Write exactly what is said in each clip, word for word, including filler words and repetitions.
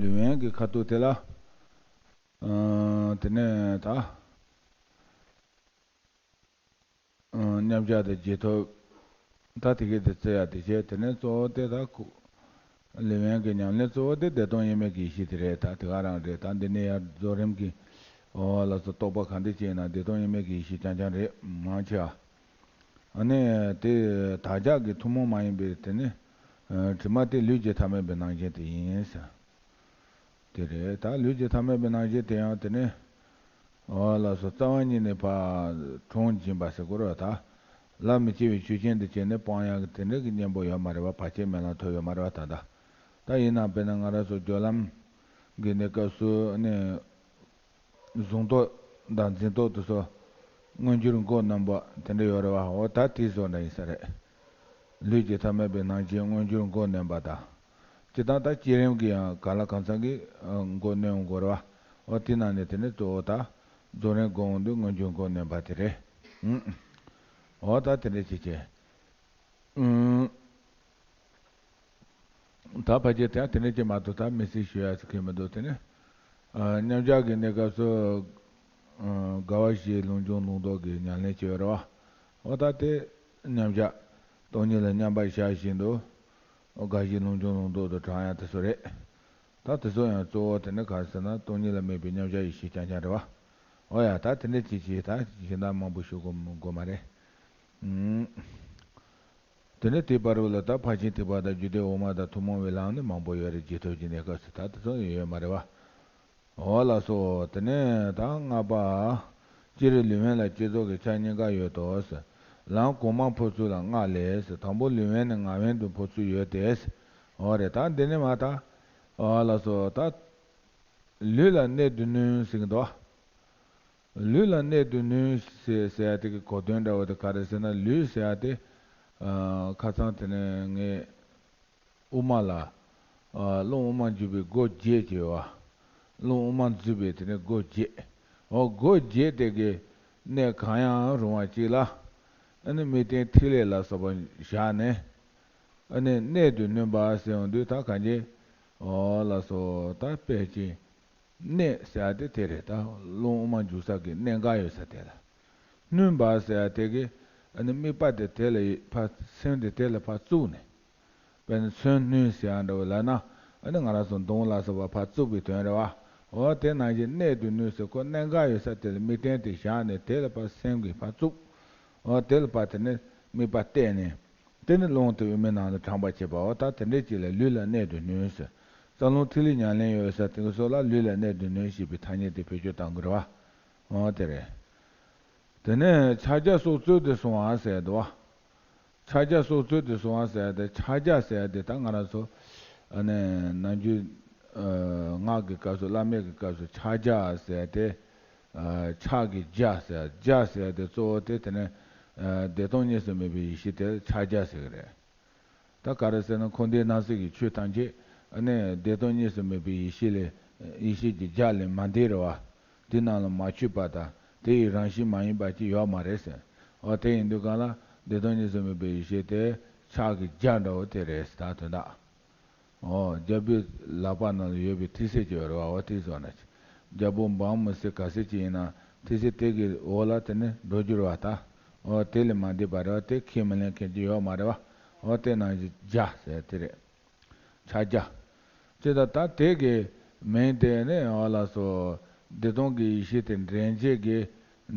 ལུས་དབེན་གྱི་ཁ་ཐུག་དེ་ལ། ཨ། དེ་ནས་ད། ཨ། མཉམ་བཞག་དང་རྗེས་ཐོབ། ད་དེ་གའི་དེ་བརྩི་ཡ་དེ་བྱས། དེ་ནས་གཙོ་བོ་དེ་ད་ཁུ། ལུས་དབེན་གྱི་ཉམས་ལེན་གཙོ་བོ་དེ་བདེ་སྟོང་དབྱེར་མེད་ཀྱི་ཡེ་ཤེས་དེ་རེད། ད་དེ་ག་རང་རེད། ད་འདི་ནས་ཡར་རྫོགས་རིམ་གྱི། འོ་ལགས་སོ། རྟོགས་པ་གང་འདྲ་ཅིག་ཡིན་ན་བདེ་སྟོང་དབྱེར་མེད་ཀྱི་ཡེ་ཤེས་རྐྱང་རྐྱང་རེད། མང་ཆེ་བ། ཨ་ནི་དེ་བདག་ཅག་གི་ཐུན་མོང་མ་ཡིན་པའི་དེ་ནི། ཨ། དྲི་མ་དེ་ལུས་ཀྱི་ཐ་མལ་པའི་ནང་བཞིན་དེ་ཡིན་ཟེར། དེ་རེད། ད་ལུས་ཀྱི་ཐ་མལ་པའི་ནང་བཞིན་དེ་ཡང་དེ་ནི། འོ་ལགས་སོ། རྩ་བ་ཉིད་ནས་ཕར་གྲོང་འབྱིན་པ་ཟེར་དགོས་རེད་པ། ད་ལ་མི་ཆེ་བའི་ཆོས་ཅན་དུ་བྱས་ནས་སྤང་ཡག་གི་དེ་འདྲ་གི་གཉེན་པོ་ཡོད་མ་རེད་པ། བར་ཆད་མེད་ལམ་ཐོབ་ཡོད་མ་རེད་པ། ད་ད་ད་ཡིན་ན་དཔེར་ན་ང་རང་ཚོ་སྦྱོར་ལམ་གྱི་གནས་སྐབས་སུ་ནི། གཟུང་རྟོག་དང་འཛིན་རྟོག་དེ་ཚོ་མངོན་གྱུར་མགོ་གནོན་པ་དེ་འདྲ་ཡོད་རེད་པ། འོ་ད་དེ་བཟོ་འདྲ་ཡིན་ས་རེད། ལུས་ཀྱི་ཐ་མལ་པའི་ནང་བཞིན་མངོན་གྱུར་མགོ་གནོན་པ་དང་། སྤྱིར་བཏང་ད་བསྐྱེད་རིམ་གྱི་ཡང་གང་ལ་གང་འཚམ་གྱི། ཨ། མགོ་གནོན་དགོས་རེད་པ། འོ་དེ་ནང་ནས་དེ་ནས་གཙོ་བོ་ད་རྫོགས་རིམ་སྒོམ་འོང་དུས་མངོན་གྱུར་མགོ་གནོན་པ་དེ་རེད། ཨུམ། འོ་ད་དེ་འདྲ་བྱེད་བྱེད། ཨུམ། ད་ཕལ་ཆེར་དེ་ཡང་དེ་འདྲ་ཅིག་མ་གཏོགས་ད་མི་སྲིད་ཞུ་ཡ་ཟེར་མཁན་མི་འདུག། དེ་ནི། ཨ། མཉམ་བཞག་གི་གནས་སྐབས་སུ། ཨ། དགའ་བ་བཞི་ལུགས་འབྱུང་ལུགས་ལྡོག་གི་ཉམས་ལེན་བྱེད་ཡོད་རེད་པ། འོ་ད་དེ་མཉམ་བཞག་སྟོང་ཉིད་ལ་མཉམ་པར་བཞག་བཞིན་དུ། འོ་དགའ་བཞི་ལུགས་འབྱུང་ལུགས་ལྡོག་ཏུ་དྲངས་ཡ་དེ་ཚོ་རེད། ད་དེ་ཚོ་ཡང་གཙོ་བོ་དེ་ནི་ག་རེ་ཟེར་ན་སྟོང་ཉིད་ལ་དམིགས་པའི་མཉམ་བཞག་ཡེ་ཤེས་རྐྱང་རྐྱང་རེད་པ། འོ་ཡ། ད་དེ་འདྲ་ཅིག་བྱས། ད་གཞན་དག་མང་པོ་ཞུ་དགོས་དགོས་མ་རེད། ཨུམ། དེ་ནས་དེའི་བར་དུ་ལ་ད་ཕར་ཕྱིན་ཐེག་པ་དང་རྒྱུད་སྡེ་འོག་མ་དང་ཐུན་མོང་བའི་ལམ་ནི་མང་པོ་ཡོད་རེད། རྗེས་ཐོབ་ཀྱི་གནས་སྐབས་སུ་ད་དེ་ཚོ་ཡོད་མ་རེད་པ། འོ་ལགས་སོ། དེ་ནས་ད་ལྔ་པ། སྤྱིར་ལུས་དབེན་ལ་བསྐྱེད་རྫོགས་ཀྱི་ཆ་གཉིས་ཀ་ཡོད་དོ་ཟེར། ལམ་གོང་མར་འཕོ་ཚུལ་ལ་ལྔ་ལས་ཟེར། དང་པོ་ལུས་དབེན་ནས་ངག་དབེན་དུ་འཕོ་ཚུལ་ཡོད་དེ་ཟེར། འོ་རེད། ད་འདི་ནས་མར་ད། འོ་ལགས་སོ། ད་ལུས་ལ་གནད་དུ་བསྣུན་ཟེར་གྱི་འདུག། ལུས་ལ་གནད་དུ་བསྣུན་ཟེར་ཟེར་ཡ་དེ་གི་གོ་དོན་འདྲ་བོ་དེ་ག་རེ་ཟེར་ན། ལུས་ཟེར་ཡ་དེ། ཨ། ཁ་སང་དེ་ནས་ངས་དབུ་མ་ལ། ཨ། རླུང་དབུ་མར་འཇུག་པའི་སྒོ་བརྒྱད་ཅེས་པ། རླུང་དབུ་མར་འཇུག་པའི་དེ་ནས་སྒོ་བརྒྱད། འོ་སྒོ་བརྒྱད་དེ་གི་གནད་གང་ཡང་རུང་བ་ཅིག་ལ། ཨ་ནི་དམིགས་རྟེན་ཐིག་ལེ་ལ་སོགས་པ་བཞག་ནས། ཨ་ནི་གནད་དུ་བསྣུན་པ་ཟེར་ཡོང་དུས་ད་གང་ཅི། འོ་ལགས་སོ། ད་དཔེ་ཅིག་གནད་ཟེར་ཡ་དེ་དེ་རེད། ད་རླུང་དབུ་མ་འཇུག་ས་གི་གནད་འགག་ཡོད་ས་དེ་ལ། བསྣུན་པ་ཟེར་ཡ་དེ་གི་ཨ་ནི་དམིགས་པ་དེ་དེ་ལ་ཕར་སེམས་དེ་དེ་ལ་ཕར་བཙུགས་ནས། དཔེར་ན་མཚོན་བསྣུན་ཟེར་ཡ་འདྲ་བོ་ལབ་ན། ཨ་ནི་ང་རང་ཚོ་མདུང་ལ་སོགས་པ་ཕར་བཙུགས་པའི་དོན་རེད་པ། འོ་དེ་ནང་བཞིན་གནད་དུ་བསྣུན་ཟེར། ཁོ་གནད་འགག་ཡོད་ས་དེ་ལ་དམིགས་རྟེན་དེ་བཞག་ནས་དེ་ལ་ཕར་སེམས་ཀྱིས་ཕར་བཙུགས། འོ་དེ་ལ་ཕར་དེ་ནས་དམིགས་པ་གཏད་ནས། དེ་ནི་རླུང་དེ་དབུ་མའི་ནང་ལ་དྲངས་པར་བྱེད་པའོ། ད་དེ་འདྲའི་ཅིག་ལ་ལུས་ལ་གནད་དུ་བསྣུན་ཟེར། རྩ་རླུང་ཐིག་ལེ་ཉམས་ལེན་ཡོད་ས་དེ་ཚོ་ལ་ལུས་ལ་གནད་དུ་བསྣུན་ཞེས་པའི་ཐ་སྙད་དེ་བེད་སྤྱོད་གཏང་དགོས་རེད་པ། འོ་དེ་རེད། དེ་ནས་ཕྱག་རྒྱ་སོགས་རྩོལ་ཏེ་སོང་བ་ཟེར་འདུག་པ། ཕྱག་རྒྱ་སོགས་རྩོལ་ཏེ་སོང་བ་ཟེར་ཏེ། ཕྱག་རྒྱ་ཟེར་ཏེ་ད་ང་རང་ཚོ་ཨ་ནི་ནམ་རྒྱུན་ཨ་སྔགས་ཀྱི་སྐབས་སུ། བླ་མེད་ཀྱི་སྐབས་སུ་ཕྱག་རྒྱ་ཟེར་ཏེ། ཨ་ཕྱག་གི་རྒྱ་ཟེར། རྒྱ་ཟེར་ཏེ་གཙོ་བོ་དེ་དེ་ནི་ཨ་བདེ་སྟོང་གཉིས་སུ་མེད་པའི་ཡེ་ཤེས་དེ་ཕྱག་རྒྱ་ཟེར་གྱི་རེད། ད་ག་རེ་ཟེར་ན་འཁོར་འདས་སྣང་སྲིད་ཀྱི་ཆོས་ཐམས་ཅད་ཨ་ནི་བདེ་སྟོང་གཉིས་སུ་མེད་པའི་ཡེ་ཤེས་ལས། ཡེ་ཤེས་ཀྱི་རྒྱ་ལས་མ་འདས་རེད་པ། དེ་རྣམས་ལ་མ་ཆུད་པ་དང་དེ་ཡི་རང་བཞིན་མ་ཡིན་པ་ཅིག་ཡོད་མ་རེད་ཟེར། འོ་དེ་ཡིན་དུས་གང་ལ་བདེ་སྟོང་གཉིས་སུ་མེད་པའི་ཡེ་ཤེས་དེ་ཕྱག་གི་རྒྱ་འདྲ་བོ་དེ་རེད་ཟེར། ད་དོན་དག། འོ་རྒྱལ་པོའི་ལག་པ་ནང་ལ་ཡོད་པའི་ཐིག་སེལ་ཅིག་ཡོད་རེད་པ། འོ་དེ་བཟོ་ན་ཅིག། རྒྱལ་པོ་འབངས་མི་སེར་ག་ཚད་ཅིག་ཡིན་ན་ཐིག་སེལ་དེ་གི་འོག་ལ་དེ་ནི་འགྲོ་རྒྱུ་རེད་པ། ད་འོ་དེ་ལས་མ་འདས་པ་རེད་པ། དེ་ཁས་མི་ལེན་མཁན་ཅིག་ཡོད་མ་རེད་པ། འོ་དེ་ནང་བཞིན་རྒྱ་ཟེར་དེ་རེད། ཕྱག་རྒྱ། ཅེས་དང་། ད་དེ་གི་མིང་དེ་ནི་འོ་ལགས་སོ། བདེ་སྟོང་གི་ཡེ་ཤེས་དེ་འདྲེན་བྱེད་ཀྱི།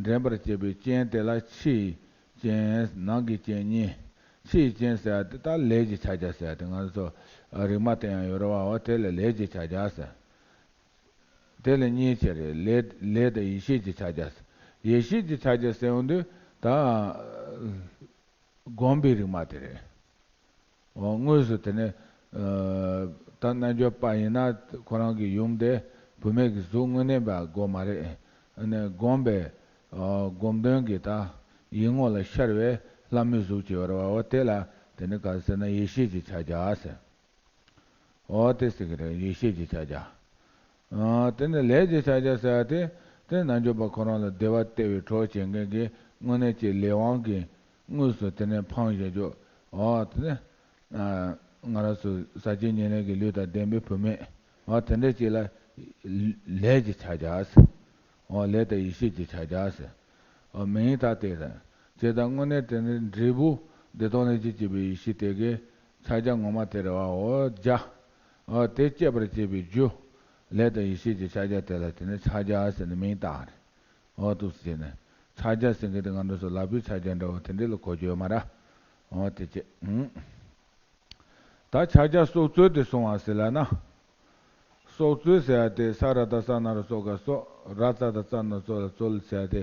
འདྲེན་པར་བྱེད་པའི་རྐྱེན་དེ་ལ་ཕྱི་ཡི་རྐྱེན། ནང་གི་རྐྱེན་གཉིས། ཕྱི་ཡི་རྐྱེན་ཟེར་ཡ་དེ་ད་ལས་ཀྱི་ཕྱག་རྒྱ་ཟེར་ཡ་དེ་ང་ཚོ་རིག་མ་དེ་ཡང་ཡོད་རེད་པ། འོ་དེ་ལ་ལས་ཀྱི་ཕྱག་རྒྱ་ཟེར། དེ་ལ་གཉིས་ཕྱེ་རེད། ལས་ལས་དང་ཡེ་ཤེས་ཀྱི་ཕྱག་རྒྱ་ཟེར། ཡེ་ཤེས་ཀྱི་ཕྱག་རྒྱ་ཟེར་ཡོང་དུས་ད་སྒོམ་པའི་རིག་མ་དེ་རེད། འོ་དངོས་སུ་དེ་ནས་ཨ་ད་རྣལ་འབྱོར་པ་ཡིན་ན་ཁོ་རང་གི་ཡུམ་དེ་བུད་མེད་ཀྱི་གཟུགས་དངོས་གནས་པ་དགོས་མ་རེད། ཨ་ནི་སྒོམ་པའི་ཨ་སྒོམ་དོན་གྱི་ད་ཡིད་ངོ་ལ་ཤར་བའི་ལྷ་མོའི་གཟུགས་ཅིག་ཡོད་རེད་པ། འོ་དེ་ལ་དེ་ནི་ག་རེ་ཟེར་ན་ཡེ་ཤེས་ཀྱི་ཕྱག་རྒྱ་ཟེར། འོ་དེ་ཟེར་གྱི་རེད། ཡེ་ཤེས་ཀྱི་ཕྱག་རྒྱ། ཨ་དེ་ནི་ལས་ཀྱི་ཕྱག་རྒྱ་ཟེར་ཡ་དེ། དེ་རྣལ་འབྱོར་པ་ཁོ་རང་ལ་བདེ་བ་སྟེར་བའི་གྲོགས་བྱེད་མཁན་གྱི་དངོས་གནས་ཀྱི་ལས་དབང་གིས་དངོས་སུ་དེ་ནས་འཕངས་བཞག་རྒྱུ། འོ་དེ་ནི་ཨ་ང་རང་ཚོ་ཟག་བཅས་ཉེར་ལེན་གྱི་ལུས་དང་ལྡན་པའི་བུད་མེད། འོ་དེ་འདྲ་ཅིག་ལ་ལས་ཀྱི་ཕྱག་རྒྱ་ཟེར། འོ་ལས་དང་ཡེ་ཤེས་ཀྱི་ཕྱག་རྒྱ་ཟེར། འོ་མིང་ད་དེ་རེད། བྱས་ཙང་དངོས་གནས་དེ་ནི་འབྲས་བུ་བདེ་སྟོང་ལྷན་ཅིག་སྐྱེས་པའི་ཡེ་ཤེས་དེ་གའི་ཕྱག་རྒྱ་ངོ་མ་དེ་རེད་བ། འོ་རྒྱ། འོ་དེ་སྐྱེད་པར་བྱེད་པའི་རྒྱུ། ལས་དང་ཡེ་ཤེས་ཀྱི་ཕྱག་རྒྱ་དེ་ལ་དེ་ནི་ཕྱག་རྒྱ་ཟེར་ནས་མིང་བཏགས་རེད། འོ་འདུག་སེ་བྱས་ནས་ཕྱག་རྒྱ་ཟེར་མཁན་དེ་ང་ཚོ་ལག་པའི་ཕྱག་རྒྱ་འདྲ་བོ་དེ་འདྲ་ལ་གོ་རྒྱུ་ཡོད་མ་རེད། འོ་དེ་བྱས། ཨང་། ད་ཕྱག་རྒྱ་སྲོག་རྩོལ་དུ་སོང་བ་ཟེར་ལབ་ན། སྲོག་རྩོལ་ཟེར་ཡ་དེ་ས་ར་བཏགས་སྲ་ན་རོ་སྲོ་ག་སྲོག་ར་ཙ་བཏགས་རྩ་ན་རོ་རྩོ་ལ་རྩོལ་ཟེར་ཡ་དེ།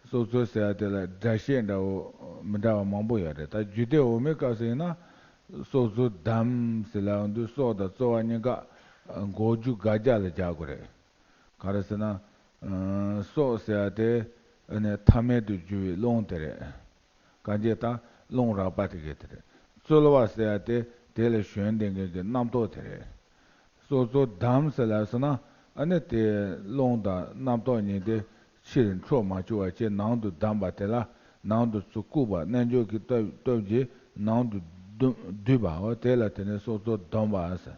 སྲོག་རྩོལ་ཟེར་ཡ་དེ་ལ་སྒྲ་བཤད་འདྲ་བོ་མི་འདྲ་བ་མང་པོ་ཡོད་རེད། ད་རྒྱུད་སྡེ་འོག་མའི་སྐབས་སུ་ཡིན་ན། སྲོག་རྩོལ་དམ་ཟེར་ལབ་ཡོང་དུས་སྲོག་དང་རྩོལ་བ་གཉིས་ཀ་འགོག་རྒྱུ་དགག་བྱ་ལ་སྦྱར་དགོས་རེད། ག་རེ་ཟེར་ན། ཨ་སྲོག་ཟེར་ཡ་དེ་ཨ་ནི་ཐ་མལ་དུ་གྱུར་པའི་རླུང་དེ་རེད། གང་ཅི་ད་རླུང་རགས་པ་དེ་གའི་དེ་རེད། རྩོལ་བ་ཟེར་ཡ་དེ་དེ་ལ་ཞོན་བསྡད་མཁན་གྱི་རྣམ་རྟོག་དེ་རེད། སྲོག་རྩོལ་དམ་ཟེར་ལབ་སོང་ན་ཨ་ནི་དེ་རླུང་དང་རྣམ་རྟོག་གཉིས་དེ་ཕྱིར་འཕྲོ་མ་བཅུག་པ་བྱས་ནང་དུ་བསྡམས་པ་དེ་ལ་ནང་དུ་ཚུར་བཀུག་པ། རྣལ་འབྱོར་གྱི་སྟོབས་སྟོབས་ཀྱིས་ནང་དུ་བསྡུ་བསྡུས་པའོ། དེ་ལ་དེ་ནི་སྲོག་རྩོལ་བསྡམས་པ་ཟེར།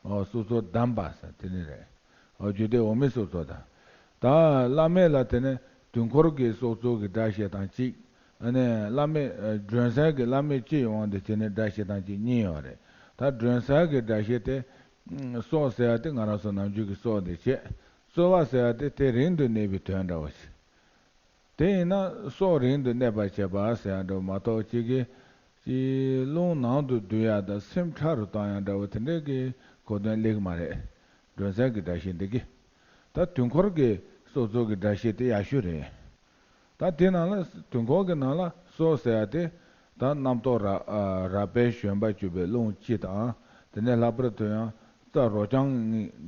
ཨོ་སྲོག་རྩོལ་བསྡམས་པ་ཟེར་དེ་ནི་རེད། ཨོ་རྒྱུད་སྡེ་འོག་མའི་སྲོག་རྩོལ་དང་། ད་བླ་མེད་ལ་དེ་ནི་དུས་འཁོར་གྱི་སྲོག་རྩོལ་གྱི་སྒྲ་བཤད་སྟངས་གཅིག་ཨ་ནི་བླ་མེད་ཨ་སྒྲོན་གསལ་གྱི་བླ་མེད་སྤྱི་ཡི་དབང་དུ་བྱས་ནས་སྒྲ་བཤད་སྟངས་གཅིག་གཉིས་ཡོད་རེད། ད་སྒྲོན་གསལ་གྱི་སྒྲ་བཤད་དེ། ཨ་སྲོག་ཟེར་ཡ་དེ་ང་རང་ཚོ་ནམ་རྒྱུན་གྱི་སྲོག་འདི་བྱས། རྩོལ་བ་ཟེར་ཡ་དེ་དེ་རིང་དུ་གནས་པའི་དོན་འདྲ་བོ་ཞིག་དེ་ཡིན་ན་སྲོག་རིང་དུ་གནས་པར་བྱེད་པ་ཟེར་ཡ་འདྲ་བོ་མ་གཏོགས་གཅིག་གིས་ཀྱི་རླུང་ནང་དུ་བསྡུ་ཡ་དང་སེམས་ཕྲ་རུ་གཏོང་ཡ་འདྲ་བོ་དེ་འདྲའི་གི་གོ་དོན་སླེབས་ཀྱི་མ་རེད། སྒྲོན་གསལ་གྱི་སྒྲ་བཤད་འདི་གི། ད་དུས་འཁོར་གྱི་སྲོག་རྩོལ་གྱི་སྒྲ་བཤད་དེ་ཡག་ཤོས་རེད། ད་དེ་ནང་ལ་དུས་འཁོར་གྱི་ནང་ལ་སྲོག་ཟེར་ཡ་དེ་ད་རྣམ་རྟོག་རགས་ཨ་རགས་པས་ཞོན་པར་གྱུར་པའི་རླུང་སྤྱི་དང་། དེ་ནས་ལྷག་པར་དུ་ཡང་རྩ་རོ་རྐྱང་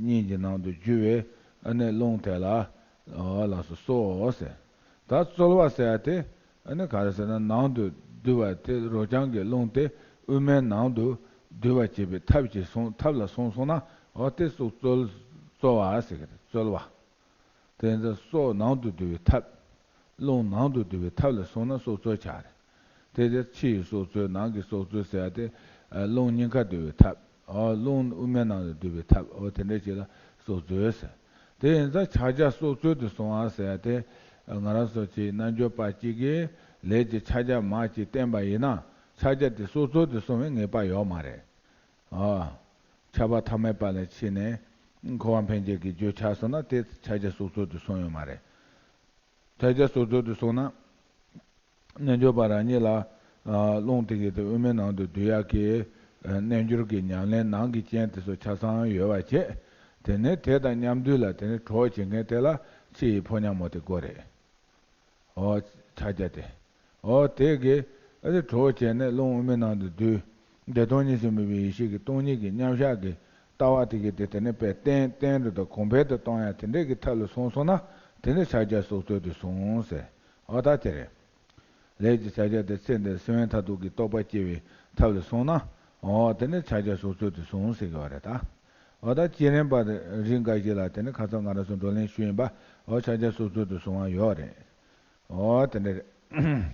གཉིས་ཀྱི་ནང་དུ་རྒྱུ་བའི་ཨ་ནི་རླུང་དེ་ལ་ཨ་ལགས་སོ་སྲོག་ཟེར། ད་རྩོལ་བ་ཟེར་ཡ་དེ་ཨ་ནི་ག་རེ་ཟེར་ན་ནང་དུ་བསྡུ་བ་དེ་རོ་རྐྱང་གི་རླུང་དེ་དབུ་མའི་ནང་དུ་བསྡུ་བ་བྱེད་པའི་ཐབས་ཀྱིས་སོང་ཐབས་ལ་སོང་སོང་ན་འོ་དེ་སྲོག་རྩོལ་རྩོལ་བ་ཟེར་གི་རེད། རྩོལ་བ། དེ་ཚོ་སྲོག་ནང་དུ་བསྡུ་བའི་ཐབས། རླུང་ནང་དུ་བསྡུ་བའི་ཐབས་ལ་སོང་ན་སྲོག་རྩོལ་ཆགས་རེད། དེ་ལྟར་ཕྱི་ཡི་སྲོག་རྩོལ་ནང་གི་སྲོག་རྩོལ་ཟེར་ཡ་དེ་རླུང་གཉིས་ཀ་བསྡུ་བའི་ཐབས། འོ་རླུང་དབུ་མའི་ནང་དུ་བསྡུ་བའི་ཐབས། འོ་དེ་འདྲ་ཅིག་ལ་སྲོག་རྩོལ་ཟེར། དེ་ཡིན་ཙང་ཕྱག་རྒྱ་སྲོག་རྩོལ་དུ་སོང་བ་ཟེར་ཡ་དེ་ང་རང་ཚོ་ཆེས་རྣལ་འབྱོར་པ་གཅིག་གིས་ལས་ཀྱི་ཕྱག་རྒྱ་མ་གཅིག་བསྟན་པ་ཡིན་ན་ཕྱག་རྒྱ་དེ་སྲོག་རྩོལ་དུ་སོང་བའི་ངེས་པ་ཡོད་མ་རེད། ཨ། ཁྱབ་པ་ཐ་མལ་པ་ལ་ཕྱིན་ནས་འཁོར་བ་འཕེན་བྱེད་ཀྱི་རྒྱུ་ཆགས་སོང་ན་དེ་ཕྱག་རྒྱ་སྲོག་རྩོལ་དུ་སོང་ཡོད་མ་རེད། ཕྱག་རྒྱ་སྲོག་རྩོལ་དུ་སོང་ན་རྣལ་འབྱོར་པ་རང་ཉིད་ལ་ཨ་རླུང་དེ་གའི་དེ་དབུ་མའི་ནང་དུ་བསྡུ་ཡག་གི་ཨ་རྣལ་འབྱོར་གྱི་ཉམས་ལེན་ནང་གི་རྐྱེན་དེ་ཚོ་ཆ་ཚང་ཡོད་པ་བྱས། དེ་ནས་དེ་དང་མཉམ་དུ་ལ་དེ་ནས་གྲོགས་བྱེད་མཁན་དེ་ལ་ཕྱི་ཡི་ཕོ་ཉ་མོ་དེ་དགོས་རེད། འོ། ཕྱག་རྒྱ་དེ། འོ་དེ་གི་ཨ་དེ་གྲོགས་བྱས་ནས་རླུང་དབུ་མའི་ནང་དུ་བསྡུས། བདེ་སྟོང་ཉིད་སུ་མེད་པའི་ཡེ་ཤེས་ཀྱི་སྟོང་ཉིད་ཀྱི་མཉམ་བཞག་གི་ལྟ་བ་དེ་གི་དེ་དེ་ནས་དཔེ་བརྟན་བརྟན་རུ་དང་གོང་འཕེལ་དུ་གཏོང་ཡ་དེ་འདྲས་ཀྱི་ཐབས་ལ་སོང་སོང་ན་དེ་ནི་ཕྱག་རྒྱ་སྲོག་རྩོལ་དུ་སོང་ཟེར། འོ་ད་དེ་རེད། ལས་ཀྱི་ཕྱག་རྒྱ་དེ་ཚེ་འདིར་སེམས་དབེན་མཐར་ཐུག་གི་རྟོགས་པ་སྐྱེ་བའི་ཐབས་ལ་སོང་ན། འོ་དེ་ནི་ཕྱག་རྒྱ་སྲོག་རྩོལ་དུ་སོང་ཟེར་གི་བ་རེད་ད། འོ་ད་བསྐྱེད་རིམ་པ་རིགས་འགའ་ཞིག་ལ་དེ་ནི་ཁ་སང་ང་རང་ཚོ་བགྲོ་གླེང་ཞུས་ཡིན་པ། འོ་ཕྱག་རྒྱ་སྲོག་རྩོལ་དུ་སོང་བ་ཡོད་རེད། འོ་དེ་འདྲ་རེད།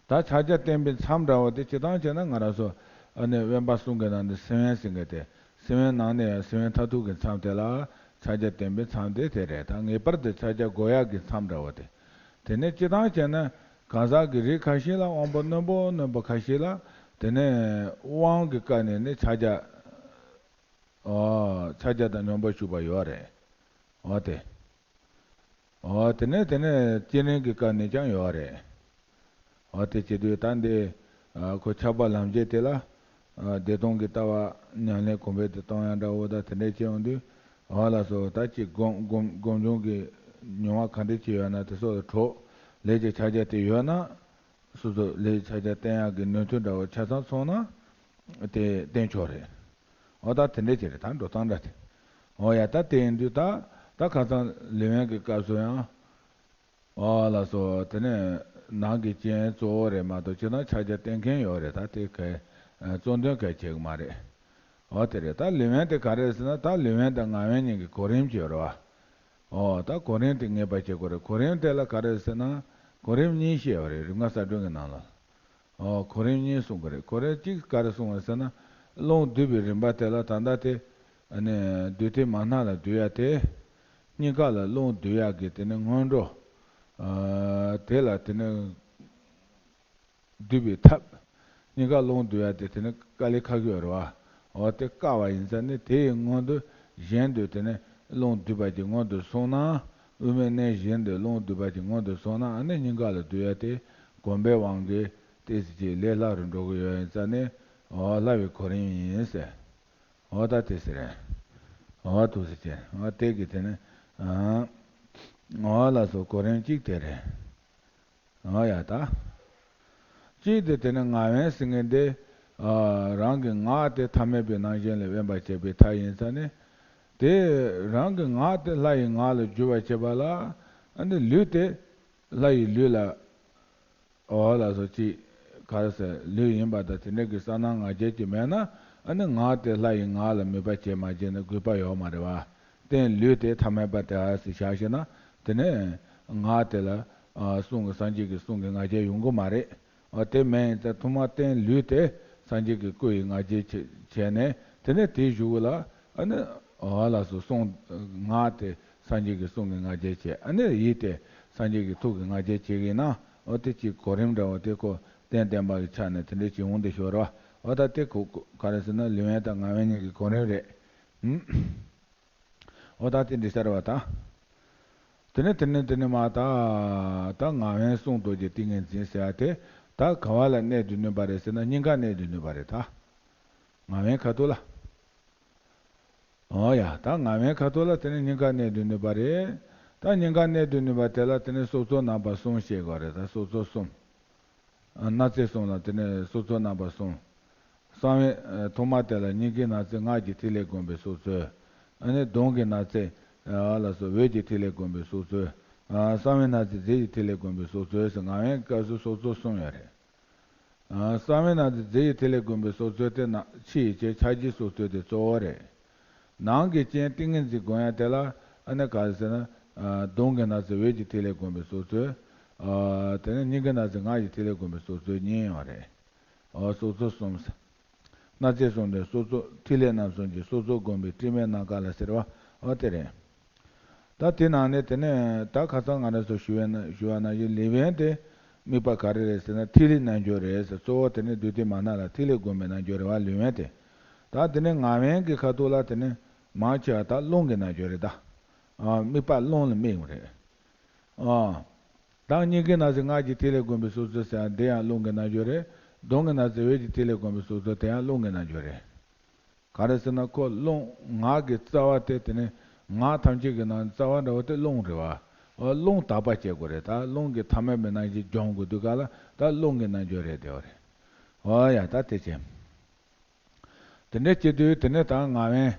ད་ཕྱག་རྒྱ་བསྟན་པའི་མཚམས་འདྲ་བོ་དེ་སྤྱིར་བཏང་བྱས་ན་ང་རང་ཚོ་ཨ་ནི་དབེན་པ་གསུམ་གྱི་ནང་ནས་སེམས་དབེན་ཟེར་མཁན་དེ། སེམས་དབེན་ནང་ནས་ཡང་སེམས་དབེན་མཐར་ཐུག་གི་མཚམས་དེ་ལ་ཕྱག་རྒྱ་བསྟན་པའི་མཚམས་དེ་དེ་རེད། ད་ངེས་པར་དུ་ཕྱག་རྒྱ་དགོས་ཡག་གི་མཚམས་འདྲ་བོ་དེ། དེ་ནས་སྤྱིར་བཏང་བྱས་ན་གང་ཟག་གི་རིགས་ཁ་ཤས་ལ་དབང་པོ་རྣོན་པོ་རྣོན་པོ་ཁ་ཤས་ལ་དེ་ནས་དབང་གི་སྐབས་ནས་ནི་ཕྱག་རྒྱ། ཨོ། ཕྱག་རྒྱ་དང་སྙོམས་པར་ཞུགས་པ་ཡོད་རེད། འོ་དེ། འོ་དེ་ནས་དེ་ནས་བསྐྱེད་རིམ་གྱི་སྐབས་ནས་ཀྱང་ཡོད་རེད། འོ་དེ་བྱེད་དུས་ད་འདི་ཨ་ཁོ་ཆགས་པ་ལམ་བྱེད་དེ་ལ་ཨ་བདེ་སྟོང་གི་ལྟ་བ་ཉམས་ལེན་གོང་འཕེལ་དུ་གཏོང་ཡ་འདྲ་བོ་དང་དེ་འདྲས་བྱེད་ཡོང་དུས། འོ་ལགས་སོ། ད་ཅིག་སྒོམ་སྒོམ་སྒོམ་བྱུང་གི་མྱོང་བ་ག་འདྲས་ཅིག་ཡོད་ན་དེ་སོགས་ལ་གྲོགས་ལས་ཀྱི་ཕྱག་རྒྱ་དེ་ཡོད་ན། སོ་སོ་ལས་ཕྱག་རྒྱ་བསྟེན་ཡག་གི་ནུས་མཐུ་འདྲ་བོ་ཆ་ཚང་སོང་ན་དེ་བསྟེན་ཆོག་རེད། འོ་ད་དེ་འདྲས་ཅིག་རེད། ད་འགྲོ་སྟངས་འདྲ་དེ། འོ་ཡ་ད་དེ་ཡིན་དུས་ད་ད་ཁ་སང་ལས་དབེན་གྱི་སྐབས་སུ་ཡང་། འོ་ལགས་སོ། དེ་ནས་ནང་གི་རྐྱེན་གཙོ་བོ་རེད་མ་གཏོགས་སྤྱིར་བཏང་ཕྱག་རྒྱ་བསྟེན་མཁན་ཡོད་རེད། ད་དེ་གའི་གཙོ་འདོན་གལ་ཆེ་གི་མ་རེད། འོ་དེ་རེད། ད་ལས་དབེན་དེ་ག་རེ་རེད་ཟེར་ན་ད་ལས་དབེན་དང་ངག་དབེན་གཉིས་ཀྱི་གོ་རིམ་ཅིག་ཡོད་རེད་བ། ཨོ་ད་གོ་རིམ་དེ་ངེས་པར་བྱེད་དགོས་རེད། གོ་རིམ་དེ་ལ་ག་རེ་ཟེར་ན་གོ་རིམ་གཉིས་བཤད་ཡོད་རེད། རིམ་ལྔ་གསལ་སྒྲོན་གྱི་ནང་ལ། ཨོ་གོ་རིམ་གཉིས་གསུང་གི་རེད། གོ་རིམ་གཅིག་ག་རེ་གསུང་བ་ཟེར་ན་རླུང་བསྡུ་བའི་རིམ་པ་དེ་ལ་ད་ལྟ་དེ་ ཨ་ནི་སྡུད་ལྡན་མ་སྣ་ལ་སྡུད་ཡ་དེ། སྙིང་ག་ལ་རླུང་སྡུད་ཡ་གི་དེ་ནི་སྔོན་འགྲོ། ཨ་དེ་ལ་དེ་ནི་སྡུད་པའི་ཐབས། སྙིང་ག་རླུང་སྡུད་ཡ་དེ་དེ་ནི་དཀའ་ལས་ཁག་གི་ཡོད་རེད་བ། འོ་དེ་དཀའ་བ་ཡིན་ཙང་ནི་དེ་ཡི་སྔོན་དུ་གཞན་དུ་དེ་ནི་རླུང་སྡུད་པ་གྱི་སྔོན་དུ་སོང་ན། དབུ་མའི་གནས་གཞན་དུ་རླུང་སྡུད་པ་གྱི་སྔོན་དུ་སོང་ན། ཨ་ནི་སྙིང་ག་ལ་སྡུད་ཡ་དེ་གོམས་པའི་དབང་གིས་ཏོག་ཙམ་ཅིག་ལས་སླ་རུ་འགྲོ་གི་ཡོད་ཡིན་ཙང་ནི། འོ་སླ་བའི་གོ་རིམ་ཡིན་ཟེར། འོ་ད་དེ་ཟེར། འོ་ཐུགས་སུ་ཆེ། འོ་དེ་གི་དེ་ནི། ཨ་འོ་ལགས་སོ། གོ་རིམ་གཅིག་དེ་རེད། འོ་ཡ་ད། གཅིག་དེ་དེ་ནི་ངག་དབེན་ཟེར་མཁན་དེ། ཨ་རང་གི་ངག་དེ་ཐ་མལ་པའི་རང་བཞིན་ལ་དབེན་པར་བྱེད་པའི་ཐབས་ཡིན་ཙང་ནི། དེ་རང་གི་ངག་དེ་ལྷ་ཡི་ངག་ལ་བསྒྱུར་བར་བྱེད་པ་ལ། ཨ་ནི་ལུས་དེ་ལྷ་ཡི་ལུས་ལ། འོ་ལགས་སོ། ཅིག་ག་རེ་ཟེར། ལུས་ཡིན་པ་དང་དེ་འདྲ་གི་གསལ་སྣང་ང་རྒྱལ་གྱི་མེད་ན། ཨ་ནི་ངག་དེ་ལྷ་ཡི་ངག་ལ་མོས་པ་བྱེད་མ་བྱེད་ནི་དགོས་པ་ཡོད་མ་རེད་བ། རྟེན་ལུས་དེ་ཐ་མལ་པ་དེ་ཨ་ཟེར་བཞག་ཤེ་ན། དེ་ནས་ངག་དེ་ལ་ཨ་གསུང་གི་སངས་རྒྱས་ཀྱི་གསུང་གི་ང་རྒྱལ་ཡོང་གི་མ་རེད། འོ་དེ་མེད་ཡིན་ཙང་ཐོག་མར་རྟེན་ལུས་དེ་སངས་རྒྱས་ཀྱི་སྐུ་ཡི་ང་རྒྱལ་བྱས་བྱས་ནས། དེ་ནས་དེའི་གཞུག་གུ་ལ་ཨ་ནི་འོ་ལགས་སོ། གསུང་ངག་དེ་སངས་རྒྱས་ཀྱི་གསུང་གི་ང་རྒྱལ་བྱས། ཨ་ནི་ཡིད་དེ་སངས་རྒྱས་ཀྱི་ཐུགས་ཀྱི་ང་རྒྱལ་བྱེད་ཀྱི་ན། འོ་དེ་ཅིག་གོ་རིམ་འདྲ་བོ་དེ་ཁོ་རྟེན་བརྟེན་པ་གི་ཆ་ནས་དེ་འདྲ་ཅིག་འོང་དེ་ཤོར་བ། འོ་ད་དེ་ཁོ་ག་རེ་ཟེར་ན་ལུས་དབེན་དང་ངག་དབེན་གཉིས་ཀྱི་གོ་རིམ་རེད། ཨུམ། འོ་ད་དེ་འདྲ་ཟེར་བ་ད། དེ་ནས་དེ་ནས་དེ་ནས་མ་ད། ད་ངག་དབེན་གསུང་རྡོ་རྗེ་ཏིང་ངེ་འཛིན་ཟེར་བ་དེ། ད་ག་བ་ལ་གནས་དུ་ནུས་པ་རེད་ཟེར་ན་སྙིང་ག་གནས་དུ་ནུས་པ་རེད་ད། ངག་དབེན་ཁ་ཐུག་ལ། འོ་ཡ། ད་ངག་དབེན་ཁ་ཐུག་ལ་དེ་ནི་སྙིང་ག་གནས་དུ་ནུས་པ་རེད། ད་སྙིང་ག་གནས་དུ་ནུས་པ་དེ་ལ་དེ་ནི་སྲོག་རྩོལ་རྣམ་པ་གསུམ་བཤད་དགོས་རེད། ད་སྲོག་རྩོལ་གསུམ། ཨ་སྣ་རྩེ་གསུམ་ལ་དེ་ནི་སྲོག་རྩོལ་རྣམ་པ་གསུམ། གསང་བའི་ཨ་ཐོག་མ་དེ་ལ་སྙིང་གའི་སྣ་རྩེ་ངག་གི་ཐིག་ལེ་བསྒོམ་པའི་སྲོག་རྩོལ། ཨ་ནི་གདོང་གི་སྣ་རྩེ་ཨ་ལ་སོགས་འོད་ཀྱི་ཐིག་ལེ་བསྒོམ་པའི་སྲོག་རྩོལ། ཨ་གསང་བའི་སྣ་རྩེ་རྫས་ཀྱི་ཐིག་ལེ་བསྒོམ་པའི་སྲོག་རྩོལ་ཟེར། ངག་དབེན་གྱི་སྐབས་སུ་སྲོག་རྩོལ་གསུམ་ཡོད་རེད། ཨ་གསང་བའི་སྣ་རྩེ་རྫས་ཀྱི་ཐིག་ལེ་བསྒོམ་པའི་སྲོག་རྩོལ་དེ་ནང་ཕྱི་ཡི་ཕྱིར་ཕྱག་རྒྱའི་སྲོག་རྩོལ་དེ་གཙོ་བོ་རེད། ནང་གི་རྐྱེན་ཏིང་ངེ་འཛིན་བསྒོམ་ཡ་དེ་ལ་ཨ་ནི་ག་རེ་ཟེར་ན། ཨ་གདོང་གི་སྣ་རྩེ་འོད་ཀྱི་ཐིག་ལེ་བསྒོམ་པའི་སྲོག་རྩོལ། ཨ་དེ་ནས་སྙིང་གའི་སྣ་རྩེ་ངག་གི་ཐིག་ལེ་བསྒོམ་པའི་སྲོག་རྩོལ་གཉིས་ཡོད་རེད། ཨ་སྲོག་རྩོལ་གསུམ་ཟེར། སྣ་རྩེ་གསུམ་དེ་སྲོག་རྩོལ་ཐིག་ལེ་རྣམ་གསུམ་གྱི་སྲོག་རྩོལ་བསྒོམ་པའི་དྲི་མའི་རྣམ་གྲངས་ལ་ཟེར་བ། ཨོ་དེ་རེད། ད་དེ་ནང་ནས་དེ་ནས་ད་ཁ་སང་ང་རང་ཚོ་ཞུ་བའི་ན་ཞུ་བ་ནང་བཞིན་ལུས་དབེན་དེ་དམིགས་པ་ག་རེ་རེད་ཟེར་ན་ཐིག་ལེའི་རྣལ་འབྱོར་རེད་ཟེར། གཙོ་བོ་དེ་ནི་སྡུད་ལྡན་མ་སྣ་ལ་ཐིག་ལེ་བསྒོམ་པའི་རྣལ་འབྱོར་རེད་བ། ལུས་དབེན་དེ། ད་དེ་ནས་ངག་དབེན་གྱི་ཁ་ཐུག་ལ་དེ་ནི་མང་ཆེ་བ་ད་རླུང་གི་རྣལ་འབྱོར་རེད་ད། ཨ་དམིགས་པ་རླུང་ལ་དམིགས་པ་རེད། ཨ། ད་སྙིང་གའི་སྣ་རྩེ་ངག་གི་ཐིག་ལེ་བསྒོམ་པའི་སྲོག་རྩོལ་ཟེར་ཡ་འདི་ཡང་རླུང་གི་རྣལ་འབྱོར་རེད། གདོང་གི་སྣ་རྩེ་འོད་ཀྱི་ཐིག་ལེ་བསྒོམ་པའི་སྲོག་རྩོལ་དེ་ཡང་རླུང་གི་རྣལ་འབྱོར་རེད། ག་རེ་ཟེར་ན་ཁོ་རླུང་ངག་གི་རྩ་བ་དེ་དེ་ནི་ངག་ཐམས་ཅད་ཀྱི་ནང་རྩ་བ་འདྲ་བོ་དེ་རླུང་རེད་བ། འོ་རླུང་དག་པ་བྱེད་དགོས་རེད། ད་རླུང་གི་ཐ་མལ་པའི་རྣམ་ཤེས་སྦྱོང་དགོས་དུས་ག་ལ་ད་རླུང་གི་རྣལ་འབྱོར་རེད་དེ་བ་རེད། འོ་ཡ་ད་དེ་བྱས། དེ་འདྲ་བྱེད་དུས་དེ་ནས་ད་ངག་དབེན་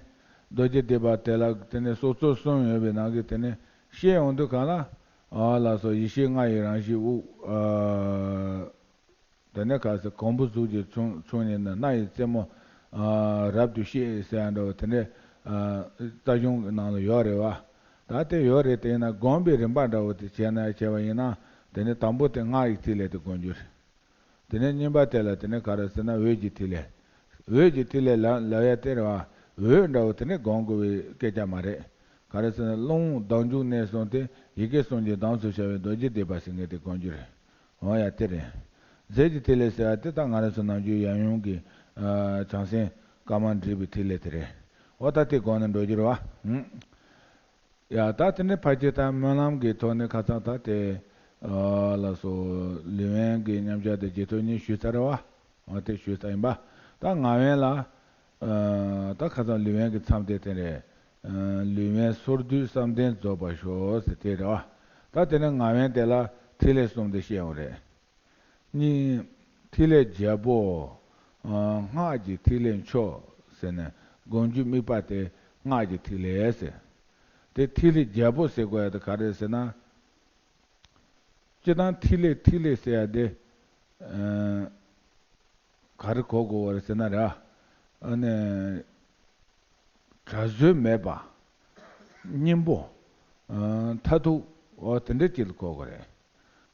རྡོ་རྗེ་སྡིག་པ་དེ་ལ་དེ་ནས་སྲོག་རྩོལ་གསུམ་ཡོད་པའི་ནང་གི་དེ་ནས་བཤད་ཡོང་དུས་གང་ལ་ཨ་ལ་སོགས་ཡེ་ཤེས་ལྔ་ཡི་རང་བཞིན་དབུགས། ཨ་དེ་ནས་ག་ཟེར་གོང་བུ་གཟུགས་ཀྱི་ཚོགས་ཚོགས་གཉིས་ནི་སྣ་ཡི་རྩེ་མོ། ཨ་རབ་ཏུ་ཤེས་ཟེར་ཡ་འདྲ་བོ་དེ་འདྲས་ཨ་རྩ་གཞུང་གི་ནང་ལ་ཡོད་རེད་བ། ད་དེ་ཡོད་རེད། དེ་ཡིན་ན་སྒོམ་པའི་རིམ་པ་འདྲ་བོ་དེ་བྱས་ན་བྱས་པ་ཡིན་ན་དེ་ནས་དང་པོ་དེ་ངག་གི་ཐིག་ལེ་དེ་བསྒོམ་རྒྱུ་རེད། དེ་ནས་གཉིས་པ་དེ་ལ་དེ་ནས་ག་རེ་ཟེར་ན་འོད་ཀྱི་ཐིག་ལེ། འོད་ཀྱི་ཐིག་ལེ་ལབ་ལབ་ཡ་དེ་རེད་བ། འོད་འདྲ་བོ་དེ་ནས་སྒོམ་དགོས་པའི་སྐད་ཆ་མ་རེད། ག་རེ་ཟེར་ན་རླུང་ལྡང་འཇུག་གནས་གསུམ་དེ་ཡི་གེ་གསུམ་གྱི་གདངས་སུ་ཤར་བའི་རྡོ་རྗེ་སྡིག་པ་ཟེར་མཁན་དེ་སྒོམ་རྒྱུ་རེད། འོ་ཡ་དེ་རེད། རྫས་ཀྱི་ཐིག་ལེ་ཟེར་བ་དེ་ད་ང་རང་ཚོ་ནམ་རྒྱུན་ཡང་ཡུམ་གྱི་ཨ་བྱང་སེམས་དཀར་དམར་འདྲེས་པའི་ཐིག་ལེ་དེ་རེད། འོ་ད་དེ་སྒོམ་ནས་འགྲོ་རྒྱུ་རེད་བ། ཧུམ། ཡ་ད་དེ་ནས་ཕལ་ཆེར་ད་སྨོན་ལམ་གྱི་ཐོག་ནས་ཁ་སང་ད་དེ་ཨ་ལ་སོགས་ལུས་དབེན་གྱི་མཉམ་གཞག་དེ་རྗེས་ཐོབ་གཉིས་ཞུས་ཚར་བ། འོ་དེ་ཞུས་ཚར་ཡིན་པ། ད་ངག་དབེན་ལ་ཨ་ད་ཁ་སང་ལུས་དབེན་གྱི་མཚམས་དེ་དེ་རེད། ཨ་ལུས་དབེན་སོར་སྡུད་བསམ་གཏན་རྫོགས་པར་ཤོག་ཟེར་དེ་རེད་བ། ད་དེ་ནས་ངག་དབེན་དེ་ལ་ཐིག་ལེ་གསུམ་དེ་བཤད་ཡོང་རེད། གཉིས། ཐིག་ལེ་བརྒྱད་པོ། ཨ་སྔགས་ཀྱི་ཐིག་ལེ་མཆོག་ཟེར་ནས་སྒོམ་རྒྱུ་དམིགས་པ་དེ་སྔགས་ཀྱི་ཐིག་ལེ་ཟེར། དེ་ཐིག་ལེ་བརྒྱད་པོ་ཟེར་དགོས་ཡ་དེ་ག་རེ་ཟེར་ན། སྤྱིར་བཏང་ཐིག་ལེ་ཐིག་ལེ་ཟེར་ཡ་དེ་ཨ་ག་རེ་གོ་དགོས་པ་རེད་ཟེར་ན་ར། ཨ་ནི། གྲྭ་བཟོ་མེད་པ། སྙིང་པོ། ཨ་མཐར་ཐུག་འོ་དེ་འདྲ་ཅིག་ལ་གོ་དགོས་རེད།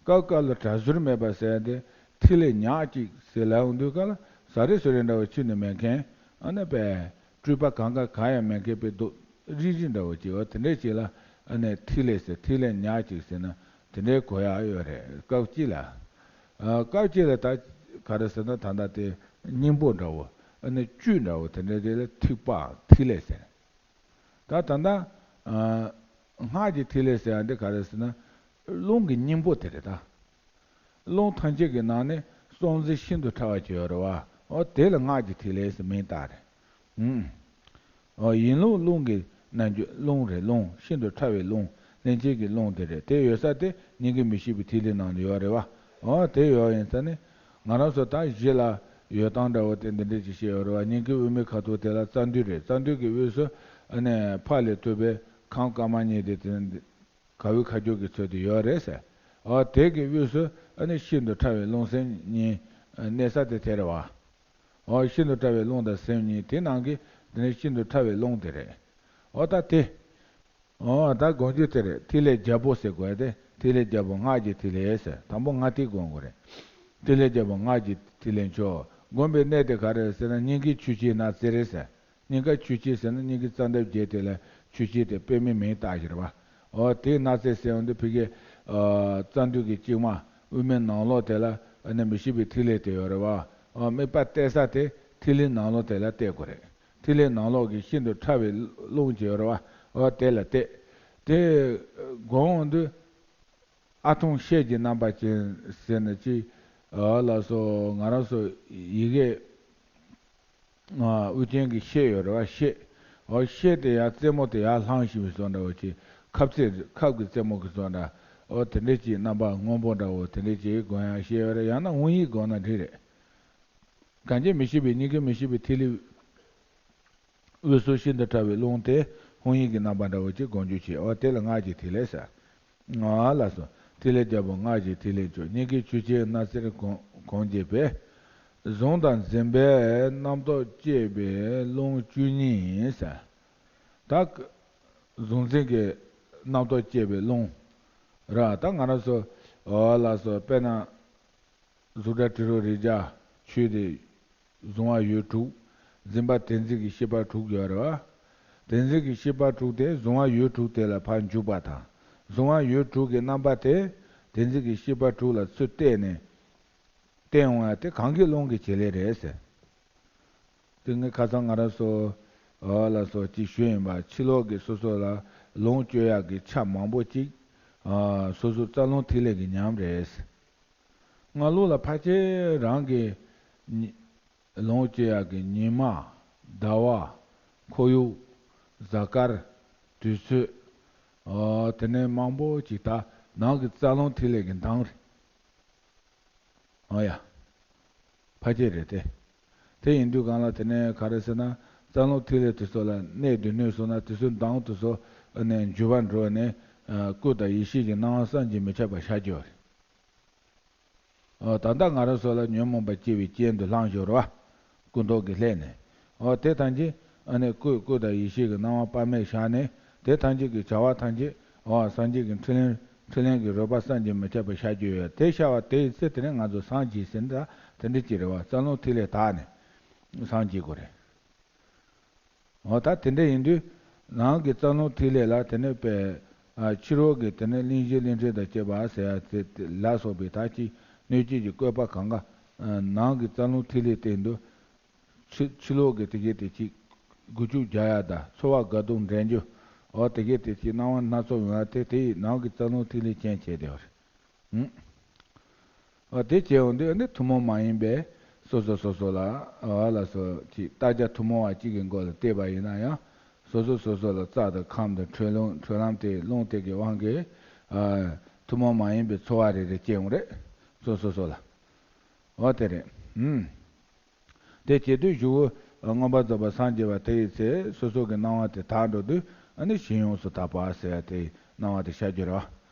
སྐབས་སྐབས་ལ་གྲྭ་ཟུར་མེད་པ་ཟེར་ཏེ་ཐིག་ལེ་ཉག་གཅིག་ཟེར་ལབ་ཡོང་དུས་སྐབས་ལ་ཟ་རེ་ཟོ་རེ་འདྲ་བ་ཁྱོན་ནས་མེད་མཁན། ཨ་ནི་པས་ སྤྲུལ་པ་གང་ག་གང་ཡང་མེད་མཁན་པའི་རྡོ་རིལ་རིལ་འདྲ་བོ་ཅིག་ཡོད། དེ་འདྲའི་ཅིག་ལ་ཨ་ནི་ཐིག་ལེ་ཟེར། ཐིག་ལེ་ཉག་གཅིག་ཟེར་ན་དེ་འདྲའི་གོ་ཡག་ཡོད་རེད། སྐབས་གཅིག་ལ། ཨ། སྐབས་གཅིག་ལ་ད་ག་རེ་ཟེར་ན། ད་ལྟ་དེ་སྙིང་པོ་འདྲ་བོ། ཨ་ནི་བཅུད་འདྲ་བོ་དེ་འདྲ་དེ་ལ་ཐིགས་པ་ཐིག་ལེ་ཟེར། ད་ད་ལྟ། ཨ། སྔགས་ཀྱི་ཐིག་ལེ་ཟེར་ཡ་འདི་ག་རེ་ཟེར་ན། རླུང་གི་སྙིང་པོ་དེ་རེད་ད། རླུང་ཐམས་ཅད་ཀྱི་ནང་ནས་སྲོག་འཛིན་ཤིན་ཏུ་ཕྲ་བ་ཅིག་ཡོད་རེད་བ། འོ་དེ་ལ་སྔགས་ཀྱི་ཐིག་ལེ་ཟེར་མིང་བཏགས་རེད། ཨུམ། འོ་ཡིན་ལུགས་རླུང་གི་རྣལ་འབྱོར། རླུང་རེད། རླུང་ཤིན་ཏུ་ཕྲ་བའི་རླུང་། ལྷན་སྐྱེས་ཀྱི་རླུང་དེ་རེད། དེ་ཡོད་ས་དེ་སྙིང་གི་མི་ཤིགས་པའི་ཐིག་ལེ་ནང་ལ་ཡོད་རེད་བ། འོ་དེ་ཡོད་ཡིན་ས་ནི། ང་རང་ཚོ་ད་གཞི་ལ་ཡོད་སྟངས་འདྲ་བོ་དེ་འདི་འདྲ་ཅིག་བཤད་ཡོད་རེད་བ། སྙིང་གི་དབུས་མའི་ཁ་ཐུག་དེ་ལ་རྩ་མདུད་རེད། རྩ་མདུད་ཀྱི་དབུས་སུ་ཨ་ནི་ཕ་ལས་ཐོད་པའི་ཁམས་དཀར་དམར་གཉིས་དེ་དེ། ག་བའི་ཁ་སྦྱོར་གྱི་ཚུལ་དུ་ཡོད་རེད་ཟེར། འོ་དེ་གི་དབུས་སུ་ཨ་ནི་ཤིན་ཏུ་ཕྲ་བའི་རླུང་སེམས་གཉིས་གནས་ས་དེ་དེ་རེད་བ། འོ་ཤིན་ཏུ་ཕྲ་བའི་རླུང་དང་སེམས་གཉིས་དེ་ནང་གི་དེ་ནི་ཤིན་ཏུ་ཕྲ་བའི་རླུང་དེ་རེད། འོ་ད་དེ། འོ་ད་སྒོམ་རྒྱུ་དེ་རེད། ཐིག་ལེ་བརྒྱད་པོ་ཟེར་དགོས་ཏེ། ཐིག་ལེ་བརྒྱད་པོ་སྔགས་ཀྱི་ཐིག་ལེ་ཟེར། དང་པོ་ལྔ་ཐིག་སྒོམ་དགོས་རེད། ཐིག་ལེ་བརྒྱད་པོ་སྔགས་ཀྱི་ཐིག་ལེ་མཆོག། སྒོམ་པའི་གནས་དེ་ག་རེ་རེད་ཟེར་ན། སྙིང་གའི་ཆུ་སྐྱེས་སྣ་རྩེ་རེད་ཟེར། སྙིང་ག་ཆུ་སྐྱེས་ཟེར་ན་སྙིང་གའི་རྩ་འདབ་བརྒྱད་དེ་ལ་ཆུ་སྐྱེས་དེ་པད་མའི་མིང་བཏགས་ཤེར་བ། འོ་དེའི་སྣ་རྩེ་ཟེར་ཡོང་དུས་ཕ་གི། ཨ། རྩ་མདུད་ཀྱི་དཀྱིལ་མ་དབུས་མའི་ནང་ལོགས་དེ་ལ་ཨ་ནི་མི་ཤིགས་པའི་ཐིག་ལེ་དེ་ཡོད་རེད་བ། འོ་དམིགས་པ་གཏད་ས་དེ་ཐིག་ལེའི་ནང་ལོགས་དེ་ལ་གཏད་དགོས་རེད། ཐིག་ལེའི་ནང་ལོགས་ཀྱི་ཤིན་ཏུ་ཕྲ་བའི་རླུང་ཅིག་ཡོད་རེད་བ། འོ་དེ་ལ་གཏད། དེ་སྒོམ་འོང་དུས། ཨ་ཐུང་ཤེལ་གྱི་རྣམ་པ་ཅན་ཟེར་ན་ཅི། ཨ་ལགས་སོ། ང་རང་ཚོ་ཡི་གེ། ཨ། དབུ་ཅན་གྱི་ཤེལ་ཡོད་རེད་བ། ཤེལ། འོ་ཤེལ་དེ་ཡར་རྩེ་མོ་དེ་ཡར་ལྷང་བཞིན་པའི་བཟོ་འདྲ་བོ་ཅིག་ཁབ་རྩེ། ཁབ་ཀྱི་རྩེ་མོ་གི་བཟོ་འདྲ། འོ་དེ་འདྲ་ཅིག་རྣམ་པ་སྔོན་པོ་འདྲ་བོ་དེ་འདྲ་ཅིག་སྒོམ་ཡག་ཤེལ་ཡོད་རེད། ཡང་ན་དབང་ཡིག་སྒོམ་ན་འགྲིག་རེད། གང་ཅི་མི་ཤིགས་པའི། སྙིང་གའི་མི་ཤིགས་པའི་ཐིག་ལེ། དབུས་སུ་ཤིན་ཏུ་ཕྲ་བའི་རླུང་དེ་དབང་ཡིག་གི་རྣམ་པ་འདྲ་བོ་ཅིག་སྒོམ་རྒྱུ་བྱེད། འོ་དེ་ལ་སྔགས་ཀྱི་ཐིག་ལེ་ཟེར། ཨ་ལགས་སོ། ཐིག་ལེ་བརྒྱད་པོ་སྔགས་ཀྱི་ཐིག་ལེ་མཆོག། སྙིང་གའི་ཆུ་སྐྱེས་སྣ་རྩེར་གང་གང་བྱེད་པའི། གཟུང་དང་འཛིན་པའི་རྣམ་རྟོག་བསྐྱེད་པའི་རླུང་བཅུ་གཉིས་ཟེར། ད་གཟུང་འཛིན་གྱི་རྣམ་རྟོག་བསྐྱེད་པའི་རླུང་ར། ད་ང་རང་ཚོ། ཨ་ལགས་སོ། དཔེར་ན། གཟུགས་སྒྲ་དྲི་རོ་རེག་བྱ་ཆོས་དེ་གཟུང་བ་ཡུལ་དྲུག། འཛིན་པ་དེ་འཛིན་གྱི་ཤེས་པ་དྲུག་ཡོད་རེད་བ། དེ་འཛིན་གྱི་ཤེས་པ་དྲུག་དེ་གཟུང་བ་ཡུལ་དྲུག་དེ་ལ་ཕར་འཇུག་པ་དང་། གཟུང་བ་ཡུལ་དྲུག་གི་རྣམ་པ་དེ་དེ་འཛིན་གྱི་ཤེས་པ་དྲུག་ལ་ཚུར་གཏད་ནས་བསྟན་འོང་ཡ་དེ་གང་གི་རླུང་གི་བྱེད་ལས་རེད་ཟེར། དེ་ངས་ཁ་སང་ང་རང་ཚོ། ཨ་ལགས་སོ། ཅིག་ཞུས་ཡིན་པ། ཕྱི་ལོགས་ཀྱི་སོ་སོ་ལ་ལོངས་སྤྱོད་ཡག་གི་ཆ་མང་པོ་ཅིག་ཨ། སོ་སོ་རྩ་རླུང་ཐིག་ལེ་གི་ཉམས་རེད། སྔ་ལོགས་ལ་ཕལ་ཆེར་རང་གི་ཉི། ལོངས་སྤྱོད་ཡག་གི་ཉི་མ། ཟླ་བ། ཁོར་ཡུག་གཟའ་སྐར། དུས་ཚོད། ཨ། དེ་ནས་མང་པོ་ཅིག་ད་ནང་གི་རྩ་རླུང་ཐིག་ལེ་གི་མདངས་རེད། ཨོ་ཡ། ཕལ་ཆེར་རེད་དེ། དེ་ཡིན་དུས་གང་ལ་དེ་ནས་ག་རེ་ཟེར་ན། རྩ་རླུང་ཐིག་ལེ་དེ་ཚོ་ལ་གནད་དུ་སྣུར་སོང་ན་དེ་ཚོའི་མདངས་དེ་ཚོ་ནས་འགྱུར་བ་འགྲོ་ནས། ཨ། སྐུ་དང་ཡེ་ཤེས་ཀྱི་སྣང་བ་བསམ་གྱིས་མི་ཁྱབ་པ་ཤར་གྱི་ཡོད་རེད། ཨ། ད་ལྟ་ང་རང་ཚོ་ལ་ཉོན་མོངས་པ་སྐྱེ་བའི་རྐྱེན་དུ་ལྷུང་ཡོད་རེད་བ། སྐུ་མདོག་གི་ལྷས་ནས། ཨོ་དེ་ཐམས་ཅད་ཨ་ནི་སྐུ། སྐུ་དང་ཡེ་ཤེས་ཀྱི་སྣང་བ་དཔག་མེད་ཤར་ནས། དེ་ཐམས་ཅད་ཀྱི་བྱ་བ་ཐམས་ཅད། ཨོ་སངས་རྒྱས་ཀྱི་འཕྲིན་ལས། འཕྲིན་ལས་ཀྱི་རོལ་པ་བསམ་གྱིས་མི་ཁྱབ་པ་ཤར་གྱི་ཡོད། དེ་ཤར་བ་དེ་ཡི་ཚེ་དེ་ནས་ང་ཚོ་སངས་རྒྱས་ཟེར་འདྲ་དེ་འདྲ་ཅིག་རེད་བ། རྩ་རླུང་ཐིག་ལེ་དག་ནས་སངས་རྒྱས་དགོས་རེད། འོ་ད་དེ་འདྲ་ཡིན་དུས། ནང་གི་རྩ་རླུང་ཐིག་ལེ་ལ་དེ་ནས་པའི། ཨ། ཕྱི་རོལ་གྱི་དེ་ནས་གླིང་བཞི་གླིང་ཕྲན་དང་བཅས་པ་ཟེར་ཡ་དེ་དེ་ལ་སོགས་པའི་ད་ཅི་སྣོད་བཅུད་ཀྱི་བཀོད་པ་གང་ག་ནང་གི་རྩ་རླུང་ཐིག་ལེ་སྟེང་དུ། ཕྱི། ཕྱི་ལོགས་ཀྱི་དེ་གའི་དེ་ཅིག་སྒུལ་ཤུགས་རྒྱག་ཡ་དང་ཚོར་བ་དགའ་སྡུག་འདྲེན་རྒྱུ། འོ་དེ་གའི་དེ་ཅིག་སྣང་བ་སྣ་ཚོགས་ཡོང་ཡ་དེ་དེ་ཡི་ནང་གི་རྩ་རླུང་ཐིག་ལེ་རྐྱེན་བྱས་བསྡད་པ་རེད། ཨ། དེ་བྱས་འོང་དུས་ཨ་ནི་ཐུན་མོང་མ་ཡིན་པའི་སོ་སོ་སོ་སོ་ལ། ཨ་ལགས་སོ། ཅིག་བརྟག་དཔྱད་ཐུན་མོང་བ་གཅིག་གི་སྒོ་ལ་བལྟས་པ་ཡིན་ན་ཡང་། སོ་སོ་སོ་སོ་ལ་རྩ་དང་ཁམས་དང་འཁྲུལ་ལམ། འཁྲུལ་ལམ་དེ་རླུང་དེ་གི་དབང་གིས། ཨ། ཐུན་མོང་མ་ཡིན་པའི་ཚོར་བ་རེ་རེ་སྐྱེ་འོང་རེད། སོ་སོ་སོ་ལ། འོ་དེ་རེད། ཨུམ། དེ་བྱེད་དུས་གཞུག་གུ་མངོན་པར་རྫོགས་པར་སངས་རྒྱས་པ་དེ་ཡི་ཚེ་སོ་སོ་གི་སྣང་བ་དེ་དག་འགྲོ་དུས་ཨ་ནི་ཞེན་ཡོངས་སུ་དག་པ་ཟེར་ཡ་དེའི་སྣང་བ་དེ་ཤར་རྒྱུ་རེད་བ།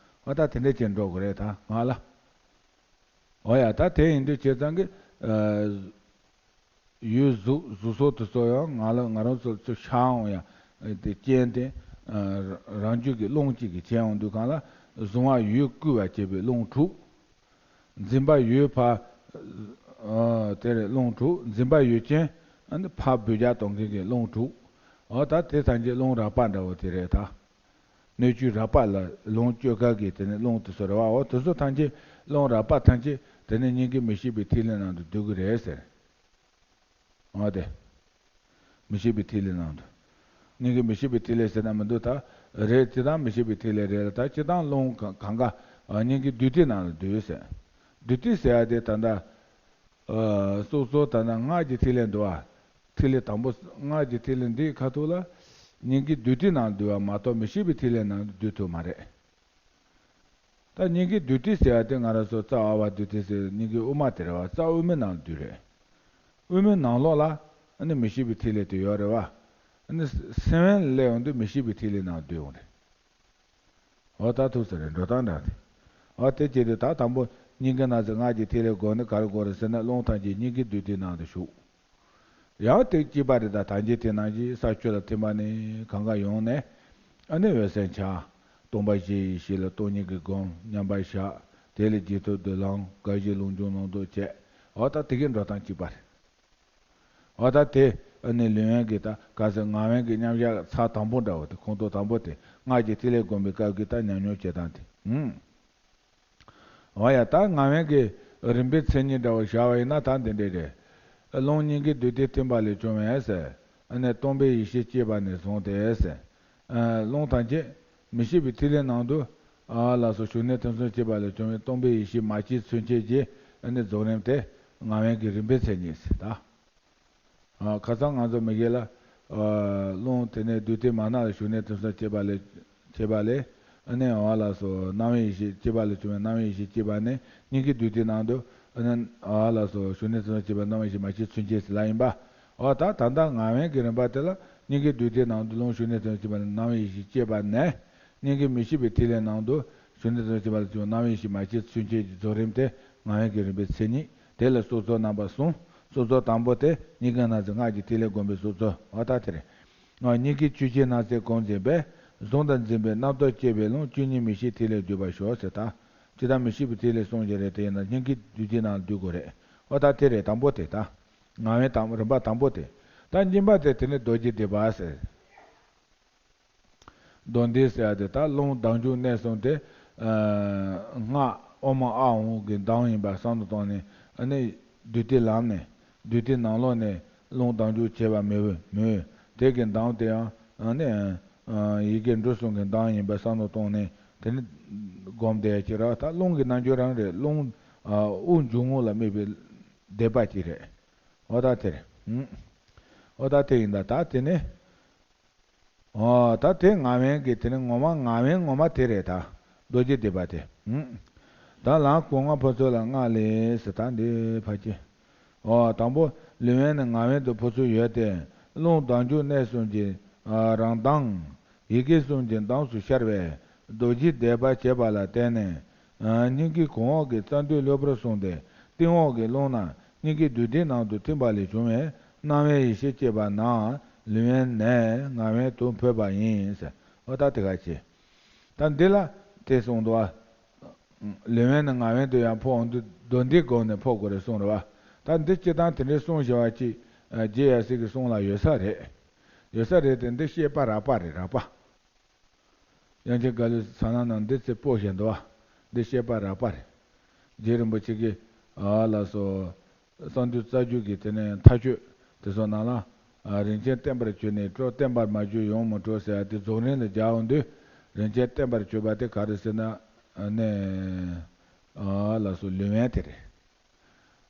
འོ་ད་དེ་འདྲ་བྱས་འགྲོ་དགོས་རེད་ད་ང་ལ། འོ་ཡ། ད་དེ་ཡིན་དུས་བྱས་ཙང་གི། ཨ། ཡུལ་གཟུགས། གཟུགས་སོགས་དེ་ཚོ་ཡང་ང་ལ། ང་རང་ཚོ་ཚོ་ཤར་འོང་ཡ་དེ་རྐྱེན་དེ། ཨ། རང་རྒྱུད་ཀྱི་རླུང་གཅིག་གིས་བྱས་འོང་དུས་གང་ལ་གཟུང་བ་ཡུལ་བསྐུལ་བར་བྱེད་པའི་རླུང་དྲུག། འཛིན་པ་ཡུལ་ཕར། ཨ། དེ་རེད། རླུང་དྲུག། འཛིན་པ་ཡུལ་ཅན་ཨ་ནི་ཕར་འབུད་རྒྱག་གཏོང་མཁན་གྱི་རླུང་དྲུག། འོ་ད་དེ་ཐམས་ཅད་རླུང་རགས་པ་འདྲ་བོ་དེ་རེད་ད། སྣོད་བཅུད་རགས་པ་ལ་རླུང་བཅོས་ཁ་གི་དེ་ནི་རླུང་དེ་ཚོ་རེད་བ། འོ་དེ་ཚོ་ཐམས་ཅད་རླུང་རགས་པ་ཐམས་ཅད་དེ་ནི་སྙིང་གའི་མི་ཤིགས་པའི་ཐིག་ལེ་ནང་དུ་སྡུད་ཀྱི་རེད་ཟེར། འོ་དེ། མི་ཤིགས་པའི་ཐིག་ལེ་ནང་དུ། སྙིང་གའི་མི་ཤིགས་པའི་ཐིག་ལེ་ཟེར་ན་མི་འདུག་ད། རེད་སྤྱིར་བཏང་མི་ཤིགས་པའི་ཐིག་ལེ་རེད་ལ། ད་སྤྱིར་བཏང་རླུང་ག་གང་ག་སྙིང་གའི་རྡུལ་ཐིག་ནང་ལ་སྡུད་ཟེར། རྡུལ་ཐིག་ཟེར་ཡ་དེ་ད་ལྟ། ཨ། སོ་སོ་ད་ལྟ་སྔགས་ཀྱི་ཐིག་ལེ་འདུག་བ། ཐིག་ལེ་དང་པོ་སྔགས་ཀྱི་ཐིག་ལེ་འདིའི་ཁ་ཐུག་ལ། སྙིང་གའི་རྡུལ་ཐིག་ནང་སྡུད་པ་མ་གཏོགས་མི་ཤིགས་པའི་ཐིག་ལེ་ནང་སྡུད་ཐུབ་མ་རེད། ད་སྙིང་གའི་རྡུལ་ཐིག་ཟེར་བ་དེ་ང་རང་ཚོ་རྩ་ཨ་བ་རྡུལ་ཐིག་ཟེར། སྙིང་གའི་དབུ་མ་དེ་རེད་བ། རྩ་དབུ་མའི་ནང་སྡུད་རེད། དབུ་མའི་ནང་ལོགས་ལ་ཨ་ནི་མི་ཤིགས་པའི་ཐིག་ལེ་དེ་ཡོད་རེད་བ། ཨ་ནི་སེམས་དབེན་ལ་སླེབས་ཡོང་དུས་མི་ཤིགས་པའི་ཐིག་ལེ་ནང་སྡུད་ཡོང་རེད། འོ་ད་ཐུག་ས་རེད། འགྲོ་སྟངས་འདྲ་རེད། འོ་དེ་བྱེད་དུས་ད་དང་པོ་སྙིང་གའི་སྣ་ཚོགས་སྔགས་ཀྱི་ཐིག་ལེ་བསྒོམས་ནས་ག་རེ་དགོས་རེད་ཟེར་ན། རླུང་ཐམས་ཅད་སྙིང་གའི་རྡུལ་ཐིག་ནང་དུ་ཞུགས། ཡང་དེ་གཅིག་པ་རེད། ད་ཐམས་ཅད་དེ་ནང་བཞིན་ས་ཆུ་ལ་ཐིམ་པ་ནས་གང་ག་ཡོང་ནས། ཨ་ནི་འོད་གསལ་འཆར། སྟོང་པ་གཞི་ཡི་གཞི་ལ་སྟོང་ཉིད་ཀྱི་སྒོམ། མཉམ་པར་བཞག། དེ་ལས་རྗེས་ཐོབ་བདུད་ལམ་དགའ་བཞི་རླུང་འབྱུང་རླུང་ལྡོག་བྱས། འོ་ད་དེ་གའི་འགྲོ་སྟངས་གཅིག་པ་རེད། འོ་ད་དེ་ཨ་ནི་ལུས་དབེན་གྱི་ད་ག་ཟེར། ངག་དབེན་གྱི་མཉམ་བཞག་ཚར་དང་པོ་འདྲ་བོ་དེ། ཁོངས་གཏོགས་དང་པོ་དེ། སྔགས་ཀྱི་ཐིག་ལེ་བསྒོམ་པའི་སྐབས་ཀྱི་ད་ཉམས་མྱོང་བྱེད་སྟངས་དེ། ཨུམ། འོ་ཡ། ད་ངག་དབེན་གྱི་རིམ་པའི་མཚན་ཉིད་འདྲ་བོ་བཞག་པ་ཡིན་ན་ད་འདི་འདྲས་རེད། རླུང་སྙིང་གའི་རྡུལ་ཐིག་ཐིམ་པ་ལས་བྱུང་བས་ཟེར། ཨ་ནི་སྟོང་པའི་ཡེ་ཤེས་སྐྱེས་པ་ནས་བཟུང་སྟེ་ཟེར། ཨ། རླུང་ཐམས་ཅད་མི་ཤིགས་པའི་ཐིག་ལེ་ནང་དུ། ཨ། ལགས་སོ། ཞུགས་ནས་ཐིམ་གསུམ་སྐྱེས་པ་ལས་བྱུང་བའི་སྟོང་པའི་ཡེ་ཤེས་མ་སྐྱེས་ཚུན་ཆད་ཀྱི་ཨ་ནི་རྫོགས་རིམ་དེ་ངག་དབེན་གྱི་རིམ་པའི་མཚན་ཉིད་ཟེར་ད། ཨ། ཁ་སང་ང་ཚོ་མི་གེ་ལ། ཨ། རླུང་དེ་ནས་རྡུལ་ཐིག་མ་སྣ་ལ་ཞུགས་ནས་ཐིམ་གསུམ་སྐྱེས་པ་ལས། སྐྱེས་པ་ལས། ཨ་ནི་འོ་ལགས་སོ། སྣང་བའི་ཡེ་ཤེས་སྐྱེས་པ་ལས་བྱུང་བའི་སྣང་བའི་ཡེ་ཤེས་སྐྱེས་པ་ནས་སྙིང་གའི་རྡུལ་ཐིག་ནང་དུ། ཨ་ནི་འོ་ལགས་སོ། ཞུགས་ནས་ཐིམ་གསུམ་སྐྱེས་པ་སྣང་བའི་ཡེ་ཤེས་མ་སྐྱེས་ཚུན་ཆད་ཟེར་ལབ་ཡིན་པ། འོ་ད་ད་ལྟ་ངག་དབེན་གྱི་རིམ་པ་དེ་ལ་སྙིང་གའི་རྡུལ་ཐིག་ནང་དུ་རླུང་ཞུགས་ནས་ཐིམ་གསུམ་སྐྱེས་པ་ལས་སྣང་བའི་ཡེ་ཤེས་སྐྱེས་པ་ནས། སྙིང་གའི་མི་ཤིགས་པའི་ཐིག་ལེ་ནང་དུ་ཞུགས་ནས་ཐིམ་གསུམ་སྐྱེས་པ་ལས་བྱུང་སྣང་བའི་ཡེ་ཤེས་མ་སྐྱེས་ཚུན་ཆད་ཀྱི་རྫོགས་རིམ་དེ་ངག་དབེན་གྱི་རིམ་པའི་མཚན་ཉིད། དེ་ལ་སོ་སོར་རྣམ་པ་གསུམ། སོ་སོ་དང་པོ་དེ་སྙིང་གའི་སྣ་ཚོགས་སྔགས་ཀྱི་ཐིག་ལེ་བསྒོམ་པའི་སོ་སོ། འོ་ད་དེ་རེད། སྙིང་གའི་ཆུ་སྐྱེས་སྣ་ཚོགས་གང་འཛིན་པས། གཟུང་དང་འཛིན་པའི་རྣམ་རྟོག་སྐྱེས་པའི་རླུང་བཅུ་གཉིས་མི་ཤིགས་ཐིག་ལེར་བསྡུས་པར་ཞོག་ཟེར་ད། ཇི་ལྟར་མི་ཤིགས་པའི་ཐིག་ལེ་གསུངས་ཀྱི་རེད། དེ་ཡིན་ན་སྙིང་གའི་རྡུལ་ཐིག་ནང་བསྡུ་དགོས་རེད། འོ་ད་དེ་རེད། དང་པོ་དེ་ད། ངག་དབེན་དང་རིམ་པ་དང་པོ་དེ། ད་གཉིས་པ་དེ་དེ་ནི་རྡོ་རྗེ་བཟླས་པ་ཟེར། རྡོ་རྗེ་ཟེར་ཡ་དེ་ད་རླུང་ལྡང་འཇུག་གནས་གསུམ་དེ། ཨ། སྔགས་ཨོཾ་ཨཱཿཧཱུྃ་གི་གདངས་ཡིན་པ་བསམ་བློ་བཏང་ནས། ཨ་ནི་རྡུལ་ཐིག་ལམ་ནས། རྡུལ་ཐིག་ནང་ལོགས་ནས་རླུང་ལྡང་འཇུག་བྱེད་པ་མོས། མོས། དེ་གི་གདངས་དེ་ཡང་ཨ་ནི། ཨ། ཡི་གེ་འབྲུ་གསུམ་གྱི་གདངས་ཡིན་པ་བསམ་བློ་བཏང་ནས། དེ་ནི་བསྒོམ་བསྡད་ཀྱི་རེད། ད་རླུང་གི་རྣལ་འབྱོར་རང་རེད། རླུང་། ཨ། དབུགས་འབྱུང་རྔུབ་ལ་དམིགས་པའི་བཟླས་པ་ཅིག་རེད། འོ་ད་དེ་རེད། ཨུམ། འོ་ད་དེ་ཡིན་ད། ད་དེ་ནི། འོ་ད་དེ་ངག་དབེན་གྱི་དེ་ནི་ངོ་མ་ངག་དབེན་ངོ་མ་དེ་རེད་ད། རྡོ་རྗེ་བཟླས་པ་དེ། ཨུམ། ད་ལམ་གོང་མ་ཕུན་ཚོགས་ལ་སྔགས་ལས་ཟེར་ད་འདི་ཕར་གྱི། འོ་དང་པོ་ལུས་དབེན་ནས་ངག་དབེན་དུ་འཕོ་ཚུལ་ཡོད་དེ། རླུང་ལྡང་འཇུག་གནས་གསུམ་གྱི། ཨ། རང་གདངས། ཡི་གེ་གསུམ་གྱི་གདངས་སུ་ཤར་བས་རྡོ་རྗེ་བཟླས་པ་བྱས་པ་ལ་བརྟེན་ནས། ཨ། སྙིང་གའི་གོང་འོག་གི་རྩ་མདུད་ལྷོད་པོར་སོང་སྟེ། སྟེང་འོག་གི་རླུང་རྣམས་སྙིང་གའི་རྡུལ་ཐིག་ནང་དུ་ཐིམ་པ་ལས་བྱུང་བའི་སྣང་བའི་ཡེ་ཤེས་སྐྱེས་པ་ན། ལུས་དབེན་ནས་ངག་དབེན་དུ་འཕོས་པ་ཡིན་ཟེར། འོ་ད་དེ་ག་བྱེད། ད་འདི་ལ་དེ་གསུངས་འདུག་བ། ལུས་དབེན་ནས་ངག་དབེན་དུ་ཡང་འཕོ་འོང་དུས་རྡོ་རྗེ་བསྒོམས་ནས་འཕོ་དགོས་རེད་གསུངས་རེད་བ། ད་འདི་སྤྱིར་བཏང་དེ་འདྲའི་གསུང་བྱ་བ་ཅིག། ཨ། རྗེ་ཡབ་སྲས་ཀྱི་གསུང་ལ་ཡོད་ས་རེད། ཡོད་ས་རེད་དེ། འདི་བཤད་པ་རགས་པ་རེད། རགས་པ། དབྱངས་ཅན་དགའ་ལོའི་ཟ་ཁང་ནང་འདི་ཚེ་སྤོ་བཞག་འདུག་བ། འདི་བཤད་པ་རགས་པ་རེད། རྗེ་རིན་པོ་ཆེ་གིས། ཨ། ལགས་སོ། གསང་འདུས་རྩ་རྒྱུད་ཀྱི་དེ་ནས་མཐའ་དཔྱོད་དེ་ཚོ་ནང་ལ། ཨ། རིན་ཆེན་བརྟན་པར་གྱུར་ནས་སྤྲོ། བརྟན་པར་མ་གྱུར་ཡོངས་མི་སྤྲོ་ཟེར་ཡ་དེ་རྫོགས་རིམ་ལ་སྦྱར་འོང་དུས། རིན་ཆེན་བརྟན་པར་གྱུར་པ་དེ་ག་རེ་ཟེར་ན། ཨ་ནི། ཨ། ལགས་སོ། ལུས་དབེན་དེ་རེད།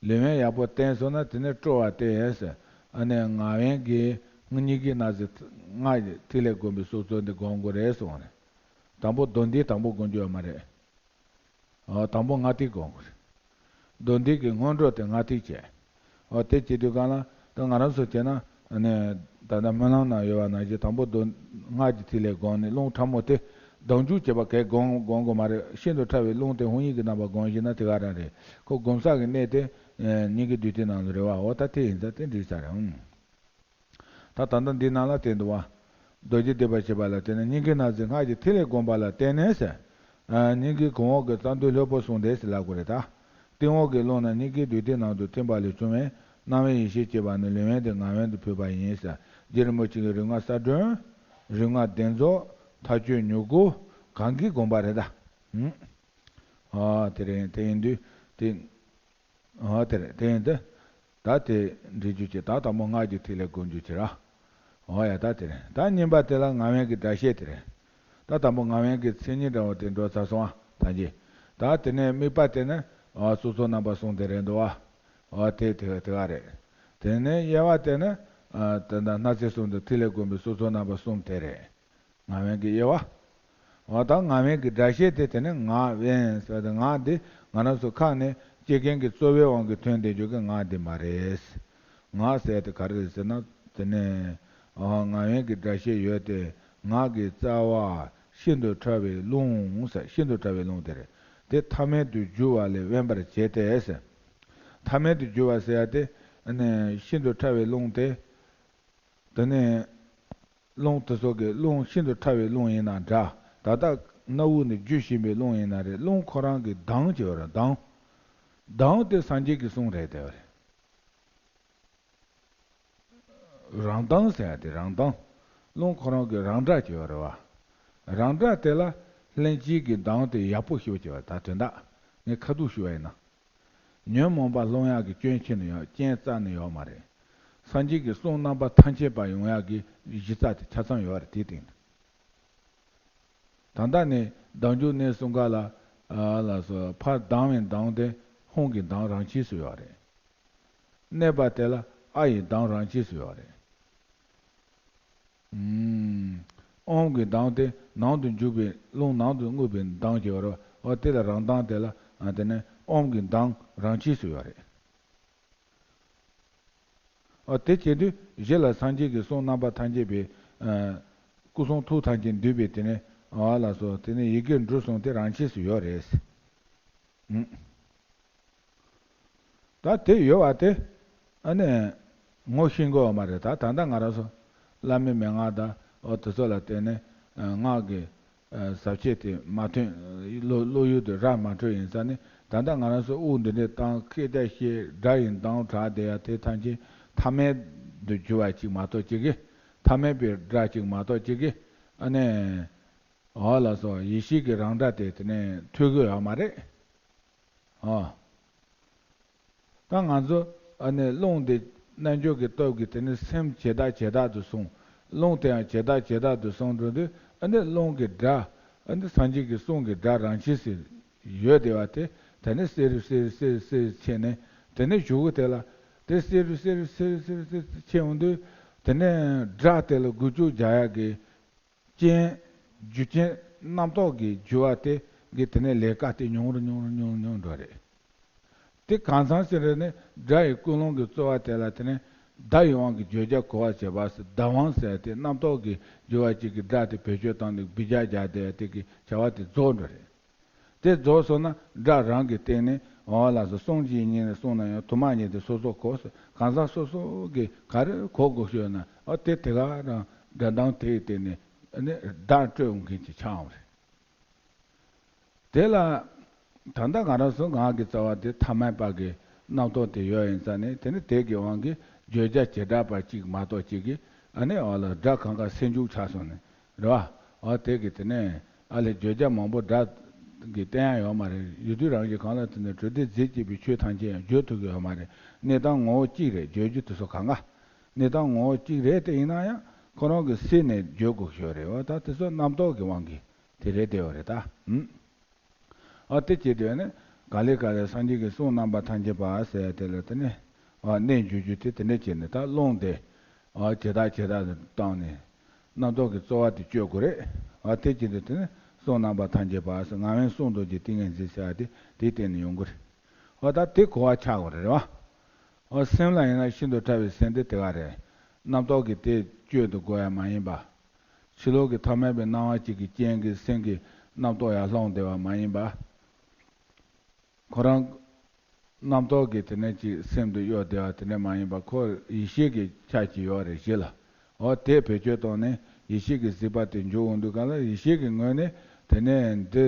ལུས་དབེན་ཡག་པོ་བསྟེན་སོང་ན་དེ་ནི་སྤྲོ་བ་བསྟེན་ཟེར། ཨ་ནི་ངག་དབེན་གྱི་སྙིང་གའི་སྣ་ཚོགས་སྔགས་ཀྱི་ཐིག་ལེ་བསྒོམ་པའི་སྲོལ་ཚོ་འདི་སྒོམ་དགོས་རེད་གསུངས་རེད། དང་པོ་རྡོ་རྗེ་དང་པོ་སྒོམ་རྒྱུ་ཡོད་མ་རེད། ཨོ། དང་པོ་སྔགས་ཐིག་སྒོམ་དགོས་རེད། རྡོ་རྗེ་གི་སྔོན་འགྲོ་དེ་སྔགས་ཐིག་བྱས། ཨོ། དེ་བྱེད་དུས་གང་ལ་ད་ང་རང་ཚོ་བྱས་ན་ནི། ད་ལྟ་སྨོན་ལམ་ནང་ཡོད་པ་ནང་བཞིན་དང་པོ་རྡོ། སྔགས་ཀྱི་ཐིག་ལེ་བསྒོམས་ནས་རླུང་ཕྲ་མོ་དེ་ལྡང་འཇུག་བྱེད་པ་གས་སྒོམ་སྒོམ་དགོས་མ་རེད། ཤིན་ཏུ་ཕྲ་བའི་རླུང་དེ་དབང་ཡིག་གི་རྣམ་པ་སྒོམ་ཤེས་ན་དེ་ག་རང་རེད། ཁོ་སྒོམ་ས་གི་གནས་དེ་སྙིང་གའི་རྡུལ་དེ་ནང་ལ་རེད་བ། འོ་ད་དེ་ཡིན་ཙང་དེ་འགྲིག་ས་རེད། ཨང་། ད་ད་ལྟ་འདི་ནང་ལ་དེ་འདུག་བ། རྡོ་རྗེ་བཟླས་པ་བྱེད་པ་ལ་བརྟེན་ནས་སྙིང་གའི་སྣ་ཚོགས་སྔགས་ཀྱི་ཐིག་ལེ་བསྒོམ་པ་ལ་བརྟེན་ནས་ཟེར། ཨ། སྙིང་གའི་གོང་འོག་གི་རྩ་མདུད་ལྷོད་པོར་སོང་སྟེ་ཟེར་ལབ་དགོས་རེད་ད། སྟེང་འོག་གི་རླུང་རྣམས་སྙིང་གའི་རྡུལ་དེ་ནང་དུ་ཐིམ་པ་ལས་བྱུང་བའི་སྣང་བའི་ཡེ་ཤེས་སྐྱེས་པ་ནི་ལུས་དབེན་དེ་ངག་དབེན་དུ་འཕོས་པ་ཡིན་ཟེར། རྗེ་རིན་པོ་ཆེ་གི་རིག་སྔགས་གསལ་སྒྲོན། རིག་སྔགས་གདན་རྫོགས། མཐའ་དཔྱོད་མྱུ་གུ། གང་གི་དགོངས་པ་རེད་ད། ཨ་དེ་རེད། དེ་ཡིན་དུས་དེ། ཨོ་དེ་རེད། དེ་ཡིན་ཏེ། ད་དེ་འདྲི་རྒྱུ་བྱེད། ད་དང་པོ་སྔགས་ཀྱི་ཐིག་ལེ་བསྒོམ་རྒྱུ་བྱེད་ར། ཨོ་ཡ། ད་དེ་རེད། ད་གཉིས་པ་དེ་ལ་ངག་དབང་གི་སྒྲ་བཤད་དེ་རེད། ད་དང་པོ་ངག་དབང་གི་མཚན་ཉིད་འདྲ་བོ་དེ་འགྲོ་ཚར་སོང་བ་ཐམས་ཅད། ད་དེ་ནས་དམིགས་པ་དེ་ནི་ཨོ་སོ་སོ་རྣམ་པ་གསུམ་དེ་རེད་འདུག་བ། ཨོ་དེ་དེ་དེ་ག་རེད། དེ་ནས་དབྱེ་བ་དེ་ནི་ཨ་དེ་འདྲ་སྣ་རྩེ་གསུམ་དུ་ཐིག་ལེ་བསྒོམ་པའི་སོ་སོ་རྣམ་པ་གསུམ་དེ་རེད། ངག་དབང་གི་དབྱེ་བ། འོ་ད་ངག་དབང་གི་སྒྲ་བཤད་དེ་དེ་ནི་ངག་དབང་ཟེར་ཏེ། ངག་འདི་ང་རང་ཚོ་ཁ་ནས་སྐྱེ་མཁན་གྱི་རྩོལ་བའི་དབང་གིས་ཐོན་བསྡད་རྒྱུ་གི་ངག་འདི་མ་རེད། ངག་ཟེར་དེ་ག་རེ་རེད་ཟེར་ན། དེ་ནི་ཨ་ངག་དབང་གི་སྒྲ་བཤད་ཡོད་དེ། ངག་གི་རྩ་བ་ཤིན་ཏུ་ཕྲ་བའི་རླུང་ཟེར། ཤིན་ཏུ་ཕྲ་བའི་རླུང་དེ་རེད། དེ་ཐ་མལ་དུ་རྒྱུ་བ་ལས་དབེན་པར་བྱས་ཏེ་ཟེར། ཐ་མལ་དུ་རྒྱུ་བ་ཟེར་ཡ་དེ་ཨ་ནི་ཤིན་ཏུ་ཕྲ་བའི་རླུང་དེ། དེ་ནས་རླུང་དེ་ཚོ་གི་རླུང་ཤིན་ཏུ་ཕྲ་བའི་རླུང་ཡིན་ན་འདྲ། ད་ལྟ་སྣ་བུག་ནས་རྒྱུ་བཞིན་པའི་རླུང་ཡིན་ན་རེད། རླུང་ཁོ་རང་གི་གདངས་ཀྱི་བར་གདངས། གདངས་དེ་སངས་རྒྱས་ཀྱི་གསུང་རེད་དེ་བ་རེད། རང་གདངས་ཟེར་ཡ་དེ་རང་གདངས། རླུང་ཁོ་རང་གི་རང་སྒྲ་ཀྱི་བར་བ། རང་སྒྲ་དེ་ལ་ལྷན་སྐྱེས་ཀྱི་གདངས་དེ་ཡག་པོ་ཤོད་ཀྱི་བ། ད་དོན་དག་ངས་ཁ་ཐུག་ཞུ་བ་ཡིན་ན། ཉོན་མོངས་པ་སློང་ཡག་གི་སྐྱོན་ཅི་ནི་ཡོད། རྐྱེན་རྩ་ནི་ཡོད་མ་རེད། སངས་རྒྱས་ཀྱི་གསུང་རྣམ་པ་ཐམས་ཅད་པ་ཡོང་ཡག་གི་གཞི་རྩ་དེ་ཆ་ཚང་ཡོད་རེད། དེའི་སྟེང་དུ། ད་ལྟ་ནས་གདངས་འཇུག་གནས་གསུམ་ཀ་ལ་ཨ་ལ་སོགས་ཕར་ལྡང་བའི་གདངས་དེ་ཧཱུྃ་གི་གདངས་རང་ཆས་སུ་ཡོད་རེད། གནས་པ་དེ་ལ་ཨ་ཡི་གདངས་རང་ཆས་སུ་ཡོད་རེད། ཨོཾ་གྱི་གདངས་དེ་ནང་དུ་འཇུག་པའི་རླུང་ནང་དུ་རྔུབ་པའི་གདངས་ཀྱི་བར་བ། དེ་ལ་རང་གདངས་དེ་ལ་ཨ་དེ་ནས་ཨོཾ་གྱི་གདངས་རང་ཆས་སུ་ཡོད་རེད། ཨ་དེ་བྱེད་དུས་གཞི་ལ་སངས་རྒྱས་ཀྱི་གསུང་རྣམ་པ་ཐམས་ཅད་པའི་ཨ་སྐུ་གསུང་ཐུགས་ཐམས་ཅད་འདུས་པའི་དེ་ནས་ཨ་ལ་སོགས་དེ་ནས་ཡི་གེར་འབྲུ་གསུམ་དེ་རང་ཆས་སུ་ཡོད་རེད། ད་དེ་ཡོད་པ་དེ་ཨ་ནི་ངོ་ཤེས་དགོས་པ་མ་རེད། ད་ད་ལྟ་ང་རང་ཚོ་བླ་མའི་མན་ངག་དང་འོ་དེ་ཚོ་ལ་བརྟེན་ནས་ཨ་སྔགས་ཀྱི་ཨ་ཟབ་ཆོས་དེ་མ་ཐོན། བློ་བློ་ཡུལ་དུ་རག་མ་འཕྲོད་ཡིན་ཙང་ནི། ད་ལྟ་ང་རང་ཚོ་དབུགས་འདི་འདྲས་བཏང་། སྐད་ཆ་བཤད། སྒྲ་ཡི་གདངས་གྲགས་བསྡད་ཡ་དེ་ཐམས་ཅད་ཐ་མལ་དུ་གྱུར་པ་ཅིག་མ་གཏོགས་ཅིག་གི། ཐ་མལ་པའི་སྒྲ་ཅིག་མ་གཏོགས་ཅིག་གི། ཨ་ནི་འོ་ལགས་སོ། ཡེ་ཤེས་ཀྱི་རང་སྒྲ་དེ་དེ་ནས་ཐོས་ཀྱི་ཡོད་མ་རེད། ཨོ། ད་ང་ཚོ་ཨ་ནི་རླུང་དེ་རྣལ་འབྱོར་གྱི་སྟོབས་ཀྱིས་དེ་ནི་སེམས་ཇེ་དག་ཇེ་དག་ཏུ་སོང་། རླུང་དེ་ཡང་ཇེ་དག་ཇེ་དག་ཏུ་སོང་འགྲོ་དུས་ཨ་ནི་རླུང་གི་སྒྲ། ཨ་ནི་སངས་རྒྱས་ཀྱི་གསུང་གི་སྒྲ་རང་ཆས་སུ་ཡོད་བསྡད་པ་དེ། དེ་ནི་སེ་རུ་སེ་རུ་སེ་རུ་སེ་རུ་ཕྱིན་ནས་དེ་ནི་གཞུག་གུ་དེ་ལ་དེ་སེ་རུ་སེ་རུ་སེ་རུ་སེ་རུ་སེ་རུ་ཕྱིན་འོང་དུས་དེ་ནི་སྒྲ་དེ་ལ་འགུལ་སྐྱོད་རྒྱག་ཡག་གི་རྐྱེན། རྒྱུ་རྐྱེན་རྣམ་རྟོག་གི་རྒྱུ་བ་དེ་གི་དེ་ནས་ལས་ཀ་དེ་ཉུང་རུ་ཉུང་རུ་ཉུང་རུ་ཉུང་རུ་འགྲོ་རེད། དེ་གང་ཚང་ཟེར་རེད་ནས་སྒྲ་ཡི་ཀུན་སློང་གི་རྩོལ་བ་དེ་ལ་དེ་ནས་བརྡ་ཡི་དབང་གིས་བརྗོད་བྱ་གོ་བར་བྱེད་པ་ཟེར། བརྡ་དབང་ཟེར་དེ་རྣམ་རྟོག་གི་རྒྱུ་བ་གཅིག་གི་སྒྲ་དེ་བེད་སྤྱོད་བཏང་ནས་སྦིར་རྒྱག་རྒྱག་བསྡད་དེ་གི་བྱ་བ་དེ་རྫོགས་འགྲོ་རེད། དེ་རྫོགས་སོང་ན་སྒྲ་རང་གི་སྟེང་ནས་འོ་ལགས་སོ། གསུང་གཅིག་ཉིད་ནས་གསུངས་ན་ཡང་དུ་མ་ཉིད་དེ་སོ་སོ་གོ། གང་ཟག་སོ་སོ་གི་ག་རེ་གོ་དགོས་ཤོད་ན་ཨ་དེ་དེ་ག་རང་སྒྲ་གདངས་དེའི་སྟེང་ནས་ཨ་ནི་བརྡ་སྤྲོད་འོང་མཁན་ཅིག་ཆགས་འོང་རེད། དེ་ལ་ད་ལྟ་ང་རང་ཚོ་ངག་གི་རྩ་བ་དེ་ཐ་མལ་པ་གི་རྣམ་རྟོག་དེ་ཡོད་ཡིན་ཙང་ནས། དེ་ནི་དེ་གི་དབང་གིས་བརྗོད་བྱ་བྱེ་བྲག་པ་གཅིག་མ་གཏོགས་གཅིག་གིས་ཨ་ནི་འོ་ལ་སྒྲ་གང་ག་སེལ་འཇུག་ཆགས་སོང་ནས་རེད་བ། འོ་དེ་གི་དེ་ནས་ཨ་ལས་བརྗོད་བྱ་མང་པོ་སྒྲ་གི་བསྟན་ཡ་ཡོད་མ་རེད། ཡུལ་དུས་རང་བཞིན་གང་ལ་བརྟེན་ནས་གྲུབ་སྡེ་རྫས་གཅིག་པའི་ཆོས་ཐམས་ཅད་ཡང་བརྗོད་ཐུབ་ཀྱི་ཡོད་མ་རེད། གནས་སྟངས་ངོ་བོ་གཅིག་རེད། བརྗོད་རྒྱུ་དེ་ཚོ་གང་ག་གནས་སྟངས་ངོ་བོ་གཅིག་རེད། དེ་ཡིན་ན་ཡང་ཁོ་རང་གི་སེལ་ནས་བརྗོད་དགོས་ཤོས་རེད་བ། ད་དེ་ཚོ་རྣམ་རྟོག་གི་དབང་གིས་དེ་རེད་བསྡད་ཡོད་རེད་ད། ཨ་དེ་བྱེད་དུས་ནི་ག་ལེ་ག་ལེ་སངས་རྒྱས་ཀྱི་གསུང་རྣམ་པ་ཐམས་ཅད་པ་ཟེར་ཡ་དེ་ལ་དེ་ནི་ཨ་གནས་འཇུག་རྒྱུ་དེ་དེ་འདྲ་བྱས་ནས་ད་རླུང་དེ་ཨ་ཇེ་དག་ཇེ་དག་ཏུ་བཏང་ནས་རྣམ་རྟོག་གི་རྩོལ་བ་དེ་གཅོད་དགོས་རེད། ཨ་དེ་བྱེད་དུས་དེ་ནི་གསུང་རྣམ་པ་ཐམས་ཅད་པ་ཟེར། ངག་དབང་གསུང་རྡོ་རྗེའི་ཏིང་ངེ་འཛིན་ཟེར་ཡ་དེ་དེའི་སྟེང་ནས་ཡོང་གི་རེད། ཨ་ད་དེ་གོ་བ་ཆགས་དགོས་རེད་བ། ཨ་སེམས་ལ་ཡིན་ན་ཤིན་ཏུ་ཕྲ་བའི་སེམས་དེ་དེ་ག་རེད། རྣམ་རྟོག་གིས་དེ་གཅོད་དུ་དགོས་ཡ་མ་ཡིན་པ། ཕྱི་ལོགས་ཀྱི་ཐ་མལ་པའི་སྣང་བ་གཅིག་གི་རྐྱེན་གྱིས་སེམས་ཀྱི་རྣམ་རྟོག་ཡར་སློང་བསྡད་པ་མ་ཡིན་པ། ཁོ་རང་རྣམ་རྟོག་གིས་དེ་ནས་ཅིག་སེམས་དུ་གཡོ་བསྡད་པ་དེ་འདྲ་མ་ཡིན་པ། ཁོ་ཡེ་ཤེས་ཀྱི་ཆ་ཅིག་ཡོད་རེད་གཞི་ལ། འོ་དེ་བེད་སྤྱོད་བཏང་ནས་ཡེ་ཤེས་ཀྱི་གཟིགས་པ་དེ་འཇུག་འོང་དུས་ག་ལ་ཡེ་ཤེས་ཀྱི་ངོས་ནས་དེ་ནས་འདི་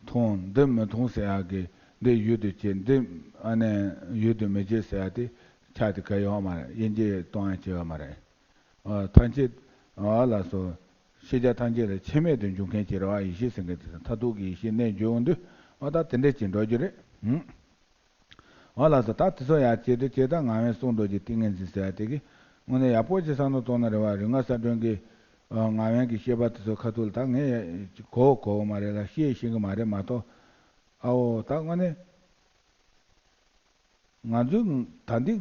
མཐོང་འདི་མི་མཐོང་ཟེར་ཡག་གི། འདི་ཡུལ་དུ་བྱེད། འདི་ཨ་ནི་ཡུལ་དུ་མི་བྱེད་ཟེར་ཡག་དེ་ཆ་དེ་ག་ཡོད་མ་རེད། དབྱེ་འབྱེད་གཏོང་ཡག་ཅིག་ཡོད་མ་རེད། ཨ་ཐམས་ཅད་ཨ་ལ་སོགས་ཤེས་བྱ་ཐམས་ཅད་ལ་ཆད་མེད་དུ་འཇུག་མཁན་ཅིག་རེད་བ། ཡེ་ཤེས་ཟེར་མཁན་དེ་མཐར་ཐུག་གི་ཡེ་ཤེས་གནས་འགྱུར་འོང་དུས་ཨ་ད་དེ་འདྲས་ཅིག་འགྲོ་རྒྱུ་རེད། ཧུམ། ཨ་ལ་སོགས་ད་དེ་ཚོ་ཡང་བྱེད་དུ་བྱེད་ད་ངག་དབང་གསུང་འགྲོ་རྒྱུ་ཏིང་ངེ་འཛིན་ཟེར་ཡ་དེ་གི་དངོས་གནས་ཡག་པོ་ཅིག་བསམ་བློ་གཏོང་ན་རེད་བ། རིག་སྔགས་གསལ་སྒྲོན་གི་ཨ་ངག་དབང་གི་བཤད་པ་དེ་ཚོ་ཁ་ཐུག་ལ་ད་ངས་གོ་གོ་མ་རེད་ལ་ཤེས་ཤེས་གི་མ་རེད་མ་གཏོགས། ཨའོ་ད་དངོས་གནས། ང་ཚོའི་ད་འདི་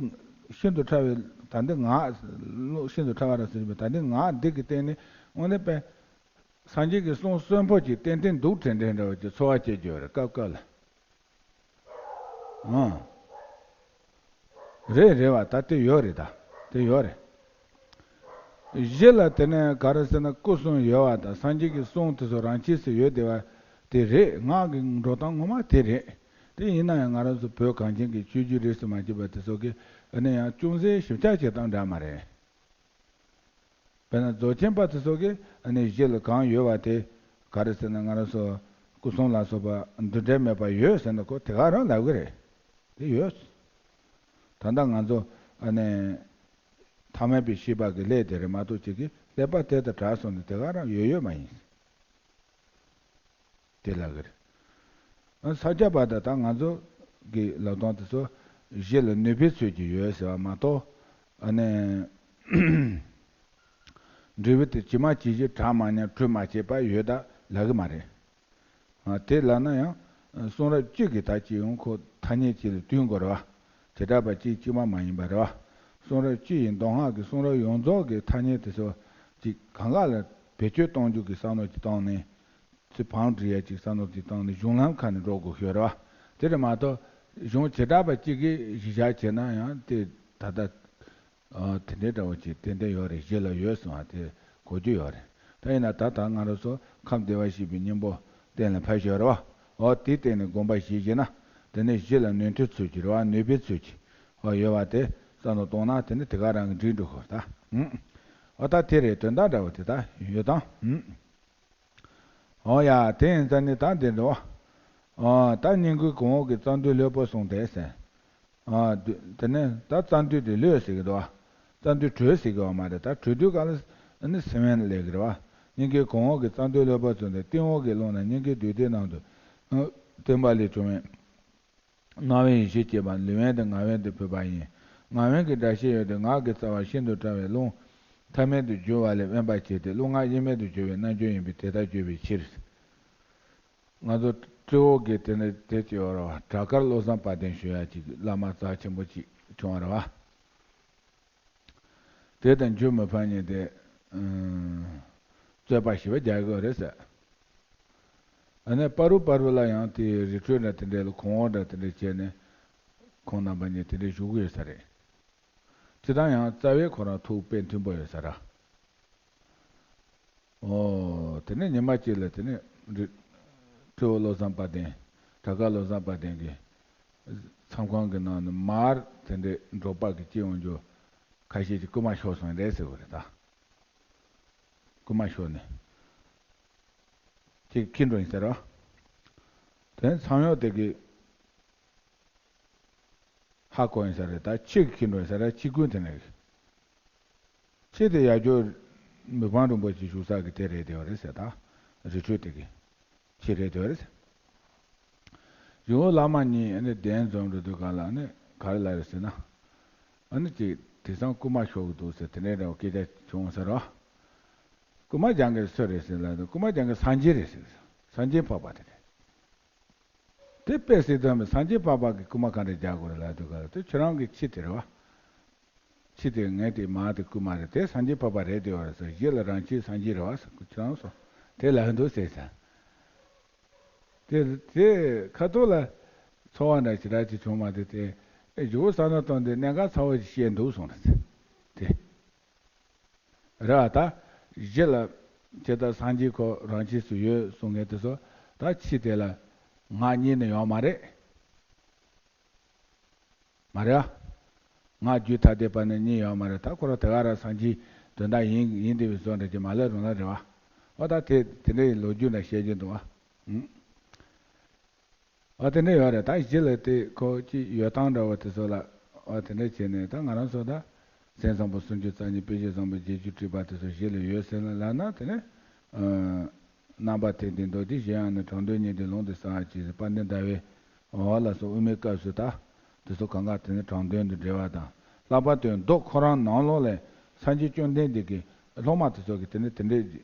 ཤིན་ཏུ་ཕྲ་བའི་ད་འདི་ངག་ཤིན་ཏུ་ཕྲ་བ་ར་ཟེར་བའི་ད་འདི་ངག་འདི་གི་སྟེང་ནས་དངོས་གནས་པའི་སངས་རྒྱས་ཀྱི་གསུང་གསོན་པོ་ཅིག་ཏན་ཏན་འདུག་དྲན་དྲན་འདྲ་བ་ཅིག་ཚོར་བ་སྐྱེ་རྒྱུ་རེད་སྐབས་སྐབས་ལ། ཨང་། རེད་རེད་བ། ད་དེ་ཡོད་རེད། ད་དེ་ཡོད་རེད། གཞི་ལ་དེ་ནས་ག་རེ་ཟེར་ན་སྐུ་གསུམ་ཡོད་བ་དང་སངས་རྒྱས་ཀྱི་གསུང་དེ་ཚོ་རང་ཆས་སུ་ཡོད་བསྡད་པ་དེ་རེད། ངག་གི་འགྲོ་སྟངས་ངོ་མ་དེ་རེད། དེ་ཡིན་ན་ཡང་ང་རང་ཚོ་བོད་གངས་ཅན་གྱི་ཆོས་བརྒྱུད་རིས་སུ་མ་ཆད་པ་དེ་ཚོ་གི་ཨ་ནི་ཡང་ཅུང་ཟད་ཞིབ་ཆ་བྱེད་སྟངས་འདྲ་མ་རེད། དཔེར་ན་རྫོགས་ཆེན་པ་དེ་ཚོ་གི་ཨ་ནི་གཞི་ལ་གང་ཡོད་བ་དེ་ག་རེ་ཟེར་ན་ང་རང་ཚོ་སྐུ་གསུམ་ལ་སོགས་པ་འདུ་འབྲལ་མེད་པ་ཡོད་ཟེར་ན་ཁོ་དེ་ག་རང་ལབ་གི་རེད། དེ་ཡོད། ད་ལྟ་ང་ཚོ་ཨ་ནི་ཐ་མལ་པའི་ཤེས་པ་གི་ཀླད་དེ་རེད་མ་གཏོགས་ཅིག་གི་ཀླད་པ་དེ་དང་བྲལ་སོང་ནས་དེ་ག་རང་ཡོད་ཡོད་མ་ཡིན། དེ་ལབ་གི་རེད། ཨ་ས་སྐྱ་པ་དང་ད་ང་ཚོ་གི་ལབ་སྟངས་དེ་ཚོ་གཞི་ལ་ནུས་པའི་ཚུལ་གྱིས་ཡོད་ཟེར་བ་མ་གཏོགས་ཨ་ནི་འབྲས་བུ་དེ་ཇི་མ་ཇི་བཞིན་གྲངས་མ་ཉམས་འཕྲུལ་མ་བྱས་པ་ཡོད་ད་ལབ་གི་མ་རེད། ཨ་དེ་ལབ་ན་ཡང་གསུང་རབ་གཅིག་གི་ད་ཅི་ཡོང་ཁོ་ཐ་སྙད་གཅིག་ལ་བསྟུན་དགོས་རེད་བ། བྱེ་བྲག་པ་གཅིག་གཅིག་མ་མ་ཡིན་པ་རེད་བ། གསུང་རབ་སྤྱི་ཡི་མདོ་སྔགས་ཀྱི་གསུང་རབ་ཡོངས་རྫོགས་ཀྱི་ཐ་སྙད་དེ་ཚོ་གཅིག་གང་ག་ལ་བེད་སྤྱོད་གཏོང་རྒྱུ་གི་བསམ་བློ་ཅིག་བཏང་ནས། ཚེ་བང་སྒྲིག་ཡ་ཅིག་བསམ་བློ་ཅིག་བཏང་ནས་གཞུང་ལམ་ཁ་ནས་འགྲོ་དགོས་ཤོད་རེད་བ། དེ་རེད་མ་གཏོགས་གཞུང་བྱེ་བྲག་པ་གཅིག་གིས་གཞི་བཞག་བྱས་ན་ཡང་དེ་ད་ལྟ་ཨ་དེ་འདྲའི་འདྲ་བོ་ཅིག་ཏན་ཏན་ཡོད་རེད། གཞི་ལ་ཡོད་གསུང་བ་དེ་གོ་རྒྱུ་ཡོད་རེད། ད་ཡིན་ན་ད་ལྟ་ང་རང་ཚོ་ཁམས་བདེ་བར་གཤེགས་པའི་སྙིང་པོ་གཏན་ལ་ཕབ་ཤོད་རེད་བ། འོ་དེའི་སྟེང་ནས་དགོངས་པ་བཞེས་བཞེས་ན་དེ་ནས་གཞི་ལ་ནུས་མཐུ་ཚུལ་གྱིས་རེད་བ། ནུས་པའི་ཚུལ་གྱིས་འོ་ཡོད་བ་དེ་བསམ་བློ་གཏོང་ན་དེ་ནི་དེ་ག་རང་གི་འགྲིག་འགྲོ་གི་རེད་ད། ཨུམ། འོ་ད་དེ་རེད། དོན་དག་འདྲ་བོ་དེ་ད་ཡོད་དང་། ཨུམ། འོ་ཡ་དེ་ཡིན་ཙང་ནི་ད་འདི་འདུག་ཨ་ད་སྙིང་ཁུའི་གོང་འོག་གི་རྩ་མདུད་ལྷོད་པོ་གསུངས་ཏེ་ཟེར། ཨ་དེ་ནས་ད་རྩ་མདུད་དེ་ལྷོད་ཟེར་གི་འདུག་རྩ་མདུད་གྲོལ་ཟེར་གི་བ་མ་རེད། ད་གྲོལ་དུས་ག་ལ་ནི་སེམས་དབེན་ལས་གི་རེད་བ། སྙིང་ཁུའི་གོང་འོག་གི་རྩ་མདུད་ལྷོད་པོ་གསུངས་ཏེ་སྟེང་འོག་གི་རླུང་ནི་སྙིང་ཁུའི་མདུད་སྡེ་ནང་དུ་སྟོན་པ་ལས་བྱུང་བའི། སྣང་བའི་ཡེ་ཤེས་སྐྱེས་པ་ལུས་དབེན་དུ་ངག་དབེན་དུ་ཕུད་པ་ཡིན། ངག་དབེན་གྱི་སྒྲ་ཤེས་ཡོད་དེ་ངག་གི་རྩ་བ་ཤིན་ཏུ་ཕྲ་བའི་རླུང་ཐ་མལ་དུ་རྒྱུ་བ་ལས་དབེན་པར་བྱས་ཏེ་རླུང་ངག་དབྱེར་མེད་དུ་གྱུར་པའི་རྣལ་འབྱོར་ཡིན་པས་དེ་ལྟར་བརྗོད་པའི་ཕྱིར། ང་ཚོ་སྤྲེའུ་གི་དེ་ནས་དེ་ཅི་ཡོད་རེད་བ། བྲག་དཀར་བློ་བཟང་དཔལ་ལྡན་ཞུ་ཡ་ཅིག་བླ་མ་རྩ་ཆེན་པོ་ཅིག་བྱུང་བ་རེད་བ། དེ་དང་འཇུ་མི་ཕམ་གཉིས་དེ་རྩོད་པ་ཞེ་པོ་རྒྱག་གི་རེད་ཟེར། ཨ་ནི་པ་རུ་པ་རུ་ལ་ཡང་དེ་རི་ཁྲོད་འདྲ་དེ་འདྲ་ལ་གོང་འོག་འདྲ་དེ་འདྲ་བྱས་ནས་ཁོང་རྣམ་པ་གཉིས་དེ་འདྲ་བཞུགས་ཡོད་ས་རེད། སྤྱིར་བཏང་ཡང་རྩ་བའི་ཁོ་རང་ཐུགས་དཔེ་མཐུན་པོ་ཡོད་ས་རེད། ཨོ། དེ་ནས་ཉི་མ་གཅིག་ལ་དེ་ནས་རི་སྤྲེའུ་བློ་བཟང་དཔལ་ལྡན། བྲག་དཀར་བློ་བཟང་དཔལ་ལྡན་གྱི་མཚམས་ཁང་གི་ནང་ནས་མར་དེ་འདྲའི་འབྲོག་པ་གི་སྐྱེ་ཡོང་རྒྱུ་ཁ་ཤས་ཀྱིས་རྐུན་མ་ཤོར་སོང་རེད་ཟེར་བ་རེད་ད། རྐུན་མ་ཤོར་ནས་ཅིག་ཁྱེར་འགྲོ་ཡིན་ཟེར་རོ། དེ་ནས་ཚངས་གཡོག་དེ་གིས། ཧ་གོ་ཡིན་ས་རེད། ད་ཁྱི་གི་ཁྱི་འགྲོ་ཡིན་ས་རེད། ཁྱི་རྐུན་དེ་ནས་ཁྱི་དེ་ཡར་རྒྱུ་མི་ཕམ་རིན་པོ་ཆེ་བཞུགས་ས་གི་དེ་རེད་དེ་བ་རེད་ཟེར། ད་རི་ཁྲོད་དེ་གི་ཁྱི་རེད་དེ་བ་རེད་ཟེར། རི་བོ་བླ་མ་གཉིས་ཨ་ནི་གདན་འཛོམས་འགྲོ་དུས་ག་ལ་ཨ་ནི་ག་རེ་ལབ་རེད་ཟེར་ན། ཨ་ནི་ཅིག་དེང་སང་རྐུན་མ་ཤོར་གི་འདུག་ཟེར་དེ་འདྲའི་འདྲ་བ་སྐད་ཆ་བྱུང་ཟེར་རོ། རྐུན་མ་རྒྱག་མཁན་སུ་རེད་ཟེར་ལབ་དུས་རྐུན་མ་རྒྱག་མཁན་སངས་རྒྱས་རེད་ཟེར། སངས་རྒྱས་འཕགས་པ་དེ་རེད། དེ་དཔེ་སྲིད་དོན་མི་སངས་རྒྱས་འཕགས་པ་གི་རྐུན་མ་ག་འདྲ་རྒྱག་དགོས་རེད་ལབ་དུས་ག་ལ་དེ་ཁྱེད་རང་གི་ཁྱི་དེ་རེད་བ། ཁྱི་དེ་ངའི་དེ་མ་དེ་རྐུན་མ་རེད། དེ་སངས་རྒྱས་འཕགས་པ་རེད་དེ་བ་རེད་ཟེར། གཞི་ལ་རང་ཁྱི་སངས་རྒྱས་རེད་བ་ཟེར། ཁྱེད་རང་སོ་དེ་ལབ་འདུག་ཟེར་ཟེར། དེ་དེ་ཁ་ཐོག་ལ་ཚོར་བ་འདྲ་ཞིག་ར་ཅིག་བྱུང་མ་དེ་དེ་ཨེ་ཇོ་བོ་ས་ན་སྟོན་དེ་གནད་འགག་ཚ་བོ་ཞིག་བཤད་འདུག་སོང་རེད་ཟེར། དེ། རེད་བ། ད་གཞི་ལ་ཇི་ལྟར་སངས་རྒྱས་ཁོ་རང་ཆས་སུ་ཡོད་གསུང་མཁན་དེ་ཚོ་ད་ཁྱི་དེ་ལ་ངག་གཉིས་ནི་ཡོད་མ་རེད། མ་རེད་བ། ངག་རྒྱུད་ཐ་དད་པ་ནི་གཉིས་ཡོད་མ་རེད། ད་ཁོ་རང་དེ་ག་རང་སངས་རྒྱས་དོན་དག་ཡིན་ཡིན་དེ་བའི་བཟོ་འདྲ་ཅིག་མ་ལབ་རུང་ལ་རེད་བ། འོ་ད་དེ་དེ་འདྲའི་ལོ་རྒྱུས་འདྲ་བཤད་ཀྱི་འདུག་བ། ཨང་། ཨ་དེ་འདྲ་ཡོད་རེད། ད་གཞི་ལ་དེ་ཁོ་ཅི་ཡོད་སྟངས་འདྲ་བོ་དེ་ཚོ་ལ་ཨ་དེ་འདྲ་བྱས་ནས་ད་ང་རང་ཚོ་ད་ མཚན་བཟང་པོ་སུམ་ཅུ་རྩ་གཉིས། དཔེ་བྱད་བཟང་པོ་བརྒྱད་ཅུ་དྲུག་པ་དེ་ཚོ་གཞི་ལ་ཡོད་ཟེར་ལ་ལབ་ན། དེ་ནས་ཨ་རྣམ་པར་ཐེག་དེ་མདོ་སྡེ་གཞན་ཡང་ནི། དྲང་དོན་ཉིད་དེ་ལུང་དུ་གསལ་བར་བྱེད་ཟེར། དཔལ་ལྡན་ཟླ་བའི་འོ་ལ་སོགས་དབུ་མའི་སྐབས་སུ་ད་དེ་ཚོ་གང་ག་དེ་ནི་དྲང་དོན་དུ་འགྲེལ་བ་དང་། ལྷག་པར་དུ་མདོ་ཁོ་རང་ནང་ལོགས་ལས་སངས་རྒྱས་བཅོམ་ལྡན་འདས་ཀྱི་སློབ་མ་དེ་ཚོ་གིས་དེ་ནི་དེ་འདྲའི་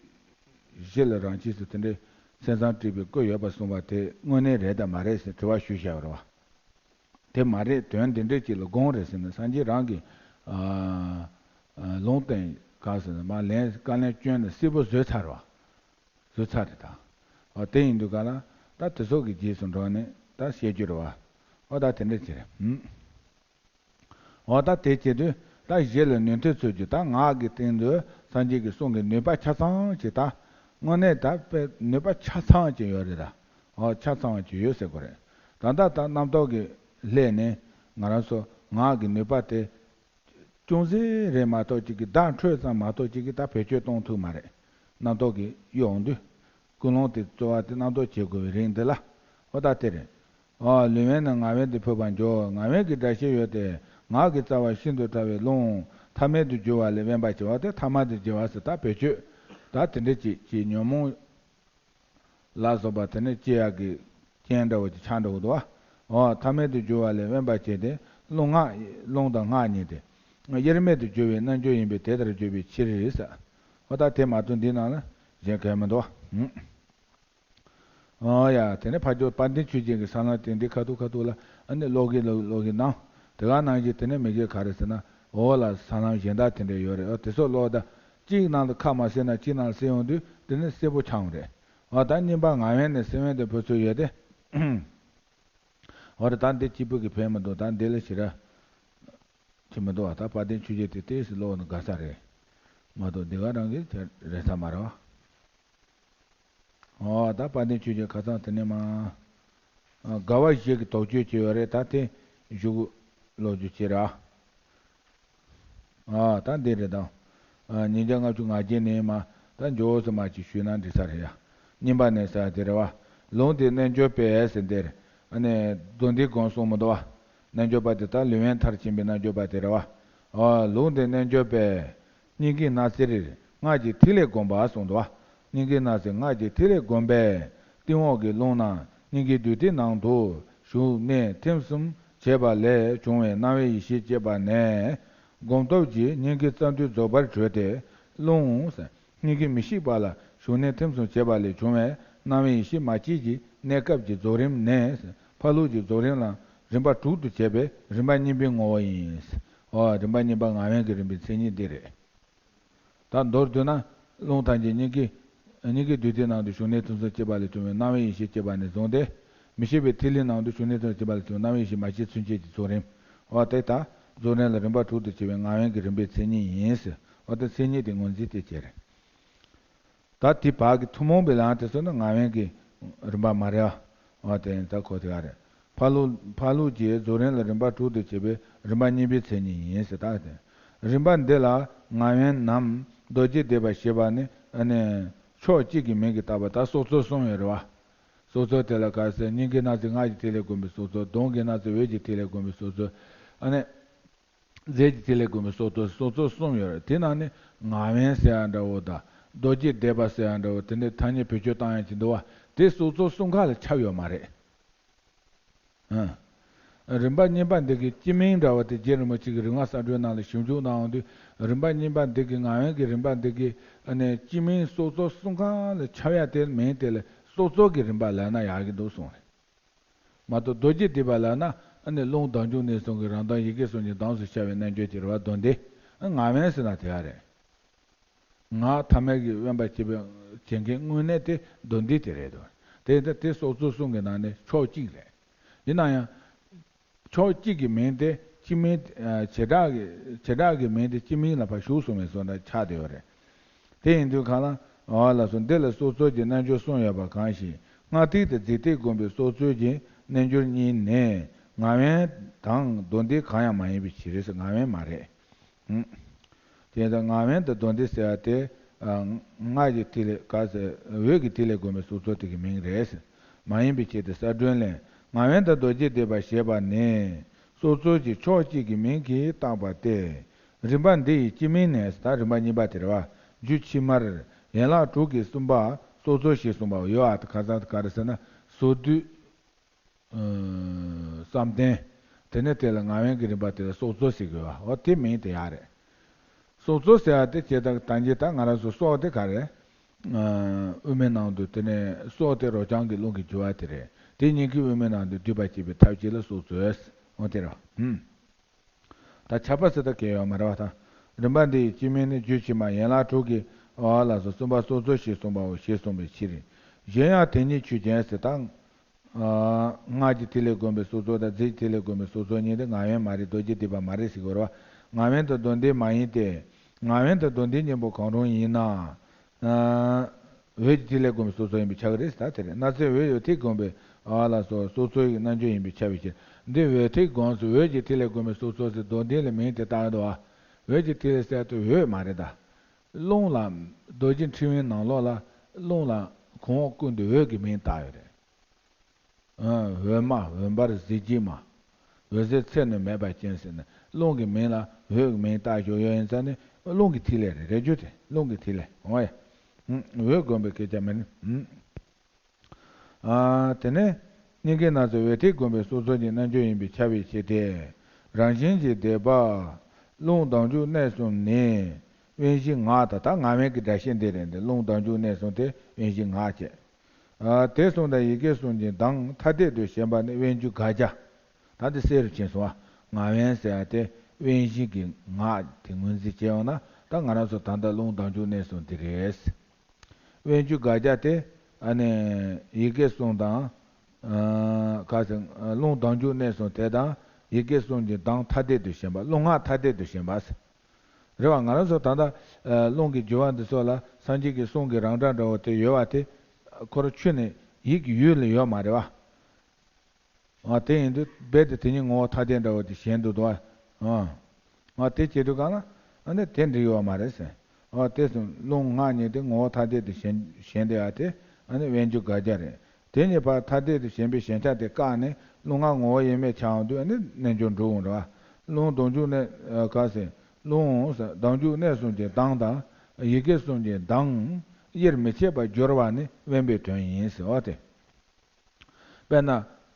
གཞི་ལ་རང་ཆས་སུ་དེ་འདྲའི་མཚན་བཟང་བྲིས་པའི་སྐུ་ཡོད་པ་གསུངས་པ་དེ་དངོས་གནས་རེད་དམ་མ་རེད་ཟེར་དྲི་བ་ཞུས་བཞག་པ་རེད་བ། དེ་མ་རེད། དོན་འདི་འདྲ་ཅིག་ལ་དགོངས་རེད་ཟེར་ན། སངས་རྒྱས་རང་གི་ཨ་ཨ་ལུང་བསྟན་ག་ཟེར་ན་མ་ལན་བཀའ་ལན་བསྐྱོན་ནས་གསལ་པོ་བཟོས་ཚར་བ། བཟོས་ཚར་རེད་ད། ཨ་དེ་ཡིན་དུས་ག་ལ་ད་དེ་ཚོ་གི་རྗེས་སུ་འགྲོ་ནས་ད་བཤད་རྒྱུ་རེད་བ། ཨོ་ད་དེ་འདྲ་ཅིག་རེད། ཧུམ། འོ་ད་དེ་བྱེད་དུས་ད་གཞི་ལ་ནུས་མཐུ་ཚུལ་གྱིས་ད་ངག་གི་སྟེང་དུ་སངས་རྒྱས་ཀྱི་གསུང་གི་ནུས་པ་ཆ་ཚང་ཅིག་ད་དངོས་གནས་ད་དཔེ་ནུས་པ་ཆ་ཚང་ཅིག་ཡོད་རེད་ད། འོ་ཆ་ཚང་བ་ཅིག་ཡོད་ཟེར་དགོས་རེད། ད་ལྟ་ད་རྣམ་རྟོག་གི་ལྷད་ནས་ང་རང་ཚོ་ངག་གི་ནུས་པ་དེ་ཅུང་ཟད་རེད་མ་གཏོགས་ཅིག་གི་བརྡ་འཕྲོད་ཙམ་མ་གཏོགས་ཅིག་གི་ད་བེད་སྤྱོད་གཏོང་ཐུབ་མ་རེད། རྣམ་རྟོག་གི་གཡོ་འོང་དུས། ཀུན་སློང་དེ་རྩོལ་བ་དེ་རྣམ་རྟོག་བྱེད་དགོས་པའི་རིང་འདི་ལ། ཨོ་ད་དེ་རེད། ཨོ་ལུས་དབེན་ནས་ངག་དབེན་དུ་འཕོས་པར་འགྱུར། ངག་དབེན་གྱི་སྒྲ་ཤེས་ཡོད་དེ། ངག་གི་རྩ་བ་ཤིན་ཏུ་ཕྲ་བའི་རླུང་ཐ་མལ་དུ་རྒྱུ་བ་ལས་དབེན་པར་བྱེད་པ་དེ། ཐ་མལ་དུ་རྒྱུ་བ་ཟེར་ད་བེད་སྤྱོད་ད་དེ་འདྲ་ཅིག་ཅིག་ཉོན་མོངས་ལ་སོགས་པ་དེ་ནི་སྐྱེ་ཡག་གི་རྐྱེན་འདྲ་བོ་ཅིག་ཆགས་འགྲོ་གི་འདུག་བ། ཨོ་ཐ་མལ་དུ་རྒྱུ་བ་ལས་དབེན་པར་བྱས་ཏེ། རླུང་ངག་རླུང་དང་ངག་གཉིས་ཏེ། དབྱེར་མེད་དུ་རྒྱུ་བའི་རྣལ་འབྱོར་ཡིན་པས་དེ་ལྟར་བརྗོད་པའི་ཕྱིར་ཟེར། ཨོ་ད་དེ་མ་གཏོགས་འདི་ནང་ལ་གཞན་གང་ཡང་མི་འདུག་བ། ཨོ་ཡ། དེ་ནས་ཕ་ཇོ་དཔལ་ལྡན་ཆོས་རྒྱན་གྱི་ས་ལམ་སྟེང་འདི་ཁ་ཐུག་ཁ་ཐུག་ལ་ཨ་ནི་ཀློག་གི་ཀློག་ཀློག་གི་ནང་དེ་ག་ནང་བཞིན་དེ་ནས་མི་དགེ་ག་རེ་ཟེར་ན། འོ་ལ་ས་ལམ་གཞན་དག་དེ་འདྲ་ཡོད་རེད། ཨོ་དེ་ཚོ་ཀློག་ད་གཅིག་ནང་དུ་ཁ་མ་གསལ་ན་གཅིག་ནང་གསལ་ཡོང་དུས་དེ་ནས་གསལ་པོ་ཆགས་ཡོང་རེད། ཨོ་ད་གཉིས་པ་ངག་དབེན་ནས་སེམས་དབེན་དུ་འཕོ་ཚུལ་ཡོད་དེ། ཨོ་རེད། ད་འདི་གཅིག་པུ་གི་ཕན་མི་འདུག་ད་འདི་ལ་ཞེ་དྲག་ཅི་མི་འདུག་བ། ད་དཔལ་ལྡན་ཆོས་རྒྱན་དེ་ཏོག་ཙམ་ཀློག་ན་དགའ་ས་རེད་མ་གཏོགས་འདི་ག་རང་གི་དེ་རེད་ས་མ་རེད་བ། ཨོ་ད་དཔལ་ལྡན་ཆོས་རྒྱན་ཁ་སང་དེ་ནས་མ། ཨ་དགའ་བ་བཞི་གི་དོགས་གཅོད་བྱས་ཡོད་རེད། ད་དེ་གཞུག་གུ་ཀློག་རྒྱུ་བྱེད་ར། ཨ་ད་འདི་རེད་དང་། ཨ་ཉིས་བརྒྱ་ལྔ་བཅུ་ང་བརྒྱད་ནས་མ་ད་མགྱོགས་སུ་མ་ཅིག་ཞུས་ན་འགྲིག་ས་རེད་ཡ། གཉིས་པ་ནས་ཟེར་དེ་རེད་བ། ལུང་དེ་རྣལ་འབྱོར་པས་ཟེར་འདིར། ཨ་ནི་མདོ་འདི་དགོངས་གསུངས་མི་འདུག་བ། རྣལ་འབྱོར་པ་དེ་ད་ལུས་དབེན་མཐར་ཕྱིན་པའི་རྣལ་འབྱོར་པ་དེ་རེད་བ། ཨ་ལུང་དེ་རྣལ་འབྱོར་པས། སྙིང་གའི་སྣ་རྩེར་སྔགས་ཀྱི་ཐིག་ལེ་བསྒོམ་པ་གསུངས་འདུག་བ། སྙིང་གའི་སྣ་རྩེར་སྔགས་ཀྱི་ཐིག་ལེ་བསྒོམས་པས་སྟེང་འོག་གི་རླུང་རྣམས་སྙིང་གའི་རྡུལ་དེ་ནང་དུ་ཞུགས་གནས་ཐིམ་གསུམ་བྱས་པ་ལས་བྱུང་བའི་སྣང་བའི་ཡེ་ཤེས་སྐྱེས་པ་ནས། སྒོམ་སྟོབས་ཀྱིས་སྙིང་གའི་རྩ་མདུད་རྫོགས་པར་གྲོལ་ཏེ། རླུང་སྙིང་གའི་མི་ཤིགས་པ་ལ་ཞུགས་གནས་ཐིམ་གསུམ་བྱས་པ་ལས་བྱུང་བའི་སྣང་བའི་ཡེ་ཤེས་མ་སྐྱེས་ཀྱི་གནས་སྐབས་ཀྱི་རྫོགས་རིམ་ནས། འཕགས་ལུགས་ཀྱི་རྫོགས་རིམ་ལ་རིམ་པ་དྲུག་ཏུ་བྱས་པའི་རིམ་པ་གཉིས་པའི་ངོ་བོ་ཡིན། འོ་རིམ་པ་གཉིས་པ་ངག་དབེན་གྱི་རིམ་པའི་མཚན་ཉིད་འདི་རེད། ད་མདོར་བསྡུ་ན། རླུང་ཐམས་ཅད་སྙིང་གའི། སྙིང་གའི་རྡུལ་དེའི་ནང་དུ་ཞུགས་གནས་ཐིམ་གསུམ་སྐྱེས་པ་ལས་བྱུང་བའི་སྣང་བའི་ཡེ་ཤེས་སྐྱེས་པ་ནས་བཟུང་སྟེ། མི་ཤིགས་པའི་ཐིག་ལེའི་ནང་དུ་ཞུགས་གནས་ཐིམ་གསུམ་སྐྱེས་པ་ལས་བྱུང་སྣང་བའི་ཡེ་ཤེས་མ་སྐྱེས་ཚུན་ཆད་ཀྱི་རྫོགས་རིམ། འོ་དེ་ལྟར་རྫོགས་རིམ་ལ་རིམ་པ་དྲུག་ཏུ་ཕྱེ་བའི་ངག་དབེན་གྱི་རིམ་པའི་མཚན་ཉིད་ཡིན། འོ་དེ་མཚན་ཉིད་དེ་ངོས་འཛིན་དེ་བྱས་རེད། ད་དེ་བར་གྱི་ཐུན་མོང་པའི་ལམ་དེ་ཚོ་ནི་ངག་དབེན་གྱི་རིམ་པ་མ་རེད་ཨ། འོ་དེ་ཡིན་ད་ཁོ་དེ་ག་རེད། འཕགས་ལུགས་འཕགས་ལུགས་ཀྱི་རྫོགས་རིམ་ལ་རིམ་པ་དྲུག་ཏུ་ཕྱེ་བའི་རིམ་པ་གཉིས་པའི་མཚན་ཉིད་ཡིན་ཟེར་ད་དེ། རིམ་པ་འདི་ལ་ངག་དབེན་ནམ་རྡོ་རྗེ་བཟླས་པ་ཞེས་པ་ནི་ཨ་ནི་ཕྱོགས་གཅིག་གི་མིང་གིས་བཏགས་པ་ད་སྲོག་རྩོལ་གསུམ་ཡོད་རེད་བ། སྲོག་རྩོལ་དེ་ལ་ག་ཟེར། སྙིང་གའི་སྣ་རྩེར་སྔགས་ཀྱི་ཐིག་ལེ་བསྒོམ་པའི་སྲོག་རྩོལ། གདོང་གི་སྣ་རྩེར་འོད་ཀྱི་ཐིག་ལེ་བསྒོམ་པའི་སྲོག་རྩོལ། ཨ་ནི། རྫས་ཀྱི་ཐིག་ལེ་བསྒོམ་པའི་སྲོག་རྩོལ། སྲོག་རྩོལ་གསུམ་ཡོད་རེད། དེ་ནང་ནས་ངག་དབེན་ཟེར་ཡ་འདྲ་བོ་དང་རྡོ་རྗེ་བཟླས་པ་ཟེར་ཡ་འདྲ་བོ་དེ་འདྲའི་ཐ་སྙད་བེད་སྤྱོད་བཏང་ཡ་ཅིག་འདུག་བ། དེ་སྲོག་རྩོལ་གསུམ་ཀ་ལ་ཁྱབ་ཡོད་མ་རེད། ཨ། རིམ་པ་གཉིས་པ་འདི་གི་སྤྱི་མིང་འདྲ་བ་དེ་རྗེ་རིན་པོ་ཆེ་གི་རིམ་ལྔ་གསལ་སྒྲོན་ནང་ལ་ཞིབ་འཇུག་གནང་ཡོང་དུས། རིམ་པ་གཉིས་པ་འདི་གི་ངག་དབེན་གྱི་རིམ་པ་འདི་གི་ཨ་ནི་སྤྱི་མིང་སྲོག་རྩོལ་གསུམ་ཀ་ལ་ཁྱབ་ཡ་དེ་མིང་དེ་ལ་སྲོག་རྩོལ་གྱི་རིམ་པ་ལབ་ན་ཡག་གི་འདུག་གསུངས་རེད། མ་གཏོགས་རྡོ་རྗེ་བཟླས་པ་ལབ་ན་ཨ་ནི་རླུང་ལྡང་འཇུག་ནས་བཟུང་གི་རང་མདངས་ཡི་གེ་གསུམ་གྱི་མདངས་སུ་ཤར་བའི་རྣལ་འབྱོར་གྱི་རེད་བ། མདོ་འདི་ཨ་ངག་དབེན་ཟེར་ན་དེ་ག་རེད། ངག་ཐ་མལ་གྱི་དབེན་པ་བྱེད་པའི་བྱེད་མཁན་དངོས་གནས་དེ་མདོ་འདི་དེ་རེད་དོ། དེ་ལྟ་དེ་སྲོག་རྩོལ་གསུམ་གྱི་ནང་ནས་ཕྱོགས་གཅིག་རེད། ཡིན་ན་ཡང་། ཕྱོགས་གཅིག་གི་མིང་དེ་སྤྱི་མིང་ཨ་བྱེ་བྲག་གི་བྱེ་བྲག་གི་མིང་དེ་སྤྱི་མིང་ལ་ཕར་ཞུགས་སོང་བའི་བཟོ་འདྲ་ཆགས་བསྡད་ཡོད་རེད། དེ་ཡིན་དུས་གང་ལ། འོ་ལགས་སོ། འདི་ལ་སྲོག་རྩོལ་གྱི་རྣལ་འབྱོར་གསུམ་ཡོད་པ་གང་ཞིག་སྔགས་ཐིག་དང་རྫས་ཐིག་བསྒོམ་པའི་སྲོག་རྩོལ་གྱི་རྣལ་འབྱོར་གཉིས་ནི་ངག་དབེན་དང་མདོ་འདི་གང་ཡང་མ་ཡིན་པའི་ཕྱིར། ངག་དབེན་མ་རེད། ཨང་། དེ་ལྟར་ངག་དབེན་དང་མདོ་འདི་ཟེར་བ་དེ། ཨ། སྔགས་ཀྱི་ཐིག་ལེ་ག་ཟེར། འོད་ཀྱི་ཐིག་ལེ་བསྒོམ་པའི་སྲོག་རྩོལ་དེ་གི་མིང་རེད། མ་ཡིན་པའི་ཕྱིར་ཏེ། གསལ་སྒྲོན་ལས། ངག་དབེན་དང་རྡོ་རྗེ་བཟླས་པ་ཞེས་པ་ནི་སྲོག་རྩོལ་གྱི་ཕྱོགས་གཅིག་གི་མིང་གིས་བཏགས་པ་སྟེ། རིམ་པ་འདི་ཡི་སྤྱི་མིང་ནས་ད་རིམ་པ་གཉིས་པ་དེ་རེད་བ། རྒྱུད་ཕྱི་མར་ཡན་ལག་དྲུག་གི་གསུམ་པ་སྲོག་རྩོལ་ཞེས་གསུངས་པའོ། ཡོད་ཨ། ད་ཁ་སང་ག་རེ་ཟེར་ན་སྲོག་བསྡུས། བསམ་གཏན། དེ་ནས་དེ་ལ་ངག་དབང་གི་རིམ་པ་དེ་ལ་སྲོག་རྩོལ་ཟེར་དགོས་བ། འོ་དེ་མིང་དེ་ཡག་རེད། སྲོག་རྩོལ་ཟེར་བ་དེ་ཇི་ལྟར་ད་ཇི་ལྟར་ང་རང་ཚོ་སྲོག་དེ་ག་རེ། དབུ་མའི་ནང་དུ་དེ་ནས་སྲོག་དེ་རོ་རྐྱང་གི་རླུང་གི་རྒྱུ་བ་དེ་རེད། དེ་སྙིང་གའི་དབུ་མའི་ནང་དུ་སྡུད་པར་བྱེད་པའི་ཐབས་ཅིག་ལ་སྲོག་རྩོལ། འོ་དེ་རེད་བ། ད་ཆགས་པ་ཟེར་ད་གལ་ཡོད་མ་རེད་བ་ད། རིམ་པ་འདི་ཡི་སྤྱི་མིང་ནི་རྒྱུད་ཕྱི་མ་ཡན་ལག་དྲུག་གི་འོག་ལ་སོགས་གསུམ་པ་སྲོག་རྩོལ་ཞེས་གསུངས་པའོ་ཞེས་གསུངས་པའི་ཕྱིར། གཞན་ཡང་དེ་ཉིད་ཆོས་ཅན་ཟེར་ད། སྔགས་ཀྱི་ཐིག་ལེ་བསྒོམས་པའི་སྲོག་རྩོལ་དང་རྫས་ཀྱི་ཐིག་ལེ་བསྒོམས་པའི་སྲོག་རྩོལ་གཉིས་དེ་ངག་དབང་མ་རེད། རྡོ་རྗེ་ཐེག་པ་མ་རེད་ཟེར་དགོས་རེད་བ། ངག་དབང་དང་མདོ་འདོན་མ་ཡིན་ཏེ། ངག་དབང་དང་མདོ་འདོན་གཉིས་པོ་གང་རུང་ཡིན་ན། འོད་ཀྱི་ཐིག་ལེ་བསྒོམས་པའི་སྲོག་རྩོལ་ཡིན་པས་ཁྱབ་ཀྱི་རེད་ཟེར་ད་དེ་རེད། སྣ་རྩེ་འོད་ཡོད་ཐིག་བསྒོམས་པའི་ཨ་ལ་སོགས་སྲོག་རྩོལ་གྱི་རྣལ་འབྱོར་ཡིན་པས་ཁྱབ་པའི་ཕྱིར། འདི་འོད་ཐིག་བསྒོམས་སུ་འོད་ཀྱི་ཐིག་ལེ་བསྒོམས་པའི་སྲོག་རྩོལ་ཟེར་མདོ་འདོན་ལ་མིང་དེ་བཏགས་འདུག་བ། འོད་ཀྱི་ཐིག་ལེ་ཟེར་དུས་འོད་མ་རེད་ད། རླུང་ལ། རྡོ་རྗེ་ཕྲེང་བའི་ནང་ལོགས་ལ་རླུང་ལ་གོང་འོག་ཀུན་ཏུ་འོད་ཀྱི་མིང་བཏགས་ཡོད་རེད། འོད་མ་འོད་འབར་གཟི་བརྗིད་མ། འོད་ཟེར་ཚད་ནི་མེད་པ་ཅན་ཟེར་ནས་རླུང་གི་མིང་ལ་འོད་ཀྱི་མིང་བཏགས་བཞག་ཡོད་ཡིན་ཙང་ནི་རླུང་གི་ཐིག་ལེ་རེད། རེད་རྒྱུ་དེ་རླུང་གི་ཐིག་ལེ་འོ་ཡ། འོད་བསྒོམས་པའི་སྐད་ཆ་མིན། དེ་ནས་སྙིང་གའི་སྣ་རྩེ་འོད་ཐིག་བསྒོམས་པའི་སྲོག་རྩོལ་གྱི་རྣལ་འབྱོར་ཡིན་པས་ཁྱབ་པའི་ཕྱིར་ཏེ། རང་བཞིན་གྱིས་འདས་པ། རླུང་ལྡང་འཇུག་གནས་གསུམ་ནི། དབེན་གཞི་ངག་དང་ད་ངག་དབང་གི་སྒྲ་བཤད་འདི་རེད་འདི། རླུང་ལྡང་འཇུག་གནས་གསུམ་དེ་དབེན་གཞི་ངག་བྱས། དེ་གསུམ་དང་ཡི་གེ་གསུམ་གྱི་གདངས་ཐ་དད་དུ་ཞེན་པ་ནི་དབེན་འཇུག་དགག་བྱ། ད་འདི་གསལ་རུ་ཕྱིན་སོང་བ། ངག་དབང་ཟེར་ཡ་དེ་དབེན་གཞི་གི་ངག་དེ་ངོས་འཛིན་བྱས་ཡོང་ན་ད་ང་རང་ཚོ་ད་ལྟ་རླུང་ལྡང་འཇུག་གནས་གསུམ་དེ་རེད། དབེན་འཇུག་དགག་བྱ་དེ་ཨ་ནི་ཡི་གེ་གསུམ་དང་། ག་ཟེར། རླུང་ལྡང་འཇུག་གནས་གསུམ་དེ་དང་ཡི་གེ་གསུམ་གྱི་གདངས་ཐ་དད་དུ་ཞེན་པ། རླུང་ངག་ཐ་དད་དུ་ཞེན་པ་ཟེར། རེད་བ། ང་རང་ཚོ་ད་ལྟ་རླུང་གི་རྒྱུ་བ་འདི་ཚོ་ལ་སངས་རྒྱས་ཀྱི་གསུང་གི་རང་སྒྲ་འདྲ་བོ་དེ་ཡོད་བ་དེ། ཁོ་རང་ཆོས་ནི་ཡིད་ཀྱི་ཡུལ་ལ་ཡོད་མ་རེད་བ། ཨ་དེ་ཡིན་དུས་རྦད་དེ་དེ་གཉིས་ངོ་བོ་ཐ་དད་འདྲ་བོ་དེ་ཞེན་དུ་འདུག་ཨ། ཨ་དེ་བྱེད་དུས་གང་ལ་ཨ་ནི་དེ་འགྲིག་ཡོད་མ་རེད་ཟེར། ཨ་དེ་སོང་རླུང་ངག་གཉིས་དེ་ངོ་བོ་ཐ་དད་དུ་ཞེན་ཞེན་དེ་ཨ་དེ་ཨ་ནི་དབེན་འཇུག་དགག་བྱ་རེད། དེ་གཉིས་བར་ཐ་དད་དུ་ཞེན་པའི་ཞེན་ཆགས་དེ་བཀག་ནས་རླུང་ངག་ངོ་བོ་ཡིན་མིན་ཆགས་འོང་དུས་ཨ་ནི་རྣལ་འབྱོར་འགྲུབ་འོང་རེད་བ། རླུང་ལྡང་འཇུག་ནས་ག་ཟེར། རླུང་ལྡང་འཇུག་གནས་གསུམ་གྱི་གདངས་དང་ཡི་གེ་གསུམ་གྱི་གདངས་དབྱེར་མི་ཕྱེད་པར་སྦྱོར་བ་ནི་དབེན་པའི་དོན་ཡིན་ཟེར་བ་སྟེ། དཔེར་ན།